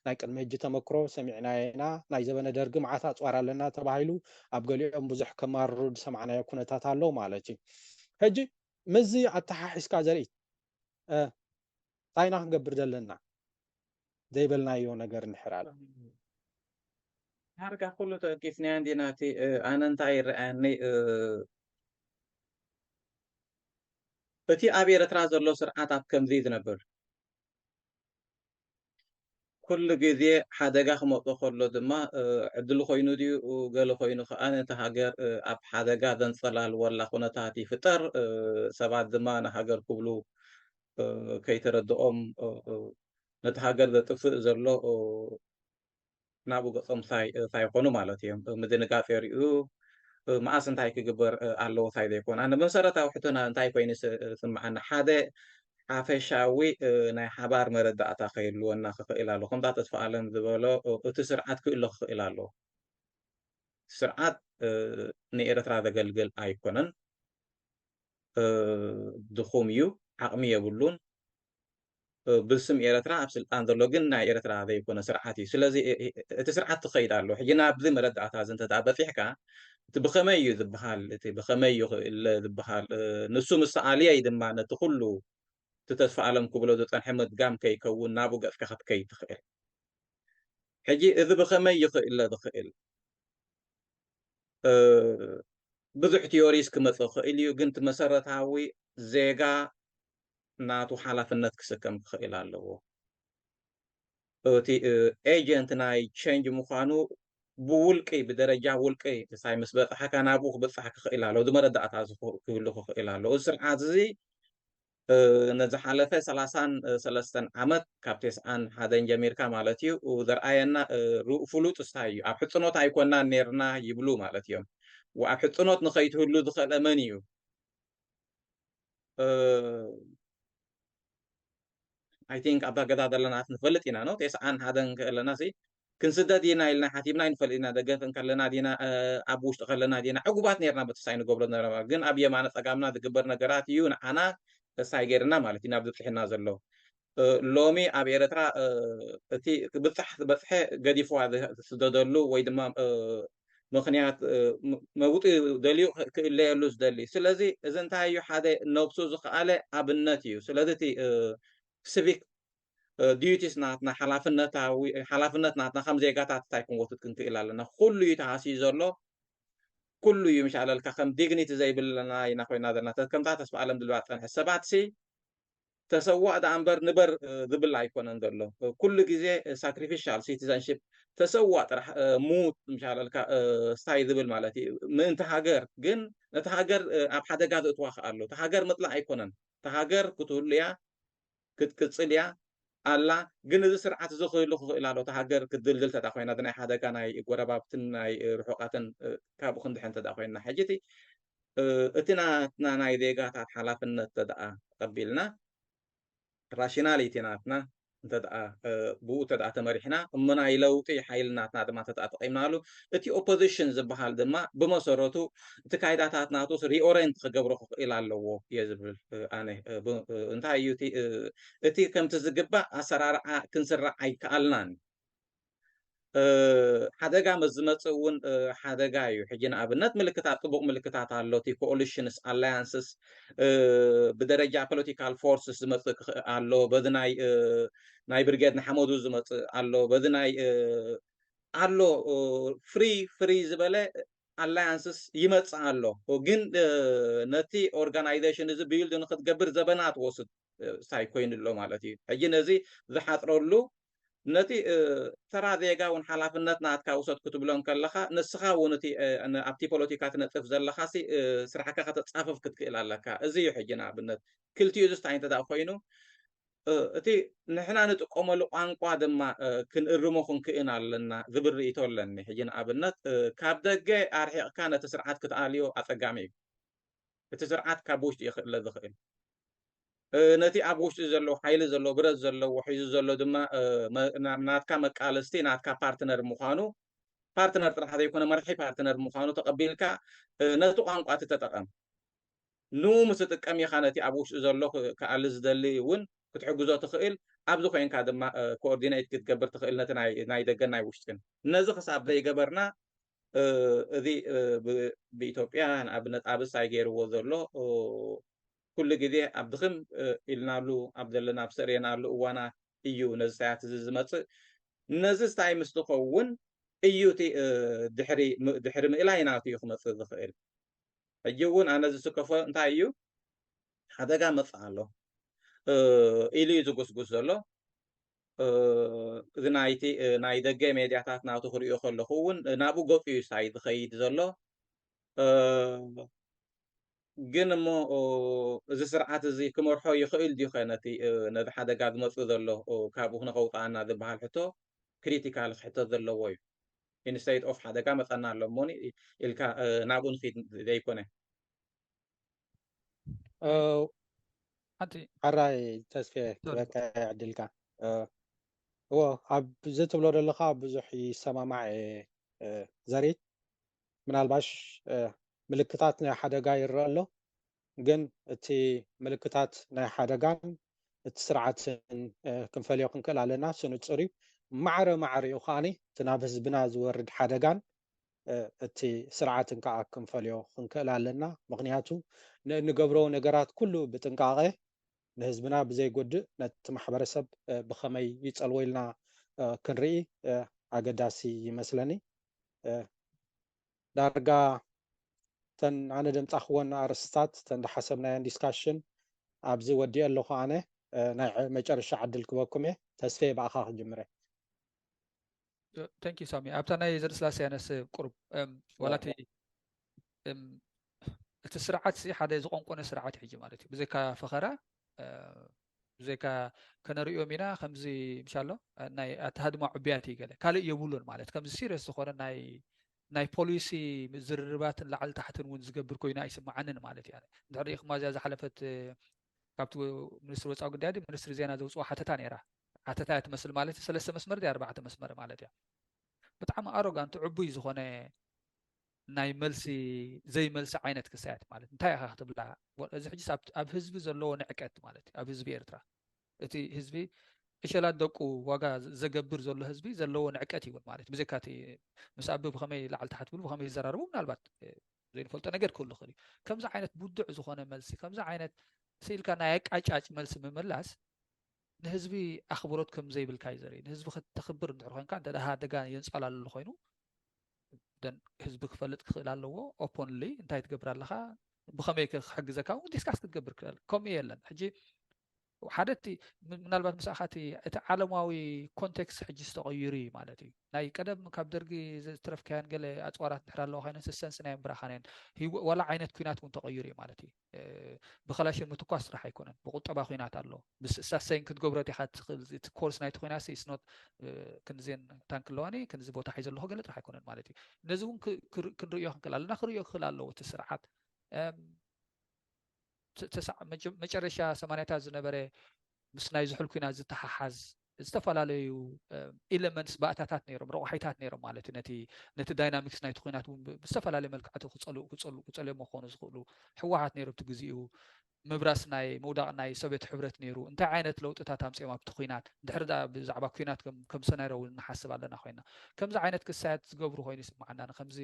ናይ ቅድሚ ሕጂ ተመክሮ ሰሚዕናዮ ኢና። ናይ ዘበነ ደርጊ መዓት ኣፅዋር ኣለና ተባሂሉ ኣብ ገሊኦም ብዙሕ ከማርሩ ዝሰማዕናዮ ኩነታት ኣሎ ማለት እዩ። ሕጂ ምስዚ ኣተሓሒዝካ ዘርኢ እንታይ ኢና ክንገብር ዘለና ዘይበልናዮ ነገር እንድሕር ኣሎ። ዳርጋ ኩሉ ተወቂስናዮ እንዲና። እቲ ኣነ እንታይ ይረኣየኒ እቲ ኣብ ኤርትራ ዘሎ ስርዓት ኣብ ከምዚ ዝነብር ኩሉ ግዜ ሓደጋ ክመፆ ከሎ ድማ ዕድል ኮይኑ ድዩ ገለ ኮይኑ ከዓ ነቲ ሃገር ኣብ ሓደጋ ዘንፀላልወላ ኩነታት ይፍጠር። ሰባት ድማ ንሃገር ክብሉ ከይተረድኦም ነቲ ሃገር ዘጥፍእ ዘሎ ናብኡ ገፆም ሳይ ሳይኮኑ ማለት እዮም። ምድንጋፅ የርእዩ። መኣስ እንታይ ክግበር ኣለዎ ሳይ ዘይኮነ ኣነ መሰረታዊ ሕቶና እንታይ ኮይኑ ስምዓና ሓደ ሓፈሻዊ ናይ ሓባር መረዳእታ ከይህልወና ክኽእል ኣሎ። ከምታ ተስፋ ኣለም ዝበሎ እቲ ስርዓት ክእሎ ክኽእል ኣለዎ። ስርዓት ንኤርትራ ዘገልግል ኣይኮነን። ድኹም እዩ፣ ዓቕሚ የብሉን። ብስም ኤርትራ ኣብ ስልጣን ዘሎ ግን ናይ ኤርትራ ዘይኮነ ስርዓት እዩ። ስለዚ እቲ ስርዓት ትኸይድ ኣሎ። ሕጂ ናብዚ መረዳእታ እዚ እንተ በፂሕካ እቲ ብኸመይ እዩ ዝበሃል፣ እቲ ብኸመይ እዩ ክእለ ዝበሃል፣ ንሱ ምስ ኣልየ እዩ ድማ ነቲ ኩሉ እቲ ተስፋ ኣለም ክብሎ ዝፀንሐ ምድጋም ከይከውን ናብኡ ገፅካ ክትከይድ ትኽእል። ሕጂ እዚ ብኸመይ ይኽእለ ዝኽእል ብዙሕ ቲዮሪስ ክመፅእ ክእል እዩ፣ ግን እቲ መሰረታዊ ዜጋ ናቱ ሓላፍነት ክስከም ክኽእል ኣለዎ። እቲ ኤጀንት ናይ ቸንጅ ምዃኑ ብውልቂ፣ ብደረጃ ውልቂ ሳይ ምስ በፅሓካ ናብኡ ክብፅሕ ክኽእል ኣለዎ። እዚ መረዳእታ እዚ ክህሉ ክኽእል ኣለዎ። እዚ ስርዓት እዚ ነዝሓለፈ ሰላሳን ሰለስተን ዓመት ካብ ተስዓን ሓደን ጀሚርካ ማለት እዩ ዘርኣየና ፍሉጥ ስታይ እዩ። ኣብ ሕፅኖት ኣይኮናን ነርና ይብሉ ማለት እዮም። ኣብ ሕፅኖት ንኸይትህሉ ዝኽእለ መን እዩ? I think ኣብዛ ገዛ ዘለና ንፈልጥ ኢና ነው። ተስዓን ሓደን ከለና ሲ ክንስደድ ኢና ኢልና ሓሲብና ይንፈልጥ ኢና። ደገፍ እንከለና ዲና ኣብ ውሽጢ ከለና ዲና ዕጉባት ነርና በቲ ሳይ ንገብሮ ነበረ። ግን ኣብ የማነ ፀጋምና ዝግበር ነገራት እዩ ንዓና ሳይ ገይርና ማለት እዩ ናብ ዝብፅሕና ዘሎ። ሎሚ ኣብ ኤርትራ እቲ ክብፃሕ ዝበፅሐ ገዲፍዋ ዝስደደሉ ወይ ድማ ምኽንያት መውፅኢ ደልዩ ክእለየሉ ዝደሊ። ስለዚ እዚ እንታይ እዩ? ሓደ ነብሱ ዝኸኣለ ኣብነት እዩ። ስለዚ እቲ ሲቪክ ዲዩቲስ ናትና ሓላፍነታዊ ሓላፍነት ናትና ከም ዜጋታት እንታይ ክንወስድ ክንክእል ኣለና? ኩሉ እዩ ተሃስዩ ዘሎ። ኩሉ እዩ ምሻለልካ ከም ዲግኒቲ ዘይብልና ኢና ኮይና ዘለና። ከምታ ተስፋ ኣለም ድልባ ዝፀንሐ ሰባት ሲ ተሰዋእ ደኣ እምበር ንበር ዝብል ኣይኮነን ዘሎ። ኩሉ ግዜ ሳክሪፊሻል ሲቲዘንሽፕ ተሰዋእ ጥራሕ ሙት ምሻለልካ ስታይ ዝብል ማለት እዩ። ምእንቲ ሃገር ግን ነቲ ሃገር ኣብ ሓደጋ ዘእትዋ ከኣ ኣሎ። እቲ ሃገር ምጥላእ ኣይኮነን። እታ ሃገር ክትህሉ እያ፣ ክትቅጽል እያ፣ ኣላ። ግን እዚ ስርዓት እዚ ክህሉ ክኽእል ኣሎ። እታ ሃገር ክትድልድል ተዳ ኮይና፣ ናይ ሓደጋ ናይ ጎረባብትን ናይ ርሑቃትን ካብኡ ክንድሕን ተዳ ኮይና፣ ሕጂ እቲ እቲ ናትና ናይ ዜጋታት ሓላፍነት ተደኣ ተቐቢልና፣ ራሽናሊቲ ናትና እንተ ደኣ ብኡ እንተ ደኣ ተመሪሕና፣ እሞ ናይ ለውጢ ሓይሊ ናትና ድማ እንተ ደኣ ተጠቒምናሉ፣ እቲ ኦፖዚሽን ዝበሃል ድማ ብመሰረቱ እቲ ካይዳታት ናቱስ ሪኦሬንት ክገብሮ ክኽእል ኣለዎ እየ ዝብል ኣነ። እንታይ እዩ እቲ እቲ ከምቲ ዝግባእ ኣሰራርዓ ክንስራዕ ኣይከኣልናን። ሓደጋ ምስ ዝመፅእ እውን ሓደጋ እዩ። ሕጂ ንኣብነት ምልክታት፣ ፅቡቕ ምልክታት ኣሎ። እቲ ኮኦሊሽንስ ኣላያንስስ ብደረጃ ፖለቲካል ፎርስስ ዝመፅእ ኣሎ። በዚ ናይ ናይ ብርጌድ ንሓመዱ ዝመፅእ ኣሎ። በዚ ናይ ኣሎ ፍሪ ፍሪ ዝበለ ኣላያንስስ ይመፅእ ኣሎ። ግን ነቲ ኦርጋናይዜሽን እዚ ቢልድ ንክትገብር ዘበናት ወስድ ሳይ ኮይኑ ኣሎ ማለት እዩ። ሕጂ ነዚ ዝሓፅረሉ ነቲ ተራ ዜጋ እውን ሓላፍነት ናትካ ውሰድ ክትብሎ እንከለኻ፣ ንስኻ እውን እቲ ኣብቲ ፖለቲካ ትነጥፍ ዘለኻ ሲ ስራሕካ ከተጻፍፍ ክትክእል ኣለካ። እዚ እዩ ሕጂ ንኣብነት ክልቲኡ ዝስታይ እንተ ደኣ ኮይኑ እቲ ንሕና ንጥቀመሉ ቋንቋ ድማ ክንእርሞ ክንክእን ኣለና ዝብል ርእይቶ ኣለኒ። ሕጂ ንኣብነት ካብ ደገ ኣርሒቕካ ነቲ ስርዓት ክትኣልዮ ኣጸጋሚ እዩ። እቲ ስርዓት ካብ ውሽጢ እዩ ክእለ ዝኽእል። ነቲ ኣብ ውሽጢ ዘሎ ሓይሊ ዘለዎ ብረት ዘለዎ ሒዙ ዘሎ ድማ ናትካ መቃለስቲ ናትካ ፓርትነር ምዃኑ ፓርትነር ጥራሕ ዘይኮነ መርሒ ፓርትነር ምዃኑ ተቐቢልካ ነቲ ቋንቋ እቲ ተጠቐም። ንኡ ምስ ትጥቀም ኢኻ ነቲ ኣብ ውሽጢ ዘሎ ክኣሊ ዝደሊ እውን ክትሕግዞ ትኽእል። ኣብዚ ኮይንካ ድማ ኮኦርዲኔት ክትገብር ትኽእል ነቲ ናይ ደገን ናይ ውሽጥን። ነዚ ክሳብ ዘይገበርና እዚ ብኢትዮጵያ ንኣብነት ኣብ ሳይ ገይርዎ ዘሎ ኩሉ ግዜ ኣብ ድኽም ኢልናሉ ኣብ ዘለና ኣብ ሰሪየናሉ እዋና እዩ ነዚ ሳያት እዚ ዝመፅእ። ነዚ ስታይ ምስ ትኸውን እዩ እቲ ድሕሪ ድሕሪ ምእላይ ናቱ እዩ ክመፅእ ዝኽእል። ሕጂ እውን ኣነ ዝስከፎ እንታይ እዩ ሓደጋ መፅእ ኣሎ ኢሉ እዩ ዝጉስጉስ ዘሎ። እዚ ናይቲ ናይ ደገ ሜድያታት ናቱ ክሪኦ ከለኹ እውን ናብኡ ገፁ እዩ ሳይ ዝኸይድ ዘሎ። ግን እሞ እዚ ስርዓት እዚ ክመርሖ ይኽእል ድዩ ኸ ነቲ ነዚ ሓደጋ ዝመፅእ ዘሎ ካብኡ ንኸውፅኣና ዝበሃል ሕቶ ክሪቲካል ክሕተት ዘለዎ እዩ። ኢንስቴድ ኦፍ ሓደጋ መፀና ኣሎ እሞኒ ኢልካ ናብኡ ንኺድ ዘይኮነ። ሓራይ ተስፌ ክበካ ዕድልካ። እዎ ኣብዚ ትብሎ ዘለኻ ብዙሕ ይሰማማዕ እየ ዘሪ። ምናልባሽ ምልክታት ናይ ሓደጋ ይረአ ኣሎ፣ ግን እቲ ምልክታት ናይ ሓደጋን እቲ ስርዓትን ክንፈልዮ ክንክእል ኣለና። እሱ ንፁር እዩ። ማዕረ ማዕሪኡ ከዓኒ እቲ ናብ ህዝብና ዝወርድ ሓደጋን እቲ ስርዓትን ከዓ ክንፈልዮ ክንክእል ኣለና። ምክንያቱ ንእንገብሮ ነገራት ኩሉ ብጥንቃቄ ንህዝብና ብዘይጎድእ ነቲ ማሕበረሰብ ብኸመይ ይፀልዎ ኢልና ክንርኢ ኣገዳሲ ይመስለኒ። ዳርጋ ተን ኣነ ደምጻኽወን ኣርእስታት ተን ዝሓሰብናየን ዲስካሽን ኣብዚ ወዲኤ ኣለኹ። ኣነ ናይ መጨረሻ ዕድል ክበኩም እየ። ተስፌ ብኣኻ ክጅምረ። Thank you ሳሚ። ኣብታ ናይ ዘደስላሴ ያነስ ቁሩብ ዋላቲ እቲ ስርዓት ሲ ሓደ ዝቆንቆነ ስርዓት ሕጂ ማለት እዩ። ብዘይካ ፈኸራ ብዘይካ ከነርእዮም ኢና ከምዚ ምሻሎ ናይ ኣተሃድማ ዕብያት እዩ ገለ ካልእ የብሉን ማለት ከምዚ ሲሪየስ ዝኾነ ናይ ናይ ፖሊሲ ዝርርባትን ላዕሊ ታሕትን እውን ዝገብር ኮይኑ ኣይስምዓንን ማለት እዩ። እንድሕር ሪኢኹማ እዚኣ ዝሓለፈት ካብቲ ሚኒስትሪ ወፃኢ ጉዳይ ሚኒስትሪ ዜና ዘውፅኦ ሓተታ ነይራ። ሓተታ እያ ትመስል ማለት እዩ። ሰለስተ መስመር ዲ ኣርባዕተ መስመር ማለት እያ። ብጣዕሚ ኣሮጋንት ዕቡይ ዝኾነ ናይ መልሲ ዘይመልሲ ዓይነት ክሳያት ማለት እንታይ ኢኻ ክትብላ እዚ ሕጂ ኣብ ህዝቢ ዘለዎ ንዕቀት ማለት እዩ። ኣብ ህዝቢ ኤርትራ እቲ ህዝቢ ዕሸላት ደቁ ዋጋ ዘገብር ዘሎ ህዝቢ ዘለዎ ንዕቀት ይብል ማለት ብዘካ እቲ ምስ ኣቢ ብኸመይ ላዕሊ ታሕት ብሉ ብኸመይ ይዘራርቡ ምናልባት ዘይንፈልጦ ነገር ክህሉ ይኽእል እዩ። ከምዚ ዓይነት ብዱዕ ዝኾነ መልሲ ከምዚ ዓይነት ስኢልካ ናይ ኣቃጫጭ መልሲ ምምላስ ንህዝቢ ኣኽብሮት ከም ዘይብልካ እዩ ዘርኢ። ንህዝቢ ከተኽብር እንድሕር ኮይንካ እንተ ደኣ ሓደጋ የንጸላልሉ ኮይኑ ደን ህዝቢ ክፈልጥ ክኽእል ኣለዎ። ኦፖንሊ እንታይ ትገብር ኣለኻ ብኸመይ ከ ክሕግዘካ እውን ዲስካስ ክትገብር ክእል ከምኡ የለን። ሕጂ ሓደ እቲ ም- ምናልባት ምሳኻ እቲ እቲ ዓለማዊ ኮንቴክስት ሕጂ ዝተቐይሩ እዩ ማለት እዩ። ናይ ቀደም ካብ ደርጊ ዝተረፍካያን ገለ ኣፅዋራት እንድሕር ኣለዋ ኮይነን ስሰንስ ናይ እምብራኻን እየን። ህይወ- ዋላ ዓይነት ኩናት እውን ተቐይሩ እዩ ማለት እዩ። ብኸላሽን ምትኳስ ስራሕ ኣይኮነን። ብቁጠባ ኩናት ኣሎ። ብሳሰይን ክትገብሮ ዲኻ ትኽእል እቲ ኮርስ ናይቲ ኩናት ስኖት ክንዜን ታንክ ኣለዋኒ ክንዚ ቦታ ሒዘ ኣለኹ ገለ ጥራሕ ኣይኮነን ማለት እዩ። ነዚ እውን ክ- ክር- ክንርእዮ ክንክእል ኣለና። ክርእዮ ክኽእል ኣለዎ እቲ ስርዓት። መጨረሻ ሰማንያታት ዝነበረ ምስ ናይ ዝሑል ኩናት ዝተሓሓዝ ዝተፈላለዩ ኤለመንትስ ባእታታት ነይሮም ረቑሓይታት ነይሮም ማለት እዩ። ነቲ ዳይናሚክስ ናይቲ ኩናት እውን ብዝተፈላለየ መልክዓት ክፀልኡ ክፀልኡ ክፀልዮም ክኾኑ ዝኽእሉ ህወሓት ነይሩ ኣብቲ ግዜኡ ምብራስ ናይ ምውዳቕ ናይ ሶቪየት ሕብረት ነይሩ እንታይ ዓይነት ለውጥታት ኣምፅኦም ኣብቲ ኩናት ድሕሪ ብዛዕባ ኩናት ከም ሰናይሮ እውን ንሓስብ ኣለና ኮይና ከምዚ ዓይነት ክሳያት ዝገብሩ ኮይኑ ይስምዓና። ከምዚ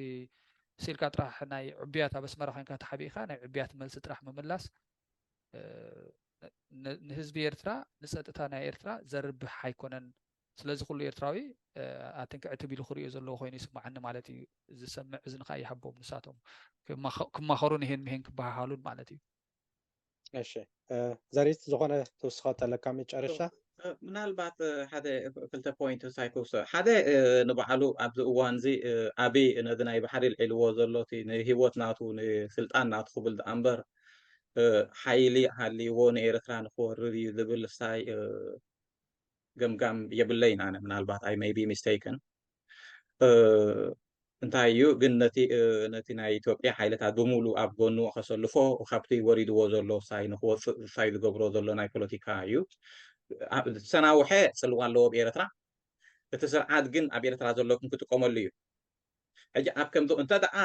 ስኢልካ ጥራሕ ናይ ዕብያት ኣብ ኣስመራ ኮይንካ ተሓቢእካ ናይ ዕብያት መልሲ ጥራሕ ምምላስ ንህዝቢ ኤርትራ ንፀጥታ ናይ ኤርትራ ዘርብሕ ኣይኮነን። ስለዚ ኩሉ ኤርትራዊ ኣትን ክዕትብ ኢሉ ክርእዮ ዘለዎ ኮይኑ ይስምዓኒ ማለት እዩ። ዝሰምዕ እዝኒ ከዓ ይሃቦም ንሳቶም ክማኸሩን ይሄን ምሄን ክበሃሃሉን ማለት እዩ። እሺ ዘሪት ዝኾነ ትውስኸ ተለካ መጨረሻ ምናልባት ሓደ ክልተ ፖይንት ሳይኮስ ሓደ ንባዕሉ ኣብዚ እዋን እዚ ኣበይ ነዚ ናይ ባሕሪ ልዒልዎ ዘሎ ንህይወት ናቱ ንስልጣን ናቱ ክብል ዳኣ እምበር ሓይሊ ሃልይዎ ንኤርትራ ንክወርር እዩ ዝብል ሳይ ገምጋም የብለይን ኣነ ምናልባት I may be mistaken እንታይ እዩ ግን ነቲ ነቲ ናይ ኢትዮጵያ ሓይልታት ብምሉእ ኣብ ጎኑ ከሰልፎ ካብቲ ወሪድዎ ዘሎ ሳይ ንክወፅእ ሳይ ዝገብሮ ዘሎ ናይ ፖለቲካ እዩ። ዝተናውሐ ፅልዋ ኣለዎ ኣብ ኤርትራ። እቲ ስርዓት ግን ኣብ ኤርትራ ዘለኩም ክጥቀመሉ እዩ። ሕጂ ኣብ ከምዚ እንተ ደኣ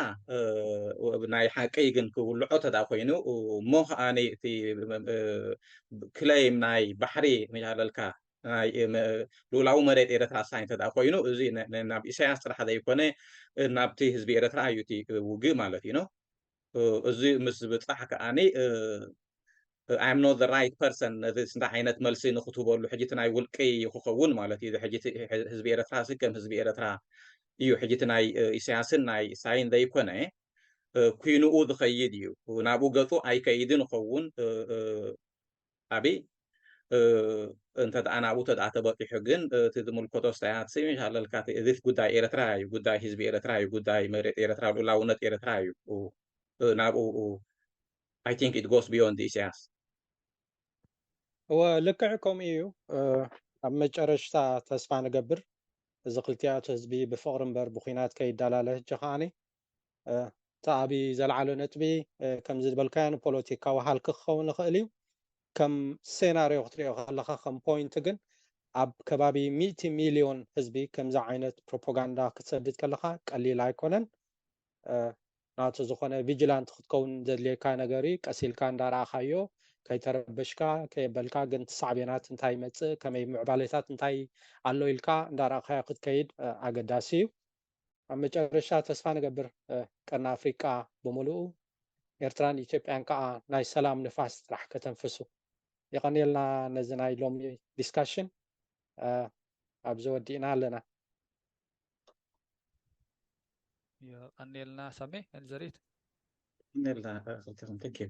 ናይ ሓቂ ግን ክውልዖ እንተ ደኣ ኮይኑ እሞ ከኣ እቲ ክለይም ናይ ባሕሪ ምሻለልካ ናይ ልኡላዊ መሬት ኤርትራ ሳይ እንተ ደኣ ኮይኑ እዚ ናብ ኢሳያስ ጥራሕ ዘይኮነ ናብቲ ህዝቢ ኤርትራ እዩ እቲ ውግእ ማለት እዩ። እዚ ምስ ዝብጻሕ ከኣ I'm not the right person ነዚ እንታይ ዓይነት መልሲ ንክትህበሉ ሕጂ እቲ ናይ ውልቂ ክኸውን ማለት እዩ። ሕጂ ህዝቢ ኤርትራ ሲ ከም ህዝቢ ኤርትራ እዩ። ሕጂ እቲ ናይ ኢሳያስን ናይ ሳይን ዘይኮነ ኩይንኡ ዝኸይድ እዩ። ናብኡ ገጹ ኣይከይድን ይኸውን። ኣብይ እንተ ደኣ ናብኡ እንተ ደኣ ተበጺሑ ግን እቲ ዝምልከቶ ስታያት ሲ ኣለልካ እዚ ጉዳይ ኤርትራ እዩ። ጉዳይ ህዝቢ ኤርትራ እዩ። ጉዳይ መሬት ኤርትራ፣ ሉላውነት ኤርትራ እዩ። ናብኡ I think it goes beyond ኢሳያስ። እወ ልክዕ ከምኡ እዩ። ኣብ መጨረሽታ ተስፋ ንገብር እዚ ክልቲኣቱ ህዝቢ ብፍቕሪ እምበር ብኩናት ከይዳላለ። ሕጂ ከዓኒ እቲ ኣብይ ዘልዓሎ ነጥቢ ከምዚ ዝበልካዮ ንፖለቲካዊ ሃልኪ ክኸውን ይኽእል እዩ። ከም ሴናርዮ ክትሪኦ ከለኻ ከም ፖይንት ግን ኣብ ከባቢ ሚእቲ ሚልዮን ህዝቢ ከምዚ ዓይነት ፕሮፓጋንዳ ክትሰድድ ከለኻ ቀሊል ኣይኮነን። ናቱ ዝኾነ ቪጂላንት ክትከውን ዘድልየካ ነገር እዩ። ቀስ ኢልካ እንዳረኣኻዮ ከይተረበሽካ ከየበልካ ግን እቲ ሳዕቤናት እንታይ ይመፅእ ከመይ ምዕባሌታት እንታይ ኣሎ ኢልካ እንዳረኣኻዮ ክትከይድ ኣገዳሲ እዩ። ኣብ መጨረሻ ተስፋ ንገብር ቀርኒ ኣፍሪቃ ብምሉኡ ኤርትራን ኢትዮጵያን ከዓ ናይ ሰላም ንፋስ ጥራሕ ከተንፍሱ። የቐንየልና ነዚ ናይ ሎሚ ዲስካሽን ኣብዚ ወዲእና ኣለና። የቐንየልና ሳሜ፣ ኤልዘሪት። ነላ ክልተኹም፣ thank you።